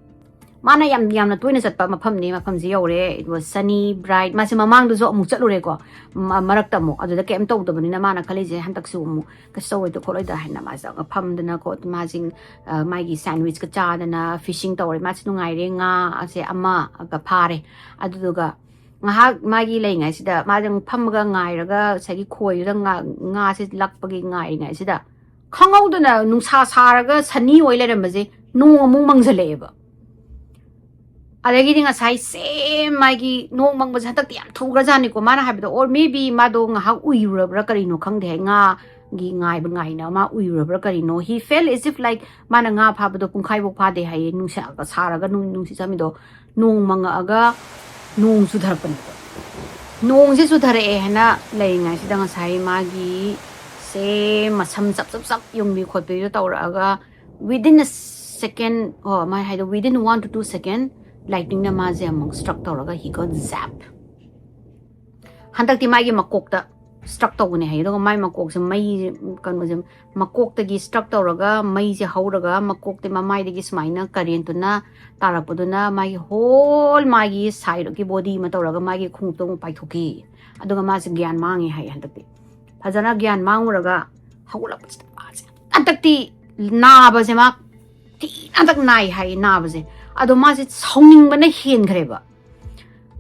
ꯃꯥꯅ ꯌꯥꯝ, ꯌꯥꯝꯅ ꯇꯣꯏꯅ ꯆꯠꯄ ꯃꯐꯝꯅꯤ꯫ ꯃꯐꯝꯁꯦ ꯌꯧꯔꯦ, it was sunny, bright꯫ ꯃꯥꯁꯦ ꯃꯃꯥꯡꯗꯁꯨ ꯑꯃꯨꯛ ꯆꯠꯂꯨꯔꯦꯀꯣ, ꯃ-, ꯃꯔꯛꯇ ꯑꯃꯨꯛ꯫ ꯑꯗꯨꯗ ꯀꯩꯝ ꯇꯧꯗꯕꯅꯤꯅ ꯃꯥꯅ ꯈꯜꯂꯤꯁꯦ ꯍꯟꯗꯛꯁꯨ ꯑꯃꯨꯛ ꯀꯩꯁꯨ ꯇꯧꯔꯣꯏꯗ ꯈꯣꯠꯂꯣꯏꯗ ꯍꯥꯏꯅ ꯃꯥꯁꯦ ꯐꯝꯗꯅ ꯈꯣꯠꯇꯅ ꯃꯥꯁꯤꯡ, ꯑ, ꯃꯥꯒꯤ sandwichꯀ ꯆꯥꯗꯅ fishing ꯇꯧꯔꯦ꯫ ꯃꯥꯁꯦ ꯅꯨꯡꯉꯥꯏꯔꯦ, ꯉꯥꯁꯦ ꯑꯃꯒ ꯐꯥꯔꯦ꯫ ꯑꯗꯨꯗꯨꯒ ꯉꯥꯏꯍꯥꯛ ꯃꯥꯒꯤ ꯂꯩꯉꯩꯁꯤꯗ ꯃꯥꯁꯦ ꯑꯃꯨꯛ ꯐꯝꯃꯒ ꯉꯥꯏꯔꯒ ꯉꯁꯥꯏꯒꯤ ꯈꯣꯏꯗꯨꯗ ꯉꯥ-, ꯉꯥꯁꯦ ꯂꯛꯄꯒꯤ ꯉꯥꯏꯔꯤꯉꯩꯁꯤꯗ ꯈꯪꯍꯧꯗꯅ ꯅꯨꯡꯁꯥ ꯁꯥꯔꯒ sunny ꯑꯣꯏ ꯂꯩꯔꯝꯕꯁꯦ ꯅꯣꯡ ꯑꯃꯨꯛ ꯃꯪꯁꯤꯜꯂꯛꯑꯦꯕ꯫ ꯑꯗꯒꯤꯗꯤ ꯉꯁꯥꯏ same ꯃꯥꯒꯤ ꯅꯣꯡ ꯃꯪꯕꯁꯦ ꯍꯟꯗꯛꯇꯤ ꯌꯥꯝ ꯊꯨꯈ꯭ꯔꯖꯥꯠꯅꯤꯀꯣ꯫ ꯃꯥꯅ ꯍꯥꯏꯕꯗꯣ, or maybe ꯃꯥꯗꯣ ꯉꯥꯏꯍꯥꯛ ꯎꯏꯔꯨꯔꯕ꯭ꯔꯥ ꯀꯔꯤꯅꯣ ꯈꯪꯗꯦ ꯍꯥꯏ, ꯉꯥ ꯒꯤ ꯉꯥꯏꯕ ꯉꯥꯏꯅ ꯃꯥ ꯎꯏꯔꯨꯔꯕ꯭ꯔꯥ ꯀꯔꯤꯅꯣ, he felt as if like ꯃꯥꯅ ꯉꯥ ꯐꯥꯕꯗꯣ ꯄꯨꯡꯈꯥꯏꯐꯥꯎ ꯐꯥꯗꯦ ꯍꯥꯏꯌꯦ, ꯅꯨꯡꯁꯥꯒ ꯁꯥꯔꯒ ꯅꯨꯡ- ꯅꯨꯡꯁꯤꯠ ꯆꯝꯃꯤꯗꯣ, ꯅꯣꯡ ꯃꯪꯉꯛꯑꯒ ꯅꯣꯡ ꯆꯨꯊꯔꯛꯄꯅꯦꯕ꯫ ꯅꯣꯡꯁꯦ ꯆꯨꯊꯔꯛꯑꯦ ꯍꯥꯏꯅ ꯂꯩꯔꯤꯉꯩꯁꯤꯗ ꯉꯁꯥꯏ ꯃꯥꯒꯤ ꯁꯦ ꯃꯁꯝ ꯆꯞ ꯆꯞ ꯆꯞ ꯌꯨꯡꯕꯤ ꯈꯣꯠꯄꯤꯗꯣ ꯇꯧꯔꯛꯑꯒ within a second, ꯑꯣ ꯃꯥꯏ ꯍꯥꯏꯗꯣ within one to two second lightningꯅ ꯃꯥꯁꯦ ꯑꯃꯨꯛ struck ꯇꯧꯔꯒ he got zap꯫ ꯍꯟꯗꯛꯇꯤ ꯃꯥꯒꯤ ꯃꯀꯣꯛꯇ struck ꯇꯧꯕꯅꯦ ꯍꯥꯏꯌꯦ꯫ ꯑꯗꯨꯒ ꯃꯥꯏ ꯃꯀꯣꯛꯁꯦ ꯃꯩ ꯀꯩꯅꯣꯁꯦ ꯃꯀꯣꯛꯇꯒꯤ struck ꯇꯧꯔꯒ ꯃꯩꯁꯦ ꯍꯧꯔꯒ ꯃꯀꯣꯛꯇ ꯃꯃꯥꯏꯗꯒꯤ ꯁꯨꯃꯥꯏꯅ currentꯇꯨꯅ ꯇꯥꯔꯛꯄꯗꯨꯅ ꯃꯥꯒꯤ whole ꯃꯥꯒꯤ sideꯀꯤ body ꯑꯃ ꯇꯧꯔꯒ ꯃꯥꯒꯤ ꯈꯣꯡꯎꯞꯇꯣ ꯑꯃꯨꯛ ꯄꯥꯏꯊꯣꯛꯈꯤ꯫ ꯑꯗꯨꯒ ꯃꯥꯁꯦ ꯒ꯭ꯌꯥꯟ ꯃꯥꯡꯉꯦ ꯍꯥꯏꯌꯦ ꯍꯟꯗꯛꯇꯤ꯫ ꯐꯖꯅ ꯒ꯭ꯌꯥꯟ ꯃꯥꯡꯉꯨꯔꯒ ꯍꯧꯒꯠꯂꯛꯄꯁꯤꯗ ꯃꯥꯁꯦ ꯍꯟꯗꯛꯇꯤ ꯅꯥꯕꯁꯦ ꯃꯥ ꯊꯤꯅ ꯍꯟꯗꯛ ꯅꯥꯏ ꯍꯥꯏꯌꯦ ꯅꯥꯕꯁꯦ꯫ ꯑꯗꯣ ꯃꯥꯁꯦ ꯁꯥꯎꯅꯤꯡꯕꯅ ꯍꯦꯟꯈ꯭ꯔꯦꯕ꯫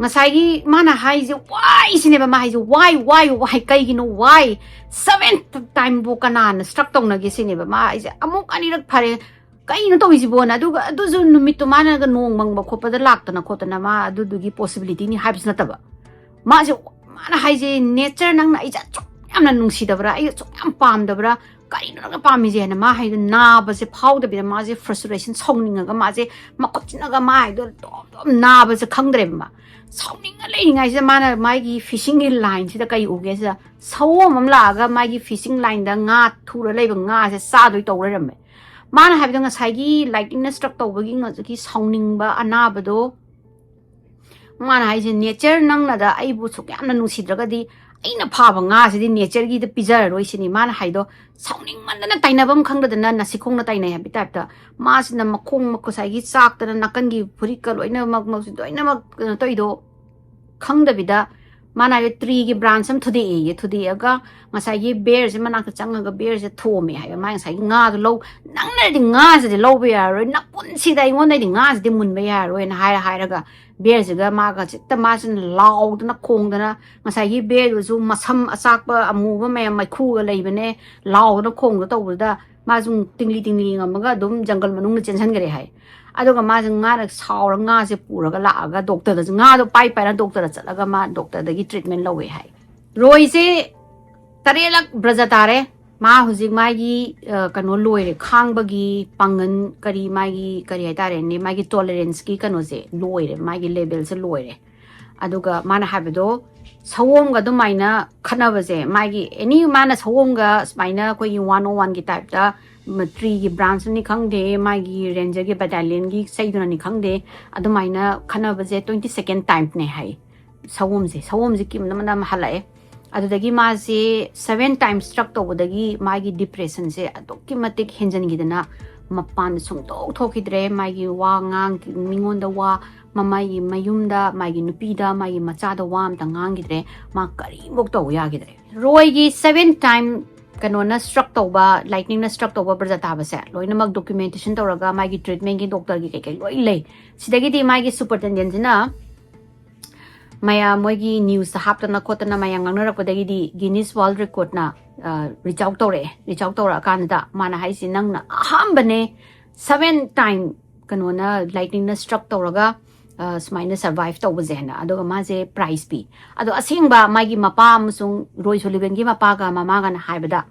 ꯉꯁꯥꯏꯒꯤ ꯃꯥꯅ ꯍꯥꯏꯁꯦ why ꯁꯤꯅꯦꯕ ꯃꯥ ꯍꯥꯏꯁꯦ, why, why, why, ꯀꯩꯒꯤꯅꯣ, why? Seventh timeꯕꯨ ꯀꯅꯥꯅ struck ꯇꯧꯅꯒꯦ ꯁꯤꯅꯦꯕ ꯃꯥ ꯍꯥꯏꯁꯦ꯫ ꯑꯃꯨꯛ ꯑꯅꯤꯔꯛ ꯐꯔꯦ, ꯀꯩꯅꯣ ꯇꯧꯔꯤꯁꯤꯕꯣꯅ꯫ ꯑꯗꯨꯒ ꯑꯗꯨꯁꯨ ꯅꯨꯃꯤꯠꯇꯨ ꯃꯥꯅꯒ ꯅꯣꯡ ꯃꯪꯕ ꯈꯣꯠꯄꯗ ꯂꯥꯛꯇꯅ ꯈꯣꯠꯇꯅ ꯃꯥ ꯑꯗꯨꯗꯨꯒꯤ possibilityꯅꯤ ꯍꯥꯏꯕꯁꯨ ꯅꯠꯇꯕ꯫ ꯃꯥꯁꯦ, ꯃꯥꯅ ꯍꯥꯏꯁꯦ, nature, ꯅꯪꯅ ꯑꯩꯁꯦ ꯑꯁꯨꯛ ꯌꯥꯝꯅ ꯅꯨꯡꯁꯤꯗꯕ꯭ꯔꯥ, ꯑꯩ ꯑꯁꯨꯛ ꯌꯥꯝ ꯄꯥꯝꯗꯕ꯭ꯔꯥ, ꯀꯔꯤꯅꯣ ꯅꯪꯅ ꯄꯥꯝꯃꯤꯁꯦ ꯍꯥꯏꯅ ꯃꯥ ꯍꯥꯏꯗꯣ ꯅꯥꯕꯁꯦ ꯐꯥꯎꯗꯕꯤꯗ ꯃꯥꯁꯦ frustration, ꯁꯥꯎꯅꯤꯡꯉꯒ ꯃꯥꯁꯦ ꯃꯈꯨꯠꯁꯤꯅꯒ ꯃꯥ ꯍꯥꯏꯗꯣ ꯗꯣꯝ ꯗꯣꯝ ꯅꯥꯕꯁꯦ ꯈꯪꯗ꯭ꯔꯦꯕ ꯃꯥ꯫ ꯁꯥꯎꯅꯤꯡꯉ ꯂꯩꯔꯤꯉꯩꯁꯤꯗ ꯃꯥꯅ ꯃꯥꯒꯤ fishingꯒꯤ lineꯁꯤꯗ ꯀꯩ ꯎꯒꯦ ꯁꯤꯗ ꯁꯑꯣꯝ ꯑꯃ ꯂꯥꯛꯑꯒ ꯃꯥꯒꯤ fishing lineꯗ ꯉꯥ ꯊꯨꯔ ꯂꯩꯕ ꯉꯥꯁꯦ ꯆꯥꯗꯣꯏ ꯇꯧ ꯂꯩꯔꯝꯃꯦ꯫ ꯃꯥꯅ ꯍꯥꯏꯕꯗꯣ ꯉꯁꯥꯏꯒꯤ lightningꯅ struck ꯇꯧꯕꯒꯤ ꯉꯁꯥꯏꯒꯤ ꯁꯥꯎꯅꯤꯡꯕ ꯑꯅꯥꯕꯗꯣ ꯃꯥꯅ ꯍꯥꯏꯁꯦ, nature ꯅꯪꯅꯗ ꯑꯩꯕꯨ ꯁꯨꯛ ꯌꯥꯝꯅ ꯅꯨꯡꯁꯤꯗ꯭ꯔꯒꯗꯤ ꯑꯩꯅ ꯐꯥꯕ ꯉꯥꯁꯤꯗꯤ natureꯒꯤꯗ ꯄꯤꯖꯔꯔꯣꯏ ꯁꯤꯅꯤ ꯃꯥꯅ ꯍꯥꯏꯗꯣ꯫ ꯁꯥꯎꯅꯤꯡꯃꯟꯗꯅ ꯇꯥꯏꯅꯐꯝ ꯈꯪꯗꯗꯅ ꯅꯥꯁꯤꯈꯣꯡꯅ ꯇꯥꯏꯅꯩ ꯍꯥꯏꯕꯒꯤ typeꯇ ꯃꯥꯁꯤꯅ ꯃꯈꯣꯡ ꯉꯁꯥꯏꯒꯤ ꯆꯥꯛꯇꯅ ꯅꯥꯀꯟꯒꯤ ꯐꯨꯔꯤꯠꯀ ꯂꯣꯏꯅꯃꯛ ꯃꯛꯁꯤ ꯂꯣꯏꯅꯃꯛ ꯀꯩꯅꯣ ꯇꯧꯔꯤꯗꯣ ꯈꯪꯗꯕꯤꯗ ꯃꯥꯅ ꯍꯥꯏꯕ treeꯒꯤ branch ꯑꯃ ꯊꯨꯗꯦꯛꯑꯦꯌꯦ꯫ ꯊꯨꯗꯦꯛꯑꯒ ꯉꯁꯥꯏꯒꯤ bearꯁꯦ ꯃꯅꯥꯛꯇ ꯆꯪꯉꯒ bearꯁꯦ ꯊꯣꯝꯃꯦ ꯍꯥꯏꯕ꯫ ꯃꯥ ꯉꯁꯥꯏꯒꯤ ꯉꯥꯗꯣ ꯂꯧ, ꯅꯪꯅꯗꯤ ꯉꯥꯁꯤꯗꯤ ꯂꯧꯕ ꯌꯥꯔꯔꯣꯏ, ꯅꯄꯨꯟꯁꯤꯗ ꯑꯩꯉꯣꯟꯗꯗꯤ ꯉꯥꯁꯤꯗꯤ ꯃꯨꯟꯕ ꯌꯥꯔꯔꯣꯏꯅ ꯍꯥꯏꯔ ꯍꯥꯏꯔꯒ bearꯁꯤꯒ ꯃꯥꯒ ꯍꯦꯛꯇ ꯃꯥꯁꯤꯅ ꯂꯥꯎꯗꯅ ꯈꯣꯡꯗꯅ ꯉꯁꯥꯏꯒꯤ bearꯗꯨꯁꯨ ꯃꯁꯝ ꯑꯆꯥꯛꯄ ꯑꯃꯨꯕ ꯃꯌꯥꯝ ꯃꯩꯈꯨꯒ ꯂꯩꯕꯅꯦ ꯂꯥꯎꯗꯅ ꯈꯣꯡꯗꯅ ꯇꯧꯕꯗꯨꯗ ꯃꯥꯁꯨ ꯇꯤꯡꯂꯤ ꯇꯤꯡꯂꯤ ꯉꯝꯃꯒ ꯑꯗꯨꯝ ꯖꯪꯒꯜ ꯃꯅꯨꯡꯗ ꯆꯦꯟꯁꯤꯟꯈ꯭ꯔꯦ ꯍꯥꯏ꯫ ꯑꯗꯨꯒ ꯃꯥꯁꯦ ꯉꯥꯅ ꯁꯥꯎꯔ ꯉꯥꯁꯦ ꯄꯨꯔꯒ ꯂꯥꯛꯑꯒ doctorꯗꯁꯨ ꯉꯥꯗꯣ ꯄꯥꯏ ꯄꯥꯏꯔ doctorꯗ ꯆꯠꯂꯒ ꯃꯥ doctorꯗꯒꯤ treatment ꯂꯧꯋꯦ ꯍꯥꯏ꯫ ꯔꯣꯏꯁꯦ ꯇꯔꯦꯠꯂꯛ ꯕ꯭ꯔꯖ ꯇꯥꯔꯦ꯫ ꯃꯥ ꯍꯧꯖꯤꯛ ꯃꯥꯒꯤ ꯑ, ꯀꯩꯅꯣ ꯂꯣꯏꯔꯦ, ꯈꯥꯡꯕꯒꯤ ꯄꯥꯡꯒꯜ, ꯀꯔꯤ ꯃꯥꯒꯤ, ꯀꯔꯤ ꯍꯥꯏꯇꯥꯔꯦꯅꯦ, ꯃꯥꯒꯤ ꯇꯣꯂꯔꯦꯟꯁꯀꯤ ꯀꯩꯅꯣꯁꯦ ꯂꯣꯏꯔꯦ, ꯃꯥꯒꯤ ꯂꯦꯚꯦꯜꯁꯦ ꯂꯣꯏꯔꯦ꯫ ꯑꯗꯨꯒ ꯃꯥꯅ ꯍꯥꯏꯕꯗꯣ, ꯁꯑꯣꯝꯒ ꯑꯗꯨꯃꯥꯏꯅ ꯈꯠꯅꯕꯁꯦ, ꯃꯥꯒꯤ ꯑꯦꯅꯤ, ꯃꯥꯅ ꯁꯑꯣꯝꯒ ꯁꯨꯃꯥꯏꯅ ꯑꯩꯈꯣꯏꯒꯤ ꯋꯥꯟ ꯑꯣ ꯋꯥꯟꯒꯤ ꯇꯥꯏꯞꯇ ꯇ꯭ꯔꯤꯒꯤ ꯕ꯭ꯔꯥꯟꯁꯅꯤ ꯈꯪꯗꯦ, ꯃꯥꯒꯤ ꯔꯦꯟꯖꯔꯒꯤ ꯕꯦꯇꯥꯂꯤꯌꯟꯒꯤ ꯆꯩꯗꯨꯅꯅꯤ ꯈꯪꯗꯦ, ꯑꯗꯨꯃꯥꯏꯅ ꯈꯠꯅꯕꯁꯦ ꯇ꯭ꯋꯦꯟꯇꯤ ꯁꯦꯀꯦꯟ ꯇꯥꯏꯝꯅꯦ ꯍꯥꯏ꯫ ꯁꯑꯣꯝꯁꯦ ꯁꯑꯣꯝꯁꯦ ꯀꯤꯝꯅ ꯃꯅꯝ ꯍꯜꯂꯛꯑꯦ꯫ ꯑꯗꯨꯗꯒꯤ ꯃꯥꯁꯦ ꯁꯚꯦꯟ ꯇꯥꯏꯝ ꯁ꯭ꯇ꯭ꯔꯛ ꯇꯧꯕꯗꯒꯤ ꯃꯥꯒꯤ ꯗꯤꯄ꯭ꯔꯦꯁꯟꯁꯦ ꯑꯗꯨꯛꯀꯤ ꯃꯇꯤꯛ ꯍꯦꯟꯖꯟꯈꯤꯗꯅ, ꯃꯄꯥꯟꯗ ꯁꯨꯡꯊꯣꯛ ꯊꯣꯛꯈꯤꯗ꯭ꯔꯦ꯫ ꯃꯥꯒꯤ ꯋꯥ ꯉꯥꯡ, ꯃꯤꯉꯣꯟꯗ ꯋꯥ, ꯃꯃꯥꯏꯒꯤ ꯃꯌꯨꯝꯗ, ꯃꯥꯒꯤ ꯅꯨꯄꯤꯗ, ꯃꯥꯒꯤ ꯃꯆꯥꯗ ꯋꯥ ꯑꯝꯇ ꯉꯥꯡꯈꯤꯗ꯭ꯔꯦ꯫ ꯃꯥ ꯀꯔꯤꯃꯨꯛ ꯇꯧꯕ ꯌꯥꯈꯤꯗ꯭ꯔꯦ꯫ ꯔꯣꯏꯒꯤ ꯁꯚꯦꯟ ꯇꯥꯏꯝ ꯀꯩꯅꯣꯅ ꯁ꯭ꯇ꯭ꯔꯛ ꯇꯧꯕ, ꯂꯥꯏꯠꯅꯤꯡꯅ ꯁ꯭ꯇ꯭ꯔꯛ ꯇꯧꯕ ꯕ꯭ꯔꯖ ꯇꯥꯕꯁꯦ ꯂꯣꯏꯅꯃꯛ ꯗꯣꯀ꯭ꯌꯨꯃꯦꯟꯇꯦꯁꯟ ꯇꯧꯔꯒ, ꯃꯥꯒꯤ ꯇ꯭ꯔꯤꯠꯃꯦꯟꯒꯤ ꯗꯣꯛꯇꯔꯒꯤ ꯀꯩꯀꯩ ꯂꯣꯏ ꯂꯩ꯫ ꯁꯤꯗꯒꯤꯗꯤ ꯃꯥꯒꯤ ꯁꯨꯄꯔꯇꯦꯟꯗꯦꯟꯁꯤꯅ ꯃꯌꯥꯝ ꯃꯣꯏꯒꯤ ꯅ꯭ꯌꯨꯁꯇ ꯍꯥꯞꯇꯅ ꯈꯣꯠꯇꯅ ꯃꯌꯥꯝ ꯉꯥꯡꯅꯔꯛꯄꯗꯒꯤꯗꯤ ꯒꯤꯅꯤꯁ ꯋꯥꯔꯜ ꯔꯦꯀꯣꯔꯠꯅ ꯔꯤꯆ ꯑꯥꯎꯠ ꯇꯧꯔꯛꯑꯦ꯫ ꯔꯤꯆ ꯑꯥꯎꯠ ꯇꯧꯔꯛꯑꯀꯥꯟꯗ ꯃꯥꯅ ꯍꯥꯏꯁꯤ, "ꯅꯪꯅ ꯑꯍꯥꯟꯕꯅꯦ ꯁꯚꯦꯟ ꯇꯥꯏꯝ ꯀꯩꯅꯣꯅ, ꯂꯥꯏꯠꯅꯤꯡꯅ ꯁ꯭ꯇ꯭ꯔꯛ ꯇꯧꯔꯒ ꯑ, ꯁꯨꯃꯥꯏꯅ ꯁꯔꯚꯥꯏꯚ ꯇꯧꯕꯁꯦ" ꯍꯥꯏꯅ꯫ ꯑꯗꯨꯒ ꯃꯥꯁꯦ ꯄ꯭ꯔꯥꯏꯖ ꯄꯤ꯫ ꯑꯗꯣ ꯑꯁꯦꯡꯕ ꯃꯥꯒꯤ ꯃꯄꯥ ꯑꯃꯁꯨꯡ ꯔꯣꯏ ꯁꯣꯂꯤꯕꯟꯒꯤ ꯃꯄꯥꯒ ꯃꯃꯥꯒꯅ ꯍꯥꯏꯕꯗ,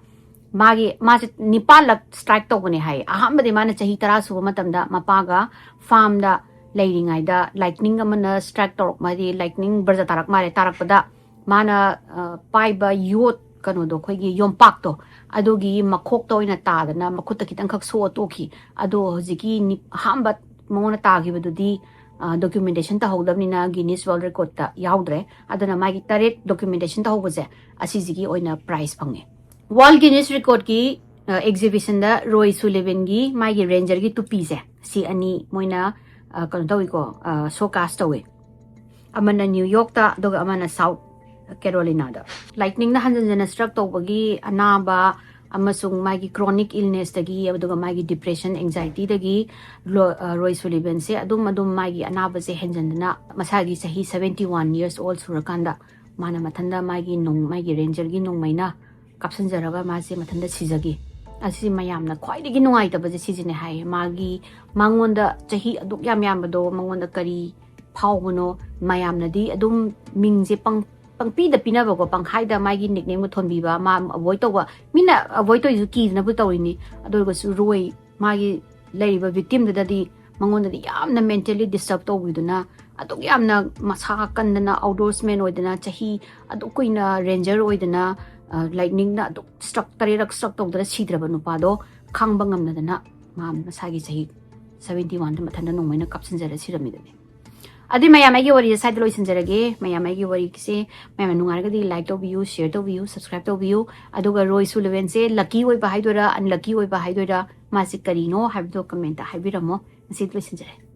ꯃꯥꯒꯤ, ꯃꯥꯁꯦ ꯅꯤꯄꯥꯜꯂꯛ ꯁ꯭ꯇ꯭ꯔꯥꯏꯛ ꯇꯧꯕꯅꯦ ꯍꯥꯏ꯫ ꯑꯍꯥꯟꯕꯗꯤ ꯃꯥꯅ ꯆꯍꯤ ꯇꯔꯥ ꯁꯨꯕ ꯃꯇꯝꯗ ꯃꯄꯥꯒ ꯐꯥꯔꯝꯗ ꯂꯩꯔꯤꯉꯩꯗ ꯂꯥꯏꯠꯅꯤꯡ ꯑꯃꯅ ꯁ꯭ꯇ꯭ꯔꯥꯏꯛ ꯇꯧꯔꯛ, ꯃꯥꯗꯤ ꯂꯥꯏꯠꯅꯤꯡ ꯕ꯭ꯔꯖ ꯇꯥꯔꯛ ꯃꯥꯜꯂꯦ, ꯇꯥꯔꯛꯄꯗ ꯃꯥꯅ, ꯑ, ꯄꯥꯏꯕ ꯌꯣꯠ ꯀꯩꯅꯣꯗꯣ, ꯑꯩꯈꯣꯏꯒꯤ ꯌꯣꯝꯄꯥꯛꯇꯣ, ꯑꯗꯨꯒꯤ ꯃꯈꯣꯛꯇ ꯑꯣꯏꯅ ꯇꯥꯗꯅ ꯃꯈꯨꯠꯇ ꯈꯤꯇꯪꯈꯛ ꯁꯣꯛꯑ ꯇꯣꯛꯈꯤ꯫ ꯑꯗꯣ ꯍꯧꯖꯤꯛꯀꯤ ꯅꯤ-, ꯑꯍꯥꯟꯕ ꯃꯉꯣꯟꯗ ꯇꯥꯈꯤꯕꯗꯨꯗꯤ, ꯑ, ꯗꯣꯀ꯭ꯌꯨꯃꯦꯟꯇꯦꯁꯟ ꯇꯧꯍꯧꯗꯕꯅꯤꯅ ꯒꯤꯅꯤꯁ ꯋꯥꯔꯜ ꯔꯦꯀꯣꯔꯠꯇ ꯌꯥꯎꯗ꯭ꯔꯦ꯫ ꯑꯗꯨꯅ ꯃꯥꯒꯤ ꯇꯔꯦꯠ ꯗꯣꯀ꯭ꯌꯨꯃꯦꯟꯇꯦꯁꯟ ꯇꯧꯍꯧꯕꯁꯦ, ꯑꯁꯤꯁꯤꯒꯤ ꯑꯣꯏꯅ ꯄ꯭ꯔꯥꯏꯖ ꯐꯪꯉꯦ꯫ ꯋꯥꯔꯜ ꯒꯤꯅꯤꯁ ꯔꯦꯀꯣꯔꯠꯀꯤ, ꯑ, ꯑꯦꯛꯖꯤꯕꯤꯁꯟꯗ ꯔꯣꯏ ꯁꯨꯂꯤꯕꯟꯒꯤ ꯃꯥꯒꯤ ꯔꯦꯟꯖꯔꯒꯤ ꯇꯨꯄꯤꯁꯦ, ꯁꯤ ꯑꯅꯤ ꯃꯣꯏꯅ, ꯑ, ꯀꯩꯅꯣ ꯇꯧꯋꯤꯀꯣ, ꯑ, ꯁꯣꯀꯥꯁ ꯇꯧꯋꯤ꯫ ꯑꯃꯅ ꯅ꯭ꯌꯨ ꯌꯣꯔꯛꯇ, ꯑꯗꯨꯒ ꯑꯃꯅ ꯁꯥꯎꯠ ꯀꯦꯔꯣꯂꯤꯅꯥꯗ꯫ ꯂꯥꯏꯠꯅꯤꯡꯅ ꯍꯟꯖꯟ ꯍꯟꯖꯟꯅ ꯁ꯭ꯇ꯭ꯔꯛ ꯇꯧꯕꯒꯤ ꯑꯅꯥꯕ ꯑꯃꯁꯨꯡ ꯃꯥꯒꯤ ꯀ꯭ꯔꯣꯅꯤꯛ ꯏꯜꯅꯦꯁꯇꯒꯤ, ꯑꯗꯨꯒ ꯃꯥꯒꯤ ꯗꯤꯄ꯭ꯔꯦꯁꯟ, ꯑꯦꯡꯖꯥꯏꯇꯤꯗꯒꯤ ꯂꯣ-, ꯑ, ꯔꯣꯏ ꯁꯨꯂꯤꯕꯟꯁꯦ ꯑꯗꯨꯝ ꯑꯗꯨꯝ ꯃꯥꯒꯤ ꯑꯅꯥꯕꯁꯦ ꯍꯦꯟꯖꯟꯗꯨꯅ ꯃꯁꯥꯒꯤ ꯆꯍꯤ ꯁꯚꯦꯟꯇꯤ ꯋꯥꯟ ꯌꯔꯁ ꯑꯣꯜ ꯁꯨꯔꯀꯥꯟꯗ ꯃꯥꯅ ꯃꯊꯟꯇ ꯃꯥꯒꯤ ꯅꯣꯡ-, ꯃꯥꯒꯤ ꯔꯦꯟꯖꯔꯒꯤ ꯅꯣꯡꯃꯩꯅ ꯀꯥꯞꯁꯤꯟꯖꯔꯒ ꯃꯥꯁꯦ ꯃꯊꯟꯇ ꯁꯤꯖꯈꯤ꯫ ꯑꯁꯤ ꯃꯌꯥꯝꯅ ꯈ꯭ꯋꯥꯏꯗꯒꯤ ꯅꯨꯡꯉꯥꯏꯇꯕꯁꯦ ꯁꯤꯁꯤꯅꯦ ꯍꯥꯏꯌꯦ꯫ ꯃꯥꯒꯤ, ꯃꯉꯣꯟꯗ ꯆꯍꯤ ꯑꯗꯨꯛ ꯌꯥꯝ ꯌꯥꯝꯕꯗꯣ ꯃꯉꯣꯟꯗ ꯀꯔꯤ ꯐꯥꯎꯕꯅꯣ? ꯃꯌꯥꯝꯅꯗꯤ ꯑꯗꯨꯝ ꯃꯤꯡꯁꯦ ꯄꯪ ꯄꯪꯄꯤꯗ ꯄꯤꯅꯕꯀꯣ, ꯄꯪꯈꯥꯏꯗ ꯃꯥꯒꯤ ꯅꯤꯛꯅꯦꯝꯒ ꯊꯣꯟꯕꯤꯕ, ꯃꯥ ꯑꯦꯚꯣꯏꯗ ꯇꯧꯕ, ꯃꯤꯅ ꯑꯦꯚꯣꯏꯗ ꯇꯧꯔꯤꯁꯨ ꯀꯤꯗꯅꯕꯨ ꯇꯧꯔꯤꯅꯤ꯫ ꯑꯗꯨ ꯑꯣꯏꯔꯒꯁꯨ ꯔꯣꯏ, ꯃꯥꯒꯤ ꯂꯩꯔꯤꯕ ꯚꯤꯛꯇꯤꯝꯗꯨꯗꯗꯤ ꯃꯉꯣꯟꯗꯗꯤ ꯌꯥꯝꯅ ꯃꯦꯟꯇꯦꯜꯂꯤ ꯗꯤꯁꯇꯔꯕ ꯇꯧꯕꯤꯗꯨꯅ, ꯑꯗꯨꯛ ꯌꯥꯝꯅ ꯃꯁꯥ ꯀꯟꯗꯅ, ꯑꯥꯎꯠꯗꯣꯔꯁꯃꯦꯟ ꯑꯣꯏꯗꯅ, ꯆꯍꯤ ꯑꯗꯨꯛ ꯀꯨꯏꯅ ꯔꯦꯟꯖꯔ ꯑꯣꯏꯗꯅ, ꯂꯥꯏꯠꯅꯤꯡꯅ ꯑꯗꯨꯛ ꯁ꯭ꯇ꯭ꯔꯛ, ꯇꯔꯦꯠꯔꯛ ꯁ꯭ꯇ꯭ꯔꯛ ꯇꯧꯗꯅ ꯁꯤꯗ꯭ꯔꯕ ꯅꯨꯄꯥꯗꯣ ꯈꯥꯡꯕ ꯉꯝꯅꯗꯅ ꯃꯥ ꯃꯁꯥꯒꯤ ꯆꯍꯤ ꯁꯕꯦꯟꯇꯤ ꯋꯥꯟꯗ ꯃꯊꯟꯇ ꯅꯣꯡꯃꯩꯅ ꯀꯥꯞꯁꯤꯟꯖꯔ ꯁꯤꯔꯝꯃꯤꯗꯨꯅꯤ꯫ ꯑꯗꯨꯗꯤ ꯃꯌꯥꯝ, ꯑꯩꯒꯤ ꯋꯥꯔꯤꯁꯦ ꯁ꯭ꯋꯥꯏꯗ ꯂꯣꯏꯁꯤꯟꯖꯔꯒꯦ꯫ ꯃꯌꯥꯝ, ꯑꯩꯒꯤ ꯋꯥꯔꯤꯁꯦ ꯃꯌꯥꯝꯅ ꯅꯨꯡꯉꯥꯏꯔꯒꯗꯤ ꯂꯥꯏꯛ ꯇꯧꯕꯤꯌꯨ, ꯁꯤꯌꯔ ꯇꯧꯕꯤꯌꯨ, ꯁꯕꯁꯀ꯭ꯔꯥꯏꯕ ꯇꯧꯕꯤꯌꯨ꯫ ꯑꯗꯨꯒ ꯔꯣꯏ ꯁꯨꯂꯤꯚꯦꯟꯁꯦ ꯂꯛꯀꯤ ꯑꯣꯏꯕ ꯍꯥꯏꯗꯣꯏꯔꯥ, ꯑꯟꯂꯛꯀꯤ ꯑꯣꯏꯕ ꯍꯥꯏꯗꯣꯏꯔꯥ, ꯃꯥꯁꯦ ꯀꯔꯤꯅꯣ ꯍꯥꯏꯕꯗꯣ ꯀꯃꯦꯟꯇ ꯍꯥꯏꯕꯤꯔꯝꯃꯣ꯫ ꯉꯁꯤꯗꯤ ꯂꯣꯏꯁꯤꯟꯖꯔꯦ꯫